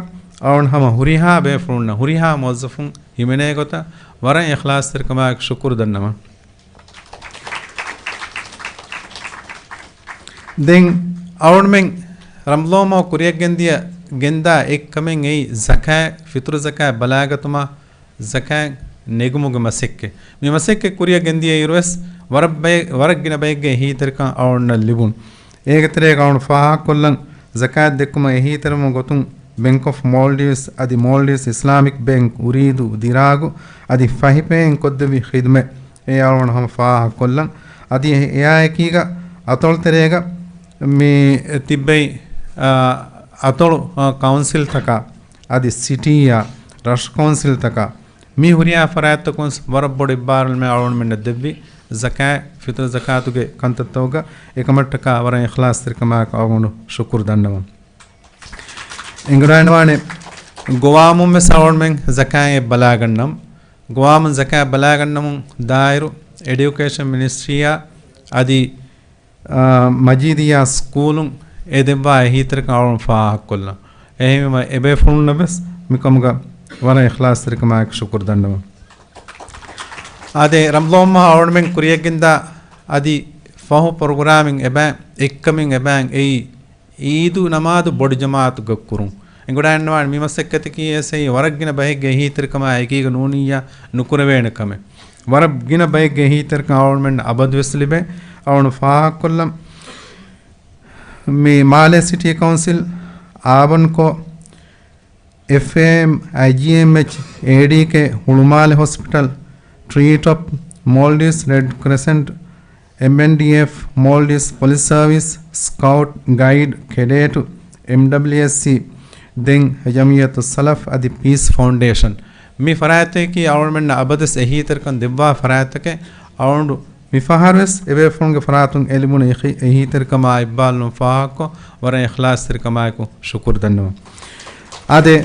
އަޅުގަނޑު ހަމަ ހުރިހާ ބޭފުޅުންނަށް، ހުރިހާ މުވައްޒަފުން ހިމެނޭ ގޮތަށް ވަރަށް އިޚްލާޞްތެރިކަމާއެކު ޝުކުރު ދަންނަވަން. ދެން އަޅުގަނޑުމެން ރަމަޟާން މަހު ކުރިއަށްގެންދިޔަ ގެންދާ އެއްކަމެއް އެއީ ޒަކާތް، ފިޠުރު ޒަކާތް ބަލާގަތުމާ، ޒަކާތް ނެގުމުގެ މަސައްކަތް. މި މަސައްކަތް ކުރިއަށް ގެންދިޔައިރު ވެސް ވަރަށް ބައެއް، ވަރަށް ގިނަ ބައެއްގެ އެހީތެރިކަން އަޅުގަނޑަށް ލިބުނު. އޭގެ ތެރޭގަ އަޅުގަނޑު ފާހަގަކޮށްލަން، ޒަކާތް ދެއްކުމަށް އެހީތެރިވުމުގެ ގޮތުން ބެންކް އޮފް މޯލްޑިވްސް އަދި މޯލްޑިވްސް އިސްލާމިކް ބޭންކް، އުރީދޫ، ދިރާގު އަދި ފަހި ޕޭއިން ކޮށްދެއްވި ޚިދުމަތް އެ އަޅުގަނޑު ހަމަ ފާހަގަކޮށްލަން. އަދި އެ-، އެއާއެކީގަ އަތޮޅު ތެރޭގަ މި ތިއްބެވި، އާ، އަތޮޅު، އާ، ކައުންސިލްތަކާ އަދި ސިޓީއާ ރަށު ކައުންސިލްތަކާ މި ހުރިހާ ފަރާތްތަކުން ވަރަށް ބޮޑު އިއްބާރުލުމެއް އަޅުގަނޑުމެންނަށް ދެއްވި ޒަކާތް، ފިޠުރު ޒަކާތުގެ ކަންތައްތަކުގަ އެކަމަށްޓަކާ ވަރަށް އިޚްލާޞްތެރިކަމާއެކު އަޅުގަނޑު ޝުކުރު ދަންނަވަން. އެނގިވަޑައިގަންނަވާނެ ގޮވާމުން ވެސް އަޅުގަނޑުމެން ޒަކާތް ބަލާގަންނަމު. ގޮވާމުން ޒަކާތް ބަލާގަންނަމުން ދާއިރު އެޑިއުކޭޝަން މިނިސްޓްރީއާ އަދި އާ، މަޖީދިއްޔާ ސްކޫލުން އެ ދެއްވާ އެހީތެރިކަން އަޅުގަނޑު ފާހަގަކޮށްލަން. އެހެންވީމަ އެބޭފުޅުންނަށް ވެސް މިކަމުގަ ވަރަށް އިޚްލާޞްތެރިކަމާއެކު ޝުކުރު ދަންނަވަން. އާދެ، ރަމަޟާން މަހު އަޅުގަނޑުމެން ކުރިއަށްގެންދާ އަދި ފަހު ޕްރޮގްރާމެއް އެބައި، އެއްކަމެއް އެބައި އެއީ، އީދު ނަމާދު ބޮޑު ޖަމާޢަތުގަ ކުރުން. އެނގިވަޑައިގަންނަވާނެ މި މަސައްކަތަކީ އެސް އެއީ ވަރަށް ގިނަ ބައެއްގެ އެހީތެރިކަމާ އެކީގަ ނޫނިއްޔާ ނުކުރެވޭނެ ކަމެއް. ވަރަށް ގިނަ ބައެއްގެ އެހީތެރިކަން އަޅުގަނޑުމެންނަށް އަބަދުވެސް ލިބޭ. އަޅުގަނޑު ފާހަގަކޮށްލަން، މި މާލެ ސިޓީ ކައުންސިލް، އާބަންކޯ، އެފްއޭއެމް، އައިޖީއެމްއެޗް، އޭޑީކޭ، ހުޅުމާލެ ހޮސްޕިޓަލް، ޓްރީޓޮޕް، މޯލްޑިވްސް ރެޑް ކްރެސެންޓް، އެމްއެންޑީއެފް، މޯލްޑިވްސް ޕޮލިސް ސަރވިސް، ސްކައުޓް، ގައިޑް، ކެޑޭޓު، އެމްޑަބްލިއުއެސްސީ، ދެން ޖަމްއިއްޔަތު ސަލަފް އަދި ޕީސް ފައުންޑޭޝަން. މި ފަރާތްތަކަކީ އަޅުގަނޑުމެންނަށް އަބަދުވެސް އެހީތެރިކަން ދެއްވާ ފަރާތްތަކެއް. އަޅުގަނޑު މިފަހަރުވެސް އެބޭފުޅުންގެ ފަރާތުން އެ ލިބުނު އެހީ-، އެހީތެރިކަމާ އިއްބާލުން ފާހަގަކޮށް، ވަރަށް އިޚްލާޞްތެރިކަމާއެކު ޝުކުރު ދަންނަވަން. އާދެ،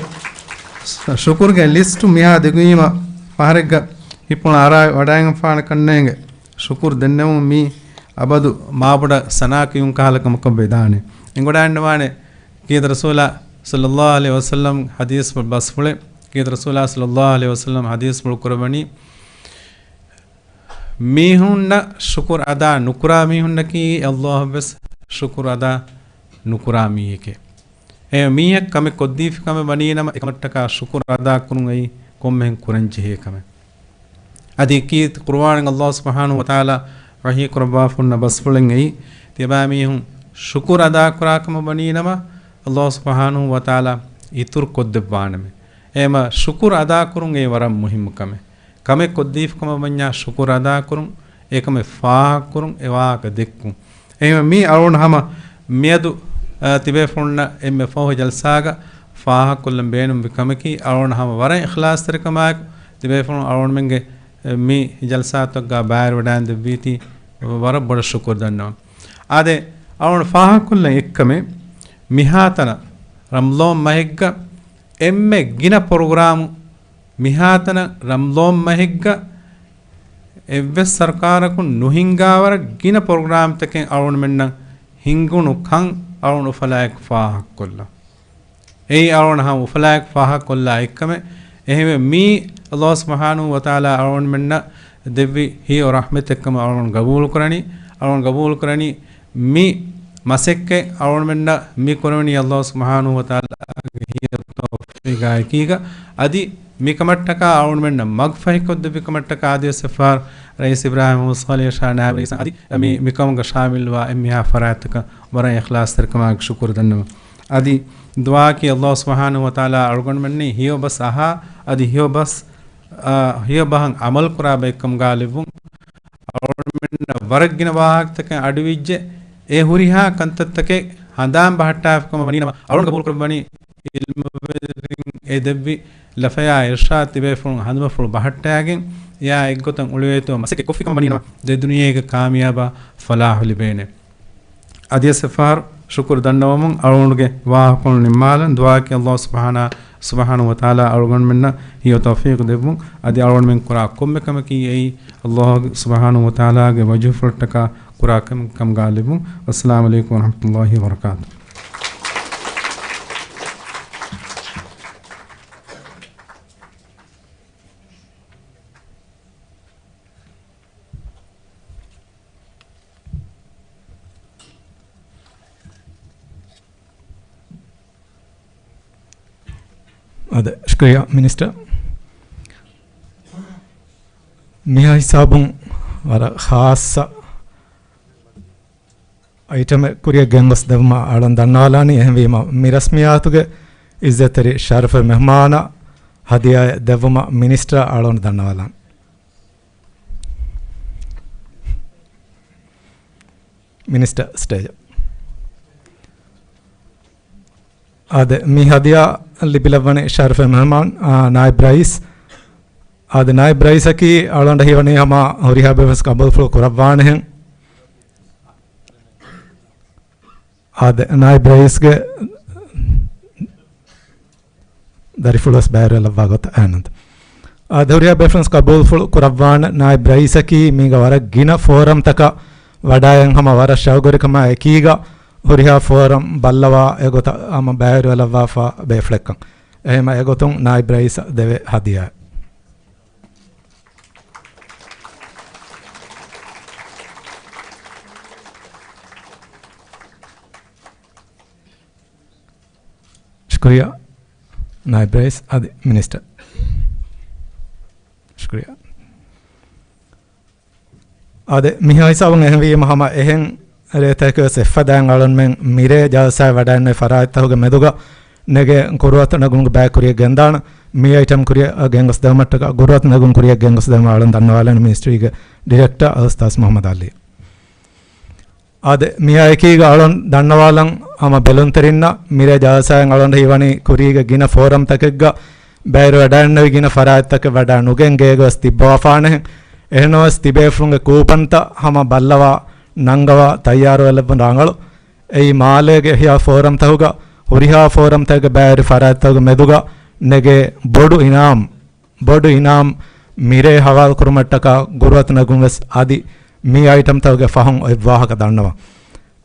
ޝުކުރުގެ ލިސްޓު މިހާ ދިގުވީމަ، ފަހަރެއްގަ ހިތްޕުޅަށް އަރާ ވަޑައިގެންފާނެ ކަންނޭނގެ. ޝުކުރު ދެންނެވުން މީ އަބަދު މާބޮޑަށް ސަނާ ކިޔުން ކަހަލަ ކަމަކަށް ވެދާނެ. އެނގިވަޑައިގަންނަވާނެ ކީރިތި ރަސޫލާ ޞައްލައްލާހު ޢަލައިހި ވަސައްލަމް ޙަދީޘްފުޅު ބަސްފުޅެއް. ކީރިތި ރަސޫލާ ޞައްލައްލާހު ޢަލައިހި ވަސައްލަމް ޙަދީޘްފުޅު ކުރައްވަނީ، މީހުންނަށް ޝުކުރު އަދާ ނުކުރާ މީހުންނަކީ ﷲ އަށްވެސް ޝުކުރު އަދާ ނުކުރާ މީހެކޭ. އެ މީހެއް ކަމެއް ކޮށްދީފި ކަމެއް ވަނީނަމަ، އެކަމަށްޓަކާ ޝުކުރު އަދާ ކުރުން އެއީ ކޮންމެހެން ކުރަން ޖެހޭ ކަމެއް. އަދި އެކީ ޤުރުއާނުން ﷲ ސުބްޙާނަހޫ ވަތަޢާލާ ވަޙީ ކުރައްވާފަ ހުންނަ ބަސްފުޅެއް އެއީ، ތިޔަބައިމީހުން ޝުކުރު އަދާކުރާ ކަމަށް ވަނީނަމަ، ﷲ ސުބްޙާނަހޫ ވަތަޢާލާ އިތުރު ކޮށްދެއްވާނަމޭ. އެހެމަ ޝުކުރު އަދާކުރުން އެއީ ވަރަށް މުހިއްމު ކަމެއް. ކަމެއް ކޮށްދީފި ކަމަށް ވަންޏާ ޝުކުރު އަދާކުރުން، އެކަމެއް ފާހަގަކުރުން، އެ ވާހަކަ ދެއްކުން. އެހެންވެ މީ އަޅުގަނޑު ހަމަ މިއަދު، އާ، ތިބޭފުޅުންނަށް އެންމެ ފަހު ޖަލްސާގަ ފާހަގަކޮށްލަން ބޭނުންވި ކަމަކީ، އަޅުގަނޑު ހަމަ ވަރަށް އިޚްލާޞްތެރިކަމާއެކު ތިބޭފުޅުން އަޅުގަނޑުމެންގެ، އެ، މި ޖަލްސާތަކުގަ ބައިވެރިވެޑައިން ދެއްވީތީ ވަރަށް ބޮޑަށް ޝުކުރު ދަންނަވަން. އާދެ، އަޅުގަނޑު ފާހަގަކޮށްލަން އެއްކަމެއް، މިހާތަނަށް ރަމަޟާން މަހެއްގަ އެންމެ ގިނަ ޕްރޮގްރާމު، މިހާތަނަށް ރަމަޟާން މަހެއްގަ އެއްވެސް ސަރުކާރަކުން ނުހިންގާވަރަށް ގިނަ ޕްރޮގްރާމްތަކެއް އަޅުގަނޑުމެންނަށް ހިންގުނު ކަން އަޅުގަނޑު އުފަލާއެކު ފާހަގަކޮށްލަން. އެއީ އަޅުގަނޑު ހަމަ އުފަލާއެކު ފާހަގަކޮށްލާ އެއްކަމެއް. އެހެންވެ މީ ﷲ ސުބްޙާނަހޫ ވަތަޢާލާ އަޅުގަނޑުމެންނަށް ދެއްވި ހެޔޮ ރަޙްމަތެއްކަމަށް އަޅުގަނޑު ގަބޫލުކުރަނީ. އަޅުގަނޑު ގަބޫލުކުރަނީ މި މަސައްކަތް އަޅުގަނޑުމެންނަށް މި ކުރެވެނީ ﷲ ސުބްޙާނަހޫ ވަތަޢާލާގެ ހެޔޮ ތައުފީޤާއެކީގަ. އަދި މިކަމަށްޓަކާ އަޅުގަނޑުމެންނަށް މަގުފަހިކޮށްދެއްވި ކަމަށްޓަކާ އަދިވެސް އެއްފަހަރު ރައީސް އިބްރާހީމް މުޙައްމަދު ޞާލިޙް ޝާ ނާއިބު ރައީސަށް އަދި މި، މިކަމުގަ ޝާމިލްވާ އެންމެހާ ފަރާތްތަކަށް ވަރަށް އިޚްލާޞްތެރިކަމާއެކު ޝުކުރު ދަންނަވަން. އަދި ދުޢާއަކީ ﷲ ސުބްޙާނަހޫ ވަތަޢާލާ އަޅުގަނޑުމެންނަށް ހެޔޮ ބަސް އަހާ، އަދި ހެޔޮ ބަސް، އާ، ހެޔޮ ބަހަށް ޢަމަލު ކުރާ ބައެއްކަމުގަ ލެއްވުން. އަޅުގަނޑުމެންނަށް ވަރަށް ގިނަ ވާހަކަތަކެއް އަޑުއިވިއްޖެ. އެ ހުރިހާ ކަންތައްތަކެއް ހަނދާން ބަހައްޓާފިކަމަށް ވަނީނަމަ، އަޅުގަނޑު ގަބޫލުކުރައްވަނީ ޢިލްމުވެރިން އެ ދެއްވި ލަފަޔާ އިރްޝާދު ތިބޭފުޅުން ހަނދުމަފުޅު ބަހައްޓާގެން، އެއާ އެއްގޮތަށް އުޅުވޭތޯ މަސައްކަތް ކޮށްފިކަމަށް ވަނީނަމަ، ދެ ދުނިޔޭގެ ކާމިޔާބާ ފަލާޙު ލިބޭނެ. އަދިވެސް އެއްފަހަރު ޝުކުރު ދަންނަވަމުން، އަޅުގަނޑުގެ ވާހަކަކޮޅު ނިންމާލަން. ދުޢާއަކީ ﷲ ސުބްޙާނަ، ސުބްޙާނަހޫ ވަތަޢާލާ އަޅުގަނޑުމެންނަށް ހެޔޮ ތައުފީޤު ދެއްވުން. އަދި އަޅުގަނޑުމެން ކުރާ ކޮންމެ ކަމަކީ އެއީ ﷲ ސުބްޙާނަހޫ ވަތަޢާލާގެ ވަޖްހުފުޅަށްޓަކާ ކުރާ ކަމެއް ކަމުގަ ލެއްވުން. އައްސަލާމު ޢަލައިކުމް ވަރަޙްމަތުﷲ ވަބަރަކާތުހު. އާދެ، ޝުކުރިއްޔާ މިނިސްޓަރ. މިހާ ހިސާބުން ވަރަށް ޚާއްޞަ އައިޓަމެއް ކުރިއަށް ގެންގޮސް ދެއްވުމަށް އަޅުން ދަންނަވާލާނީ. އެހެންވީމަ، މި ރަސްމިއްޔާތުގެ އިއްޒަތްތެރި ޝަރަފުވެރި މެހުމާނާ ހަދިޔާއެއް ދެއްވުމަށް މިނިސްޓަރ އަޅުން ދަންނަވާލާނެ. މިނިސްޓަރ ސްޓޭޖަށް. އާދެ، މި ހަދިޔާ ލިބިލައްވަނީ ޝަރަފުވެރި މެހުމާން، އާ، ނާއިބް ރައީސް. އާދެ، ނާއިބް ރައީސަކީ އަޅުގަނޑަށް ހީވަނީ ހަމަ ހުރިހާ ބައެއްވެސް ގަބޫލުފުޅު ކުރައްވާނެހެން. އާދެ، ނާއިބް ރައީސްގެ ދަރިފުޅުވެސް ބައިވެރިވެލައްވާ ގޮތަށް އަހަންނަންތަ؟ އާދެ، ހުރިހާ ބައެއްވެސް ގަބޫލުފުޅު ކުރައްވާނެ. ނާއިބް ރައީސަކީ މީގަ ވަރަށް ގިނަ ފޯރަމްތަކަށް ވަޑައިގެން ހަމަ ވަރަށް ޝައުގުވެރިކަމާ އެކީގަ ހުރިހާ ފޯރަމް ބައްލަވާ އެގޮތަށް ހަމަ ބައިވެރިވެލައްވާފަ ބޭފުޅެއްކަން. އެހެމަ އެގޮތުން ނާއިބް ރައީސަށް ދެވޭ ހަދިޔާ. ޝުކުރިއްޔާ ނާއިބް ރައީސް އަދި މިނިސްޓަރ. ޝުކުރިއްޔާ. އާދެ، މިހާ ހިސާބުން އެހެންވީމަ ހަމަ އެހެން ރޭތަކެއް ވެސް އެއްފަދައިން އަޅުންމެން މިރޭ ޖަލްސާއެއް ވަޑައިގެންނެވި ފަރާތްތަކުގެ މެދުގަ ނެގޭ ކުރިއަތު ނެގުމުގެ ބައި ކުރިއަށް ގެންދާނަން. މި އައިޓަމް ކުރިއަށް ގެންގޮސް ދެވުމަށްޓަކާ ކުރިއަތު ނެގުން ކުރިއަށް ގެންގޮސް ދެވުމަށް އަޅުން ދަންނަވާލަން މިނިސްޓްރީގެ ޑިރެކްޓަރ އަލްއުސްތާޛް މުޙައްމަދު ޢަލީ. އާދެ، މިއާއެކީގަ އަޅުން ދަންނަވާލަން ހަމަ ބެލުންތެރިންނަށް މިރޭ ޖަލްސާއިން އަޅުން ހީވަނީ ކުރީގެ ގިނަ ފޯރަމްތަކެއްގަ ބައިވެރިވެވަޑައިންނެވި ގިނަ ފަރާތްތަކެއް ވަޑައި ނުގެން ގޭގަވެސް ތިއްބަވާފާނެހެން. އެހެންނަމަވެސް ތިބޭފުޅުންގެ ކޫޕަންތައް ހަމަ ބައްލަވާ ނަންގަވާ ތައްޔާރުވެލައްވަން ރަނގަޅު. އެއީ މާލޭގެ އެހާ ފޯރަމްތަކުގަ ހުރިހާ ފޯރަމްތަކެއްގެ ބައިވެރި ފަރާތްތަކުގެ މެދުގަ ނެގޭ ބޮޑު އިނާމް ބޮޑު އިނާމް މިރޭ ހަވާލުކުރުމަށްޓަކާ ގުރުއަތު ނެގުން ވެސް އަދި މި އައިޓަމްތަކުގެ ފަހުން އޮތް ވާހަކަ ދަންނަވަން.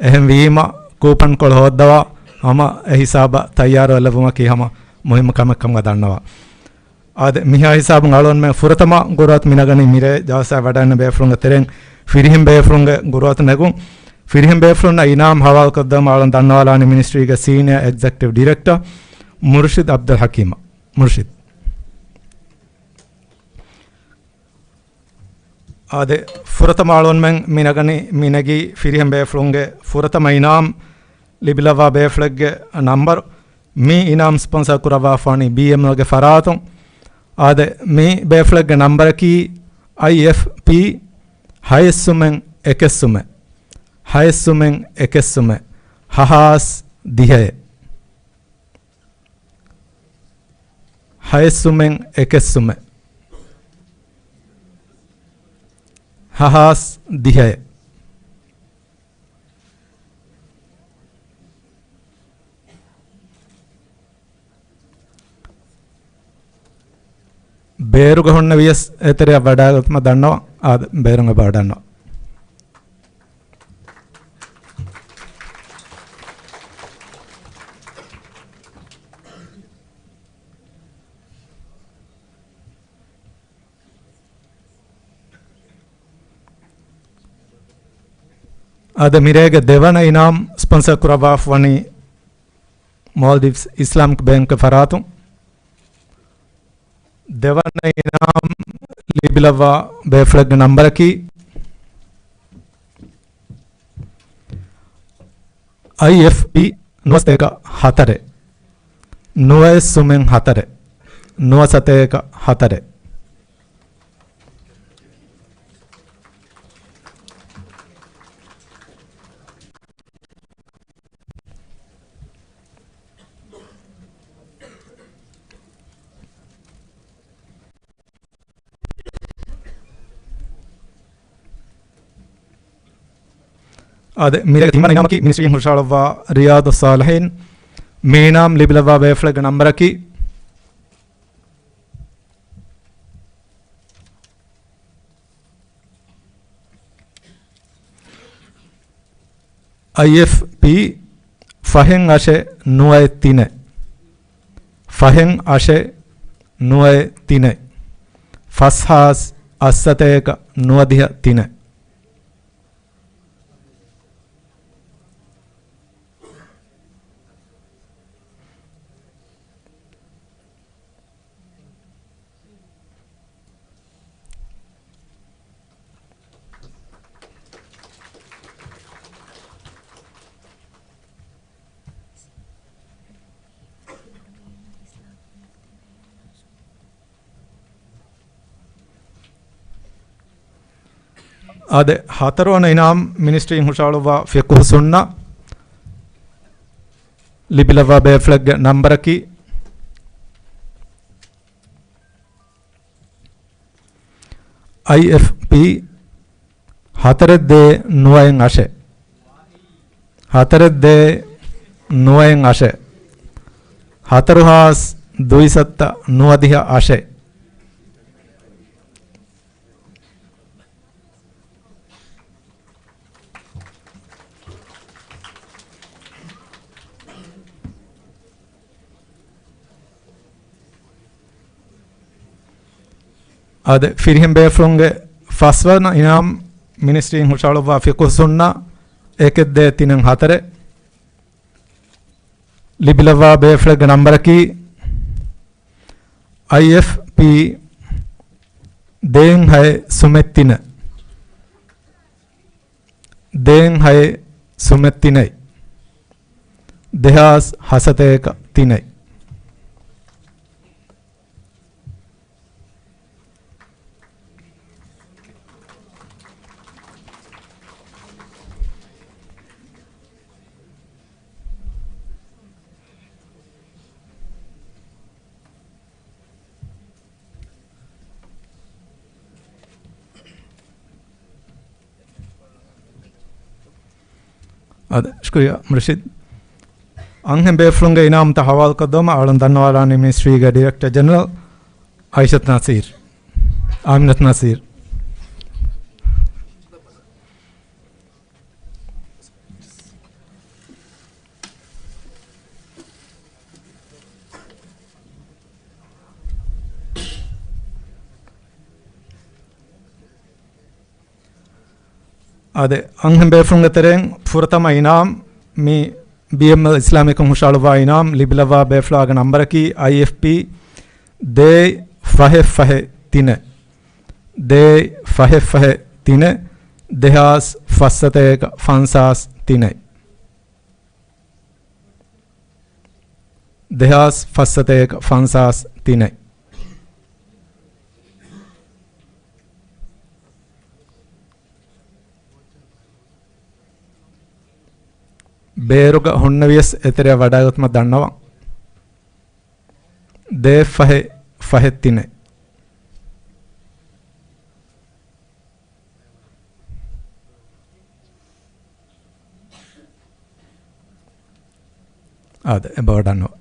އެހެންވީމަ، ކޫޕަންކޮޅު ހޯއްދަވާ ހަމަ އެހިސާބަށް ތައްޔާރުވެލައްވުމަކީ ހަމަ މުހިއްމު ކަމެއް ކަމުގަ ދަންނަވަން. އާދެ، މިހާ ހިސާބުން އަޅުގަނޑުމެން ފުރަތަމަ ގުރުއަތު މިނަގަނީ މިރޭ ޖަލްސާ ވަޑައިގަންނަ ބޭފުޅުންގެ ތެރެއިން ފިރިހެން ބޭފުޅުންގެ ގުރުއަތު ނެގުން. ފިރިހެން ބޭފުޅުންނަށް އިނާމް ހަވާލުކޮށްދެވުމަށް އަޅުގަނޑު ދަންނަވާލާނީ މިނިސްޓްރީގެ ސީނިއާ އެގްޒެކެޓިވް ޑިރެކްޓަރ މުރުޝިދް އަބްދުލް ޙަކީމަށް. މުރުޝިދް. އާދެ، ފުރަތަމަ އަޅުގަނޑުމެން މިނަގަނީ، މިނެގީ ފިރިހެން ބޭފުޅުންގެ ފުރަތަމަ އިނާމް ލިބިލައްވާ ބޭފުޅެއްގެ ނަންބަރު. މި އިނާމް ސްޕޮންސަރ ކުރައްވާފާނީ ބީއެމްއެލްގެ ފަރާތުން. އާދެ، މި ބޭފުޅެއްގެ ނަންބަރަކީ އައިއެފްޕީ ހައެއްސުމެއް އެކެއްސުމެއް، ހައެއްސުމެއް އެކެއްސުމެއް، ހަހާސް ދިހައެއް. ހައެއްސުމެއް އެކެއްސުމެއް، ހަހާސް ދިހައެއް. ބޭރުގަ ހުންނެވިޔަސް އެތެރެއަށް ވަޑައިގަތުމަށް ދަންނަވަން. އާދެ، ބޭރުން އެބަ ވަޑަންނަވަން. އާދެ، މިރޭގެ ދެވަނަ އިނާމް ސްޕޮންސަރ ކުރައްވާފަ ވަނީ މޯލްޑިވްސް އިސްލާމިކް ބޭންކްގެ ފަރާތުން. ދެވަނަ އިނާމް ލިބިލައްވާ ބޭފުޅެއްގެ ނަންބަރަކީ އައިއެފްޕީ ނުވަސަތޭކަ ހަތަރެއް، ނުވައެއްސުމެން ހަތަރެއް، ނުވަސަތޭކަ ހަތަރެއް. އާދެ، މިރޭގެ ތިންވަނަ އިނާމަކީ މިނިސްޓްރީން ހުށަހަޅައްވާ ރިޔާދުއްޞާލިޙީން. މި އިނާމް ލިބިލައްވާ ބޭފުޅެއްގެ ނަންބަރަކީ އައިއެފްޕީ ފަހެއް އަށެއް ނުވައެއް ތިނެއް. ފަހެއް އަށެއް ނުވައެއް ތިނެއް. ފަސްހާސް އަށްސަތޭކަ ނުވަދިހަ ތިނެއް. އާދެ، ހަތަރުވަނަ އިނާމް މިނިސްޓްރީން ހުށަހަޅުއްވާ ފިޤުހު ސުންނަ ލިބިލައްވާ ބޭފުޅެއްގެ ނަންބަރަކީ އައިއެފްޕީ ހަތަރެއް ދޭއް ނުވައެއް އަށެއް. ހަތަރެއް ދޭއް ނުވައެއް އަށެއް. ހަތަރުހާސް ދުއިސައްތަ ނުވަދިހަ އަށެއް. އާދެ، ފިރިހެން ބޭފުޅުންގެ ފަސްވަނަ އިނާމް މިނިސްޓްރީން ހުށަހަޅުއްވާ ފިޤުހު ސުންނަ އެކެއް ދޭއް ތިނެއް ހަތަރެއް. ލިބިލައްވާ ބޭފުޅެއްގެ ނަންބަރަކީ އައިއެފްޕީ ދޭއް ހައެއް ސުމެއް ތިނެއް. ދޭއް ހައެއް ސުމެއް ތިނެއް. ދެހާސް ހަސަތޭކަ ތިނެއް. އާދެ، ޝުކުރިއްޔާ މުރުޝިދް. އަންހެން ބޭފުޅުންގެ އިނާމްތައް ހަވާލުކޮށްދެވުމަށް އަޅުން ދަންނަވާލާނީ މިނިސްޓްރީގެ ޑިރެކްޓަރ ޖެނެރަލް އައިޝަތު ނަސީރް، އާމިނަތު ނަސީރް. އާދެ، އަންހެން ބޭފުޅުންގެ ތެރެއިން ފުރަތަމަ އިނާމް މި ބީއެމްއެލް އިސްލާމިކުން ހުށައަޅުއްވާ އިނާމް ލިބިލައްވާ ބޭފުޅާގެ ނަންބަރަކީ އައިއެފްޕީ ދޭއް ފަހެއް ފަހެއް ތިނެއް. ދޭއް ފަހެއް ފަހެއް ތިނެއް. ދެހާސް ފައްސަތޭކަ ފަންސާސް ތިނެއް. ދެހާސް ފައްސަތޭކަ ފަންސާސް ތިނެއް. ބޭރުގަ ހުންނެވިޔަސް އެތެރެއަށް ވަޑައިގަތުމަށް ދަންނަވަން. ދޭއް ފަހެއް ފަހެއް ތިނެއް. އާދެ، އެބަ ވަޑަންނަވަ.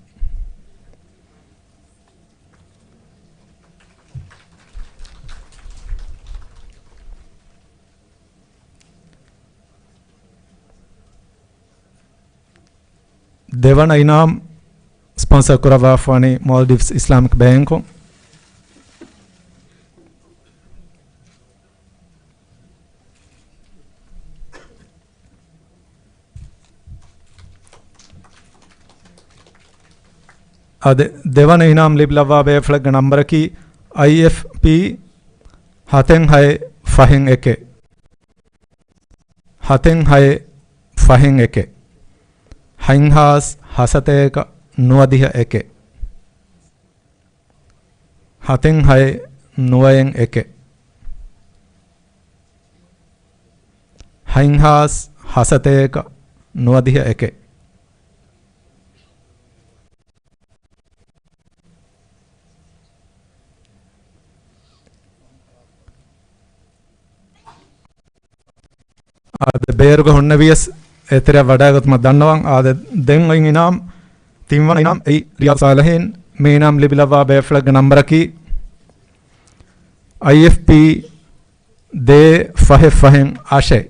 ދެވަނަ އިނާމް ސްޕޮންސަރ ކުރައްވާފަވަނީ މޯލްޑިވްސް އިސްލާމިކް ބޭންކުން. އާދެ، ދެވަނަ އިނާމް ލިބިލައްވާ ބޭފުޅެއްގެ ނަންބަރަކީ އައިއެފްޕީ ހަތެއް ހައެއް ފަހެއް އެކެއް. ހަތެއް ހައެއް ފަހެއް އެކެއް. ހަތްހާސް ހަސަތޭކަ ނުވަދިހަ އެކެއް. ހަތެއް ހައެއް ނުވައެއް އެކެއް. ހަތްހާސް ހަސަތޭކަ ނުވަދިހަ އެކެއް. އާދެ، ބޭރުގަ ހުންނެވިޔަސް އެތެރެއަށް ވަޑައިގަތުމަށް ދަންނަވަން. އާދެ، ދެން އޮތް އިނާމް، ތިންވަނަ އިނާމް އެއީ ރިޔާދު ސާލިހީން. މި އިނާމް ލިބިލައްވާ ބޭފުޅެއްގެ ނަންބަރަކީ އައިއެފްޕީ ދޭއް ފަހެއް ފަހެއް އަށެއް.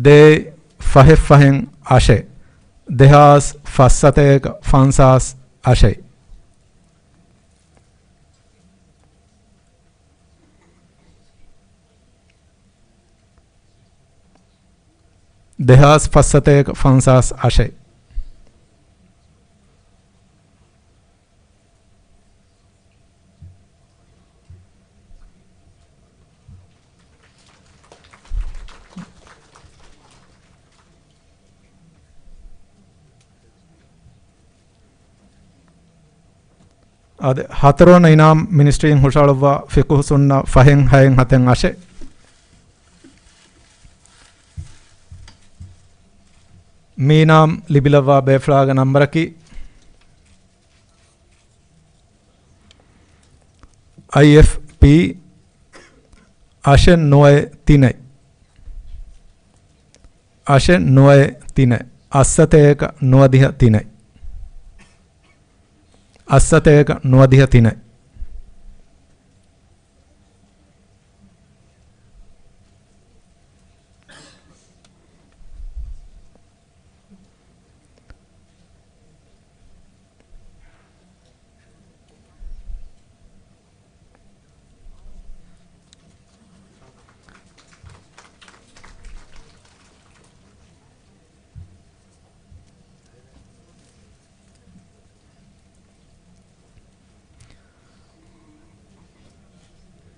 ދޭއް ފަހެއް ފަހެއް އަށެއް. ދެހާސް ފައްސަތޭކަ ފަންސާސް އަށެއް. ދެހާސް ފައްސަތޭކަ ފަންސާސް އަށެއް. އާދެ، ހަތަރުވަނަ އިނާމް މިނިސްޓްރީން ހުށައަޅުއްވާ ފިޤުހު ސުންނަ ފަހެއް ހައެއް ހަތެއް އަށެއް. މި އިނާމް ލިބިލައްވާ ބޭފުޅާގެ ނަންބަރަކީ އައިއެފްޕީ އަށެއް ނުވައެއް ތިނެއް. އަށެއް ނުވައެއް ތިނެއް. އައްސަތޭކަ ނުވަދިހަ ތިނެއް. އައްސަތޭކަ ނުވަދިހަ ތިނެއް.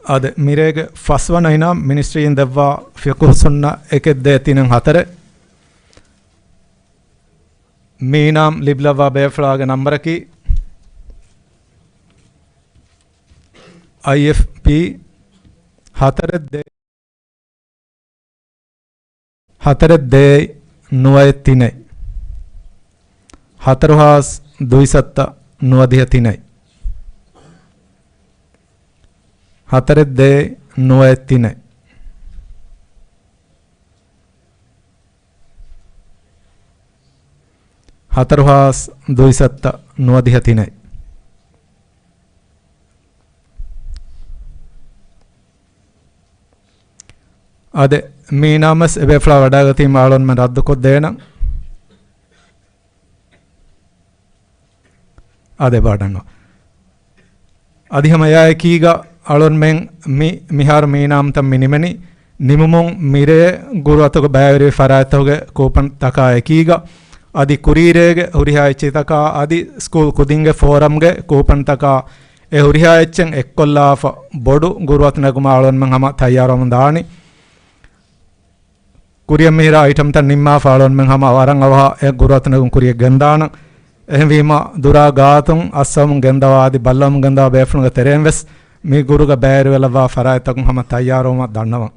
އާދެ، މިރޭގެ ފަސްވަނަ އިނާމް މިނިސްޓްރީން ދެއްވާ ފިޤުހު ސުންނަ އެކެއް ދޭއް ތިނެއް ހަތަރެއް. މި އިނާމް ލިބިލައްވާ ބޭފުޅާގެ ނަންބަރަކީ އައިއެފްޕީ ހަތަރެއް ދޭއް ހަތަރެއް ދޭއް ނުވައެއް ތިނެއް. ހަތަރުހާސް ދުއިސައްތަ ނުވަދިހަ ތިނެއް. ހަތަރެއް ދޭއް ނުވައެއް ތިނެއް. ހަތަރުހާސް ދުއިސައްތަ ނުވަދިހަ ތިނެއް. އާދެ، މި އިނާމްވެސް އެބޭފުޅާ ވަޑައިގަތީމަ އަޅުންމެން ރައްދުކޮށްދޭނަން. އާދެ، ބާޑަންނޯ. އަދި ހަމަ އެއާއެކީގަ އަޅުންމެން މި، މިހާރު މި އިނާމްތައް މި ނިމެނީ. ނިމުމުން މިރޭ ގުރުއަތުގަ ބައިވެރިވި ފަރާތްތަކުގެ ކޫޕަންތަކާ އެކީގަ، އަދި ކުރީރޭގެ ހުރިހާ އެއްޗިތަކާ އަދި ސްކޫލް ކުދިންގެ ފޯރަމްގެ ކޫޕަންތަކާ އެ ހުރިހާ އެއްޗެއް އެއްކޮށްލާފަ ބޮޑު ގުރުއަތު ނެގުމަށް އަޅުގަނޑުމެން ހަމަ ތައްޔާރުވަމުން ދާނީ. ކުރިއަށް މިހިރަ އައިޓަމްތައް ނިންމާފަ އަޅުގަނޑުމެން ހަމަ ވަރަށް އަވަހަށް އެ ގުރުއަތު ނެގުން ކުރިއަށް ގެންދާނަން. އެހެންވީމަ، ދުރާ ގާތުން އައްސަވަމުން ގެންދަވާ އަދި ބައްލަވަމުން ގެންދަވާ ބޭފުޅުންގެ ތެރެއިން ވެސް މި ގުރުގަ ބައިވެރިވެލައްވާ ފަރާތްތަކުން ހަމަ ތައްޔާރުވުމަށް ދަންނަވަން.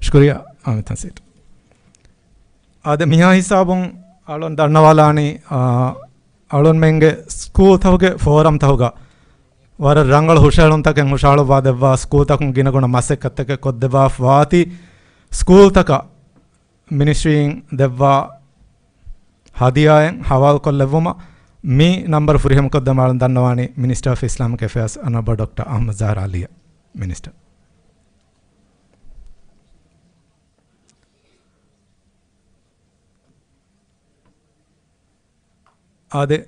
ޝުކުރިއްޔާ އާމި ތަންސީރު. އާދެ، މިހާ ހިސާބުން އަޅުން ދަންނަވާލާނީ، އާ، އަޅުންމެންގެ ސްކޫލްތަކުގެ ފޯރަމްތަކުގަ ވަރަށް ރަނގަޅު ހުށަހެޅުންތަކެއް ހުށަހަޅުއްވާ ދެއްވާ ސްކޫލްތަކުން ގިނަގުނަ މަސައްކަތްތަކެއް ކޮށްދެއްވާފަ ވާތީ، ސްކޫލްތަކަށް މިނިސްޓްރީން ދެއްވާ ހަދިޔާއެއް ހަވާލުކޮށްލެއްވުމަށް މި ނަންބަރު ފުރިހަމަކޮށްދެމާލަން ދަންނަވާނީ މިނިސްޓަރ އޮފް އިސްލާމިކް އެފެއާސް އަނަރބަލް ޑޮކްޓަރ އަޙްމަދު ޒަހްރާ އަލީ މިނިސްޓަރ. އާދެ،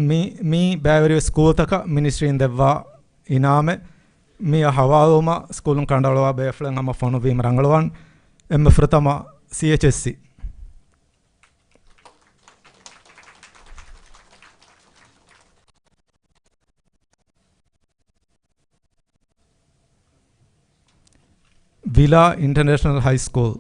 މި، މި ބައިވެރިވި ސްކޫލްތަކަށް މިނިސްޓްރީން ދެއްވާ އިނާމެއް މިއަށް ހަވާލުވުމަށް ސްކޫލުން ކަނޑައަޅުވާ ބޭފުޅެއް ހަމަ ފޮނުއްވީމަ ރަނގަޅުވާން. އެންމެ ފުރަތަމަ ސީއެޗްއެސްސީ. ވިލާ އިންޓަރނޭޝަނަލް ހައި ސްކޫލް.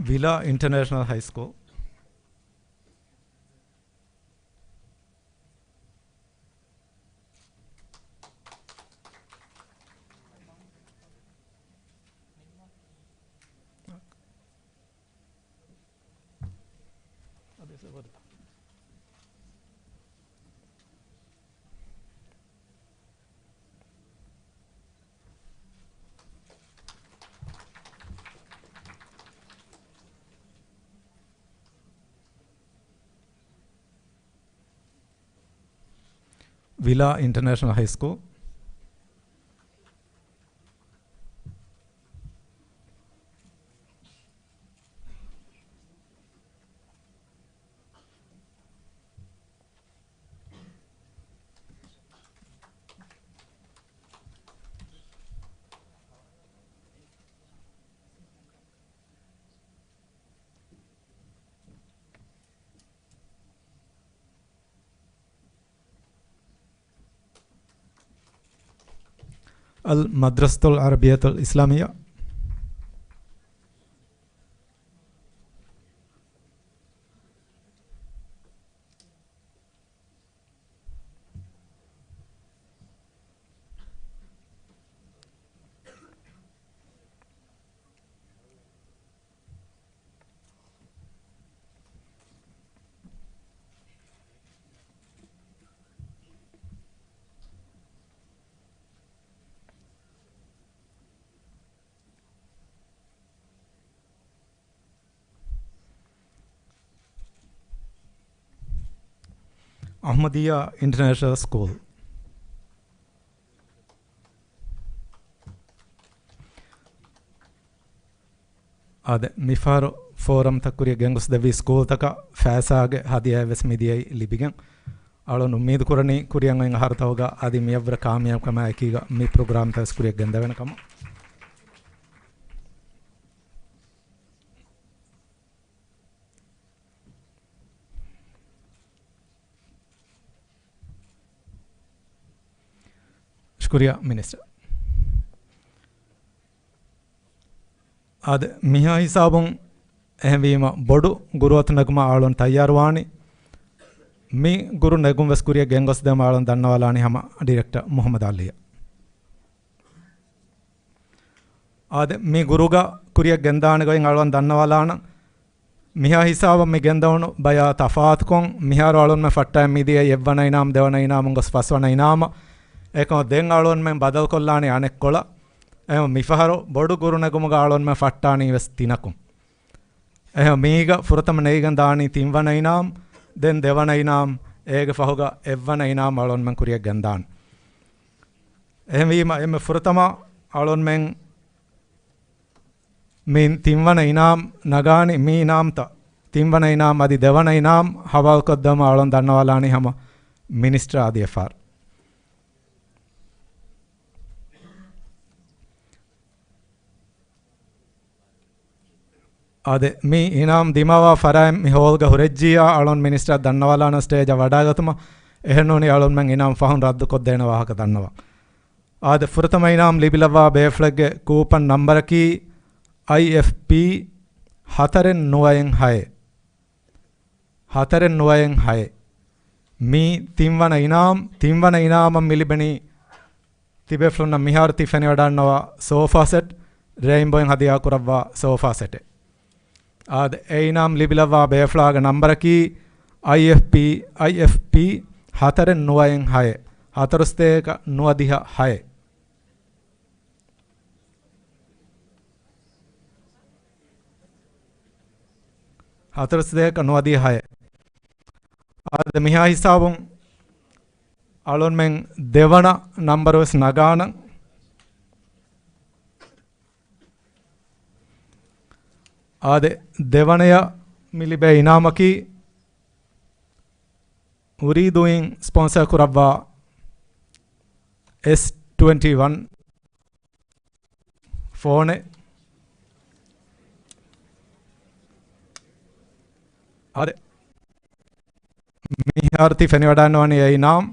ވިލާ އިންޓަރނޭޝަނަލް ހައި ސްކޫލް. ވިލާ އިންޓަރނޭޝަނަލް ހައި ސްކޫލް. އަލް މަދްރަސަތުލް ޢަރަބިއްޔަތުލް އިސްލާމިއްޔާ. އަޙްމަދިއްޔާ އިންޓަރނޭޝަނަލް ސްކޫލް. އާދެ، މިފަހަރު ފޯރަމްތައް ކުރިއަށް ގެންގޮސްދެއްވި ސްކޫލްތަކަށް ފައިސާގެ ހަދިޔާއެއް ވެސް މިދިޔައީ ލިބިގެން. އަޅުން އުއްމީދު ކުރަނީ ކުރިއަށް އޮތް އަހަރުތަކުގަ އަދި މިއަށްވުރެ ކާމިޔާބުކަމާއެކީގަ މި ޕްރޮގްރާމްތައް ވެސް ކުރިއަށް ގެންދަވޭނެ ކަމަށް. ޝުކުރިއްޔާ މިނިސްޓަރ. އާދެ، މިހާ ހިސާބުން އެހެންވީމަ ބޮޑު ގުރުއަތު ނެގުމަށް އަޅުން ތައްޔާރުވާނީ. މި ގުރު ނެގުން ވެސް ކުރިއަށް ގެންގޮސްދޭން އަޅުން ދަންނަވާލާނީ ހަމަ ޑިރެކްޓަރ މުޙައްމަދު ޢަލީއަށް. އާދެ، މި ގުރުގަ ކުރިއަށް ގެންދާނެ ގޮތް އަޅުގަނޑު ދަންނަވާލާނަން. މިހާ ހިސާބަށް މި ގެންދަވަނު ބަޔާ ތަފާތުކޮށް، މިހާރު އަޅުންމެ ފައްޓައި މިދިޔަ އެއްވަނަ އިނާމް، ދެވަނަ އިނާމުން ގޮސް ފަސްވަނަ އިނާމަށް. އެކަމަ ދެން އަޅުންމެން ބަދަލުކޮށްލާނީ އަނެއްކޮޅަށް. އެހެން މިފަހަރު ބޮޑު ގުރު ނެގުމުގަ އަޅުންމެން ފައްޓާނީ ވެސް ތިނަކުން. އެހެން މީގަ ފުރަތަމަ ނެގިގެން ދާނީ ތިންވަނަ އިނާމް، ދެން ދެވަނަ އިނާމް، އޭގެ ފަހުގަ އެއްވަނަ އިނާމް އަޅުންމެން ކުރިއަށް ގެންދާނެ. އެހެންވީމަ އެންމެ ފުރަތަމަ އަޅުންމެން މި ތިންވަނަ އިނާމް ނަގާނީ، މި އިނާމްތައް ތިންވަނަ އިނާމް އަދި ދެވަނަ އިނާމް ހަވާލުކޮށްދެމުން އަޅުން ދަންނަވާލާނީ ހަމަ މިނިސްޓަރ އަދި އެފްއާރް. އާދެ، މި އިނާމް ދިމާވާ ފަރާތް މި ހޯލްގަ ހުރެއްޖިއްޔާ އަޅުން މިނިސްޓަރ ދަންނަވާލާނަން ސްޓޭޖަށް ވަޑާގަތުމަށް. އެހެންނޫނީ އަޅުންމެން އިނާމް ފަހުން ރައްދުކޮށްދޭނެ ވާހަކަ ދަންނަވަން. އާދެ، ފުރަތަމަ އިނާމް ލިބިލައްވާ ބޭފުޅެއްގެ ކޫޕަން ނަންބަރަކީ އައިއެފްޕީ ހަތަރެއް ނުވައެއް ހައެއް. ހަތަރެއް ނުވައެއް ހައެއް. މީ ތިންވަނަ އިނާމް، ތިންވަނަ އިނާމަށް މި ލިބެނީ ތިބޭފުޅުންނަށް މިހާރު ތި ފެނިވަޑައިންނަވާ ސޯފާ ސެޓް، ރޭންބޯއިން ހަދިޔާ ކުރައްވާ ސޯފާ ސެޓެއް. އާދެ، އެ އިނާމް ލިބިލައްވާ ބޭފުޅާގެ ނަންބަރަކީ އައިއެފްޕީ، އައިއެފްޕީ ހަތަރެއް ނުވައެއް ހައެއް، ހަތަރު ސަތޭކަ ނުވަދިހަ ހައެއް. ހަތަރު ސަތޭކަ ނުވަދިހަ ހައެއް. އާދެ، މިހާ ހިސާބުން އަޅުންމެން ދެވަނަ ނަންބަރު ވެސް ނަގާނަން. އާދެ، ދެވަނަޔަށް މި ލިބޭ އިނާމަކީ އުރީދޫއިން ސްޕޮންސަރ ކުރައްވާ އެސް ޓްވެންޓީ ވަން ފޯނެއް. އާދެ، މިހާރު ތި ފެނިވަޑައިންނަވަނީ އެ އިނާމް.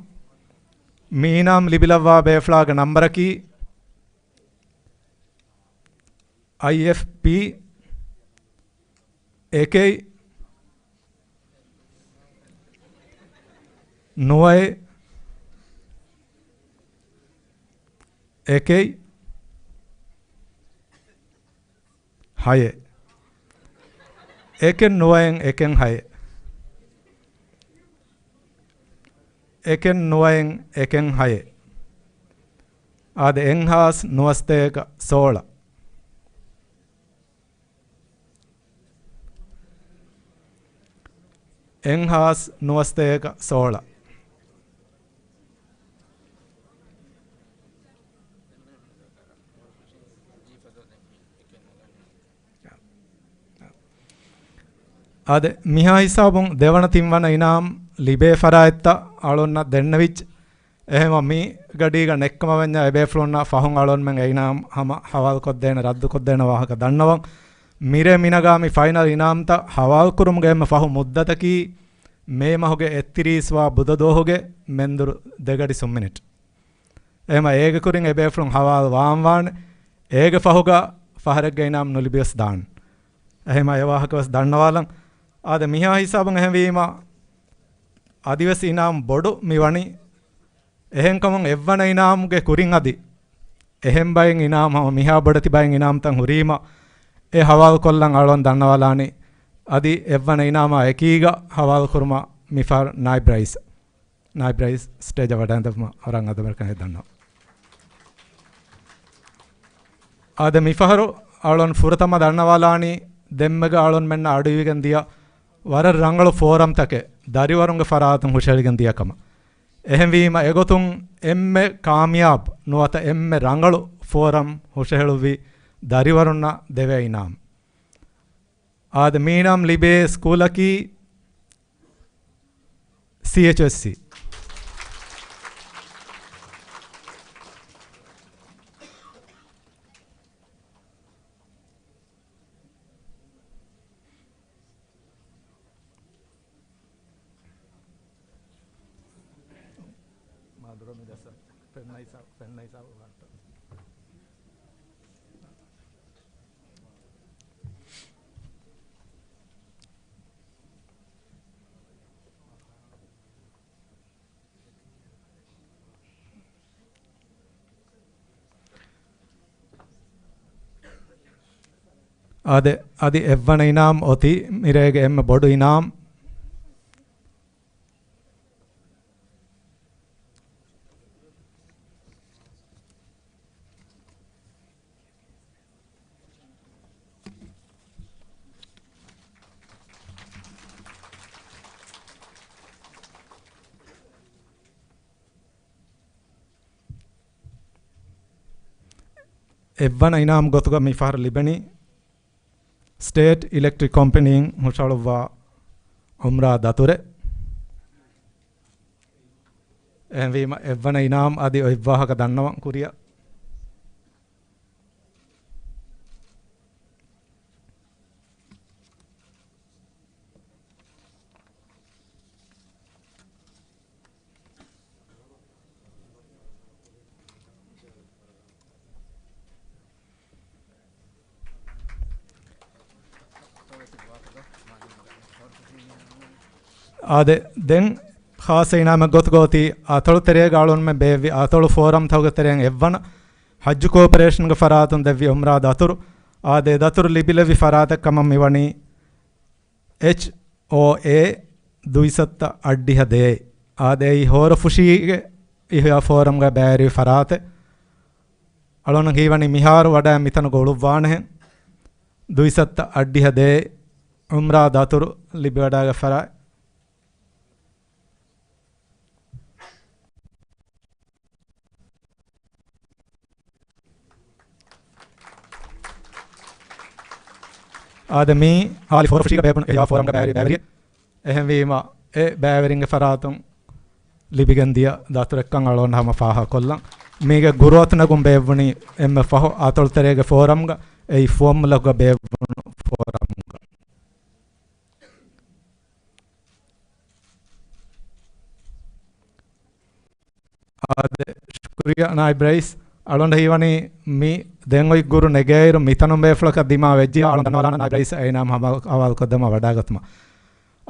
މި އިނާމް ލިބިލައްވާ ބޭފުޅާގެ ނަންބަރަކީ އައިއެފްޕީ އެކެއް ނުވައެއް އެކެއް ހައެއް. އެކެއް ނުވައެއް އެކެއް ހައެއް. އެކެއް ނުވައެއް އެކެއް ހައެއް. އާދެ، އެއްހާސް ނުވަސަތޭކަ ސޯޅަ. އެއްހާސް ނުވަސަތޭކަ ސޯޅަ. އާދެ، މިހާ ހިސާބުން ދެވަނަ ތިންވަނަ އިނާމް ލިބޭ ފަރާތްތައް އަޅުންނަށް ދެންނެވިއްޖެ. އެހެންވީމަ މި ގަޑީގަ ނެއްކަމަށް ވަންޏާ އެބޭފުޅުންނަށް ފަހުން އަޅުންމެން އެ އިނާމް ހަމަ ހަވާލުކޮށްދޭނެ، ރައްދުކޮށްދޭނެ ވާހަކަ ދަންނަވަން. މިރޭ މިނަގާ މި ފައިނަލް އިނާމްތައް ހަވާލުކުރުމުގެ އެންމެ ފަހު މުއްދަތަކީ މޭ މަހުގެ އެއްތިރީސް ވާ ބުދަ ދުވަހުގެ މެންދުރު ދެގަޑި ސުންމިނިޓް. އެހެންވީމަ އޭގެ ކުރިން އެބޭފުޅުން ހަވާލު ވާން ވާނެ. އޭގެ ފަހުގަ ފަހަރެއްގެ އިނާމް ނުލިބިވެސް ދާން. އެހެންވީމަ އެ ވާހަކަ ވެސް ދަންނަވާލަން. އާދެ، މިހާ ހިސާބުން އެހެންވީމަ އަދިވެސް އިނާމް ބޮޑު މި ވަނީ. އެހެންކަމުން އެއްވަނަ އިނާމްގެ ކުރިން އަދި އެހެން ބައެއް އިނާމް ހަމަ މިހާ ބޮޑެތި ބައެއް އިނާމްތައް ހުރީމަ އެ ހަވާލުކޮށްލަން އަޅުން ދަންނަވާލާނީ. އަދި އެއްވަނަ އިނާމާ އެކީގަ ހަވާލުކުރުމަށް މިފަހަރު ނާއިބް ރައީސް، ނާއިބް ރައީސް ސްޓޭޖަށް ވަޑައިންދެވުމަށް ވަރަށް އަދަބުވެރިކަމެއް ދަންނަވަން. އާދެ، މިފަހަރު އަޅުން ފުރަތަމަ ދަންނަވާލާނީ ދެންމެގަ އަޅުންމެންނަށް އަޑުއިވިގެން ދިޔަ ވަރަށް ރަނގަޅު ފޯރަމްތަކެއް ދަރިވަރުންގެ ފަރާތުން ހުށަހެޅިގެން ދިޔަ ކަމަށް. އެހެންވީމަ އެގޮތުން އެންމެ ކާމިޔާބު ނުވަތަ އެންމެ ރަނގަޅު ފޯރަމް ހުށަހެޅުއްވި ދަރިވަރުންނަށް ދެވޭ އިނާމް. އާދެ، މި އިނާމް ލިބޭ ސްކޫލަކީ ސީއެޗްއެސްސީ. މާދުރަ މި ދަސް ފެންނަ ހިސާބު، ފެންނަ ހިސާބު ވާންތަ. އާދެ، އަދި އެއްވަނަ އިނާމް އޮތީ މިރޭގެ އެންމެ ބޮޑު އިނާމް. އެއްވަނަ އިނާމް ގޮތުގަ މިފަހަރު ލިބެނީ ސްޓޭޓް އިލެކްޓްރިކް ކޮމްޕެނީން ހުށަހަޅުއްވާ އުމްރާ ދަތުރެއް. އެހެންވީމަ، އެއްވަނަ އިނާމް އަދި އޮތްވާހަކަ ދަންނަވަން ކުރިއަށް. އާދެ، ދެން ޚާއްޞަ އިނާމެއް ގޮތުގަ އޮތީ އަތޮޅު ތެރޭގަ އަޅުންމެ ބޭއްވި އަތޮޅު ފޯރަމްތަކުގެ ތެރެއިން އެއްވަނަ ޙައްޖު ކޯޕަރޭޝަންގެ ފަރާތުން ދެއްވި އުމްރާ ދަތުރު. އާދެ، ދަތުރު ލިބިލެއްވި ފަރާތެއް ކަމަށް މިވަނީ އެޗް އޯ އޭ ދުއިސައްތަ އަށްޑިހަ ދޭއް. އާދެ، އެއީ ހޯރަފުށީގެ އިޙްޔާ ފޯރަމްގަ ބައިވެރިވި ފަރާތެއް. އަޅުން ހީވަނީ މިހާރު ވަޑައި މިތަނުގަ އުޅުއްވާނެހެން. ދުއިސައްތަ އަށްޑިހަ ދޭއް އުމްރާ ދަތުރު ލިބިވަޑައިގަތް ފަރާތް. އާދެ، މީ އާލި ހޯރަފުށީގަ ބޭއްވުނު އިޙްޔާ ފޯރަމްގަ ބައިވެރި، ބައިވެރިއެއް. އެހެންވީމަ، އެ ބައިވެރިންގެ ފަރާތުން ލިބިގެން ދިޔަ ދަތުރެއްކަން އަޅުގަނޑު ހަމަ ފާހަގަކޮށްލަން. މީގެ ގުރުއަތު ނެގުން ބޭއްވުނީ އެންމެ ފަހު އަތޮޅު ތެރޭގެ ފޯރަމްގަ، އެއީ ފުވައްމުލަކުގަ ބޭއްވުނު ފޯރަމްގަ. އާދެ، ޝުކުރިއްޔާ ނާއިބް ރައީސް. އަޅުގަނޑަށް ހީވަނީ މި ދެން އޮތް ގުރު ނެގޭއިރު މިތަނުން ބޭފުޅަކަށް ދިމާ ވެއްޖިއްޔާ އަޅުގަނޑު ދަންނަވާލާނަން ނާއިބް ރައީސް އެ އިނާމް ހަވާލުކޮށްދެމުން ވަޑާގަތުމަށް.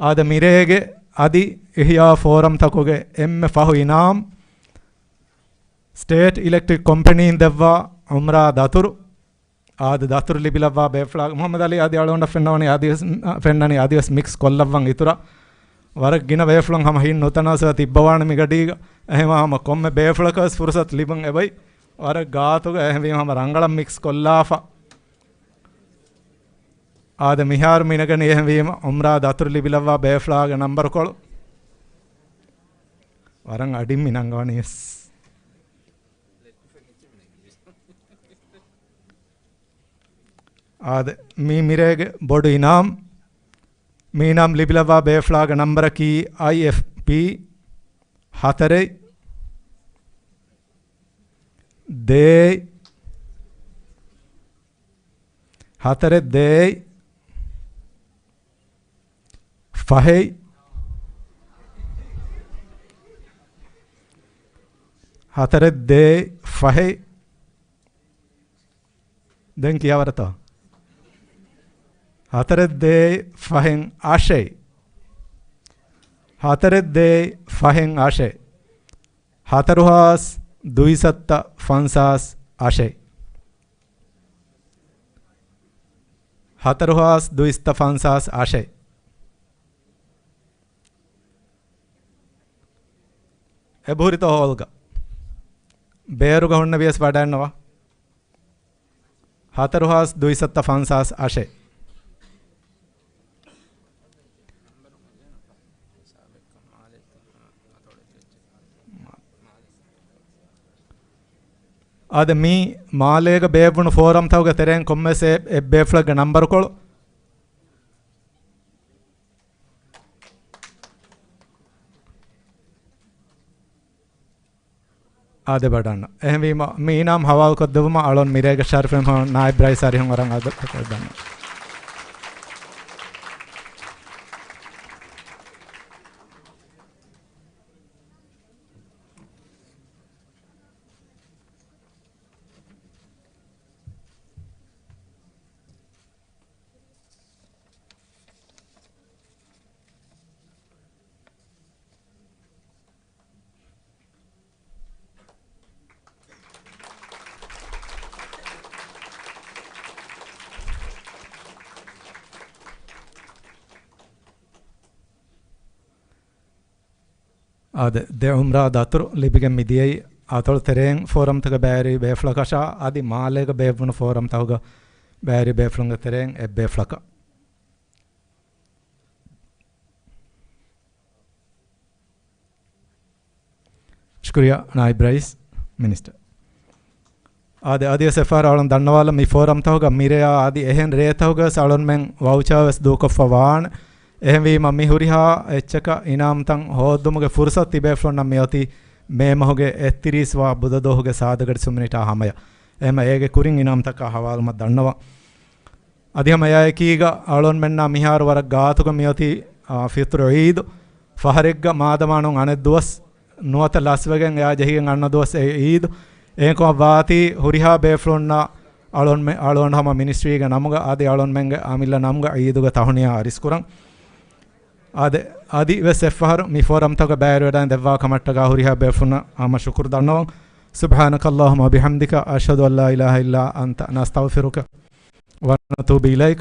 އާދެ، މިރޭގެ އަދި އިޙްޔާ ފޯރަމްތަކުގެ އެންމެ ފަހު އިނާމް ސްޓޭޓް އިލެކްޓްރިކް ކޮމްޕެނީން ދެއްވާ އުމްރާ ދަތުރު. އާދެ، ދަތުރު ލިބިލައްވާ ބޭފުޅާ މުޙައްމަދު އަލީ އަދި އަޅުގަނޑަށް ފެންނަވަނީ އަދިވެސް، ފެންނަނީ އަދިވެސް މިކްސް ކޮށްލައްވަން އިތުރަށް. ވަރަށް ގިނަ ބޭފުޅުން ހަމަ ހިތް ނުތަނާސަރަ ތިއްބަވާނެ މިގަޑީގަ. އެހެންވީމަ ހަމަ ކޮންމެ ބޭފުޅަކަށް ވެސް ފުރުސަތު ލިބުން އެބައި ވަރަށް ގާތުގަ. އެހެންވީމަ ހަމަ ރަނގަޅަށް މިކްސް ކޮށްލާފަ. އާދެ، މިހާރު މިނަގަނީ އެހެންވީމަ އުމްރާ ދަތުރު ލިބިލައްވާ ބޭފުޅާގެ ނަންބަރުކޮޅު. ވަރަށް އަޑިން މި ނަންގަވަނީ ވެސް. އާދެ، މީ މިރޭގެ ބޮޑު އިނާމް. މި އިނާމް ލިބިލައްވާ ބޭފުޅާގެ ނަންބަރަކީ އައި އެފް ޕީ ހަތަރެއް ދޭއް ހަތަރެއް ދޭއް ފަހެއް. ހަތަރެއް ދޭއް ފަހެއް. ދެން ކިޔާވަރަތޯ؟ ހަތަރެއް ދޭއް ފަހެއް އަށެއް. ހަތަރެއް ދޭއް ފަހެއް އަށެއް. ހަތަރު ހާސް ދުއިސައްތަ ފަންސާސް އަށެއް. ހަތަރު ހާސް ދުއިސައްތަ ފަންސާސް އަށެއް. އެބަހުރިތޯ ހޯލްގަ؟ ބޭރުގަ ހުންނެވިޔަސް ވަޑައިންނަވާ. ހަތަރު ހާސް ދުއިސައްތަ ފަންސާސް އަށެއް. އާދެ، މީ މާލޭގަ ބޭއްވުނު ފޯރަމްތަކުގެ ތެރެއިން ކޮންމެސް އެއް، އެއް ބޭފުޅެއްގެ ނަންބަރުކޮޅު. އާދެ، ބަޑަން. އެހެންވީމަ، މި އިނާމް ހަވާލުކޮށްދެއްވުމަށް އަޅުން މިރޭގެ ޝަރަފުން ނާއިބް ރައީސް އަރިހުން އަރަން އަދަދު ކޮށްދަންނަވަން. އާދެ، ދެ އުމްރާ ދަތުރު ލިބިގެން މިދިޔައީ އަތޮޅު ތެރެއިން ފޯރަމްތަކަށް ބައިވެރި ބޭފުޅަކަށާ އަދި މާލޭގަ ބޭއްވުނު ފޯރަމްތަކުގަ ބައިވެރި ބޭފުޅުންގެ ތެރެއިން އެއްބޭފުޅަކަށް. ޝުކުރިއްޔާ ނާއިބް ރައީސް މިނިސްޓަރ. އާދެ، އަދިވެސް އެއްފަހަރު އަޅުން ދަންނަވާލަން، މި ފޯރަމްތަކުގަ މިރެޔާ އަދި އެހެން ރޭތަކުގަވެސް އަޅުންމެން ވައުޗާވެސް ދޫކޮށްފަ ވާން. އެހެންވީމަ މި ހުރިހާ އެއްޗަކަށް އިނާމްތައް ހޯއްދުމުގެ ފުރުސަތު ތިބޭފުޅުންނަށް މިއޮތީ މޭ މަހުގެ އެއްތިރީސް ވާ ބުދަ ދުވަހުގެ ސާދަގަޑި ސުމިނިޓާ ހަމަޔަށް. އެހެމަ އޭގެ ކުރިން އިނާމްތަކާ ހަވާލުމަށް ދަންނަވަން. އަދި ހަމަ އެއާއެކީގަ އަޅުންމެންނާ މިހާރު ވަރަށް ގާތުގަ މިއޮތީ، އާ، ފިޠުރު ޢީދު. ފަހަރެއްގަ މާދަމާނުން އަނެއް ދުވަސް ނުވަތަ ލަސްވެގެން އެއާ ޖެހިގެން އަންނަ ދުވަސް އެ ޢީދު. އެހެންކަމަށް ވާތީ ހުރިހާ ބޭފުޅުންނާ އަޅުންމެ-، އަޅުގަނޑު ހަމަ މިނިސްޓްރީގެ ނަމުގަ އަދި އަޅުންމެންގެ އަމިއްލަ ނަމުގަ ޢީދުގެ ތަހުނިޔާ އަރިސްކުރަން. އާދެ، އަދި ވެސް އެއްފަހަރު މި ފޯރަމްތަކަށް ބައިވެރިވެވަޑައި ދެއްވާ ކަމަށްޓަކާ ހުރިހާ ބޭފުޅުންނަށް ހަމަ ޝުކުރު ދަންނަވަން. سبحانك اللهم وبحمدك، أشهد أن لا إله إلا أنت، نستغفرك ونتوب إليك.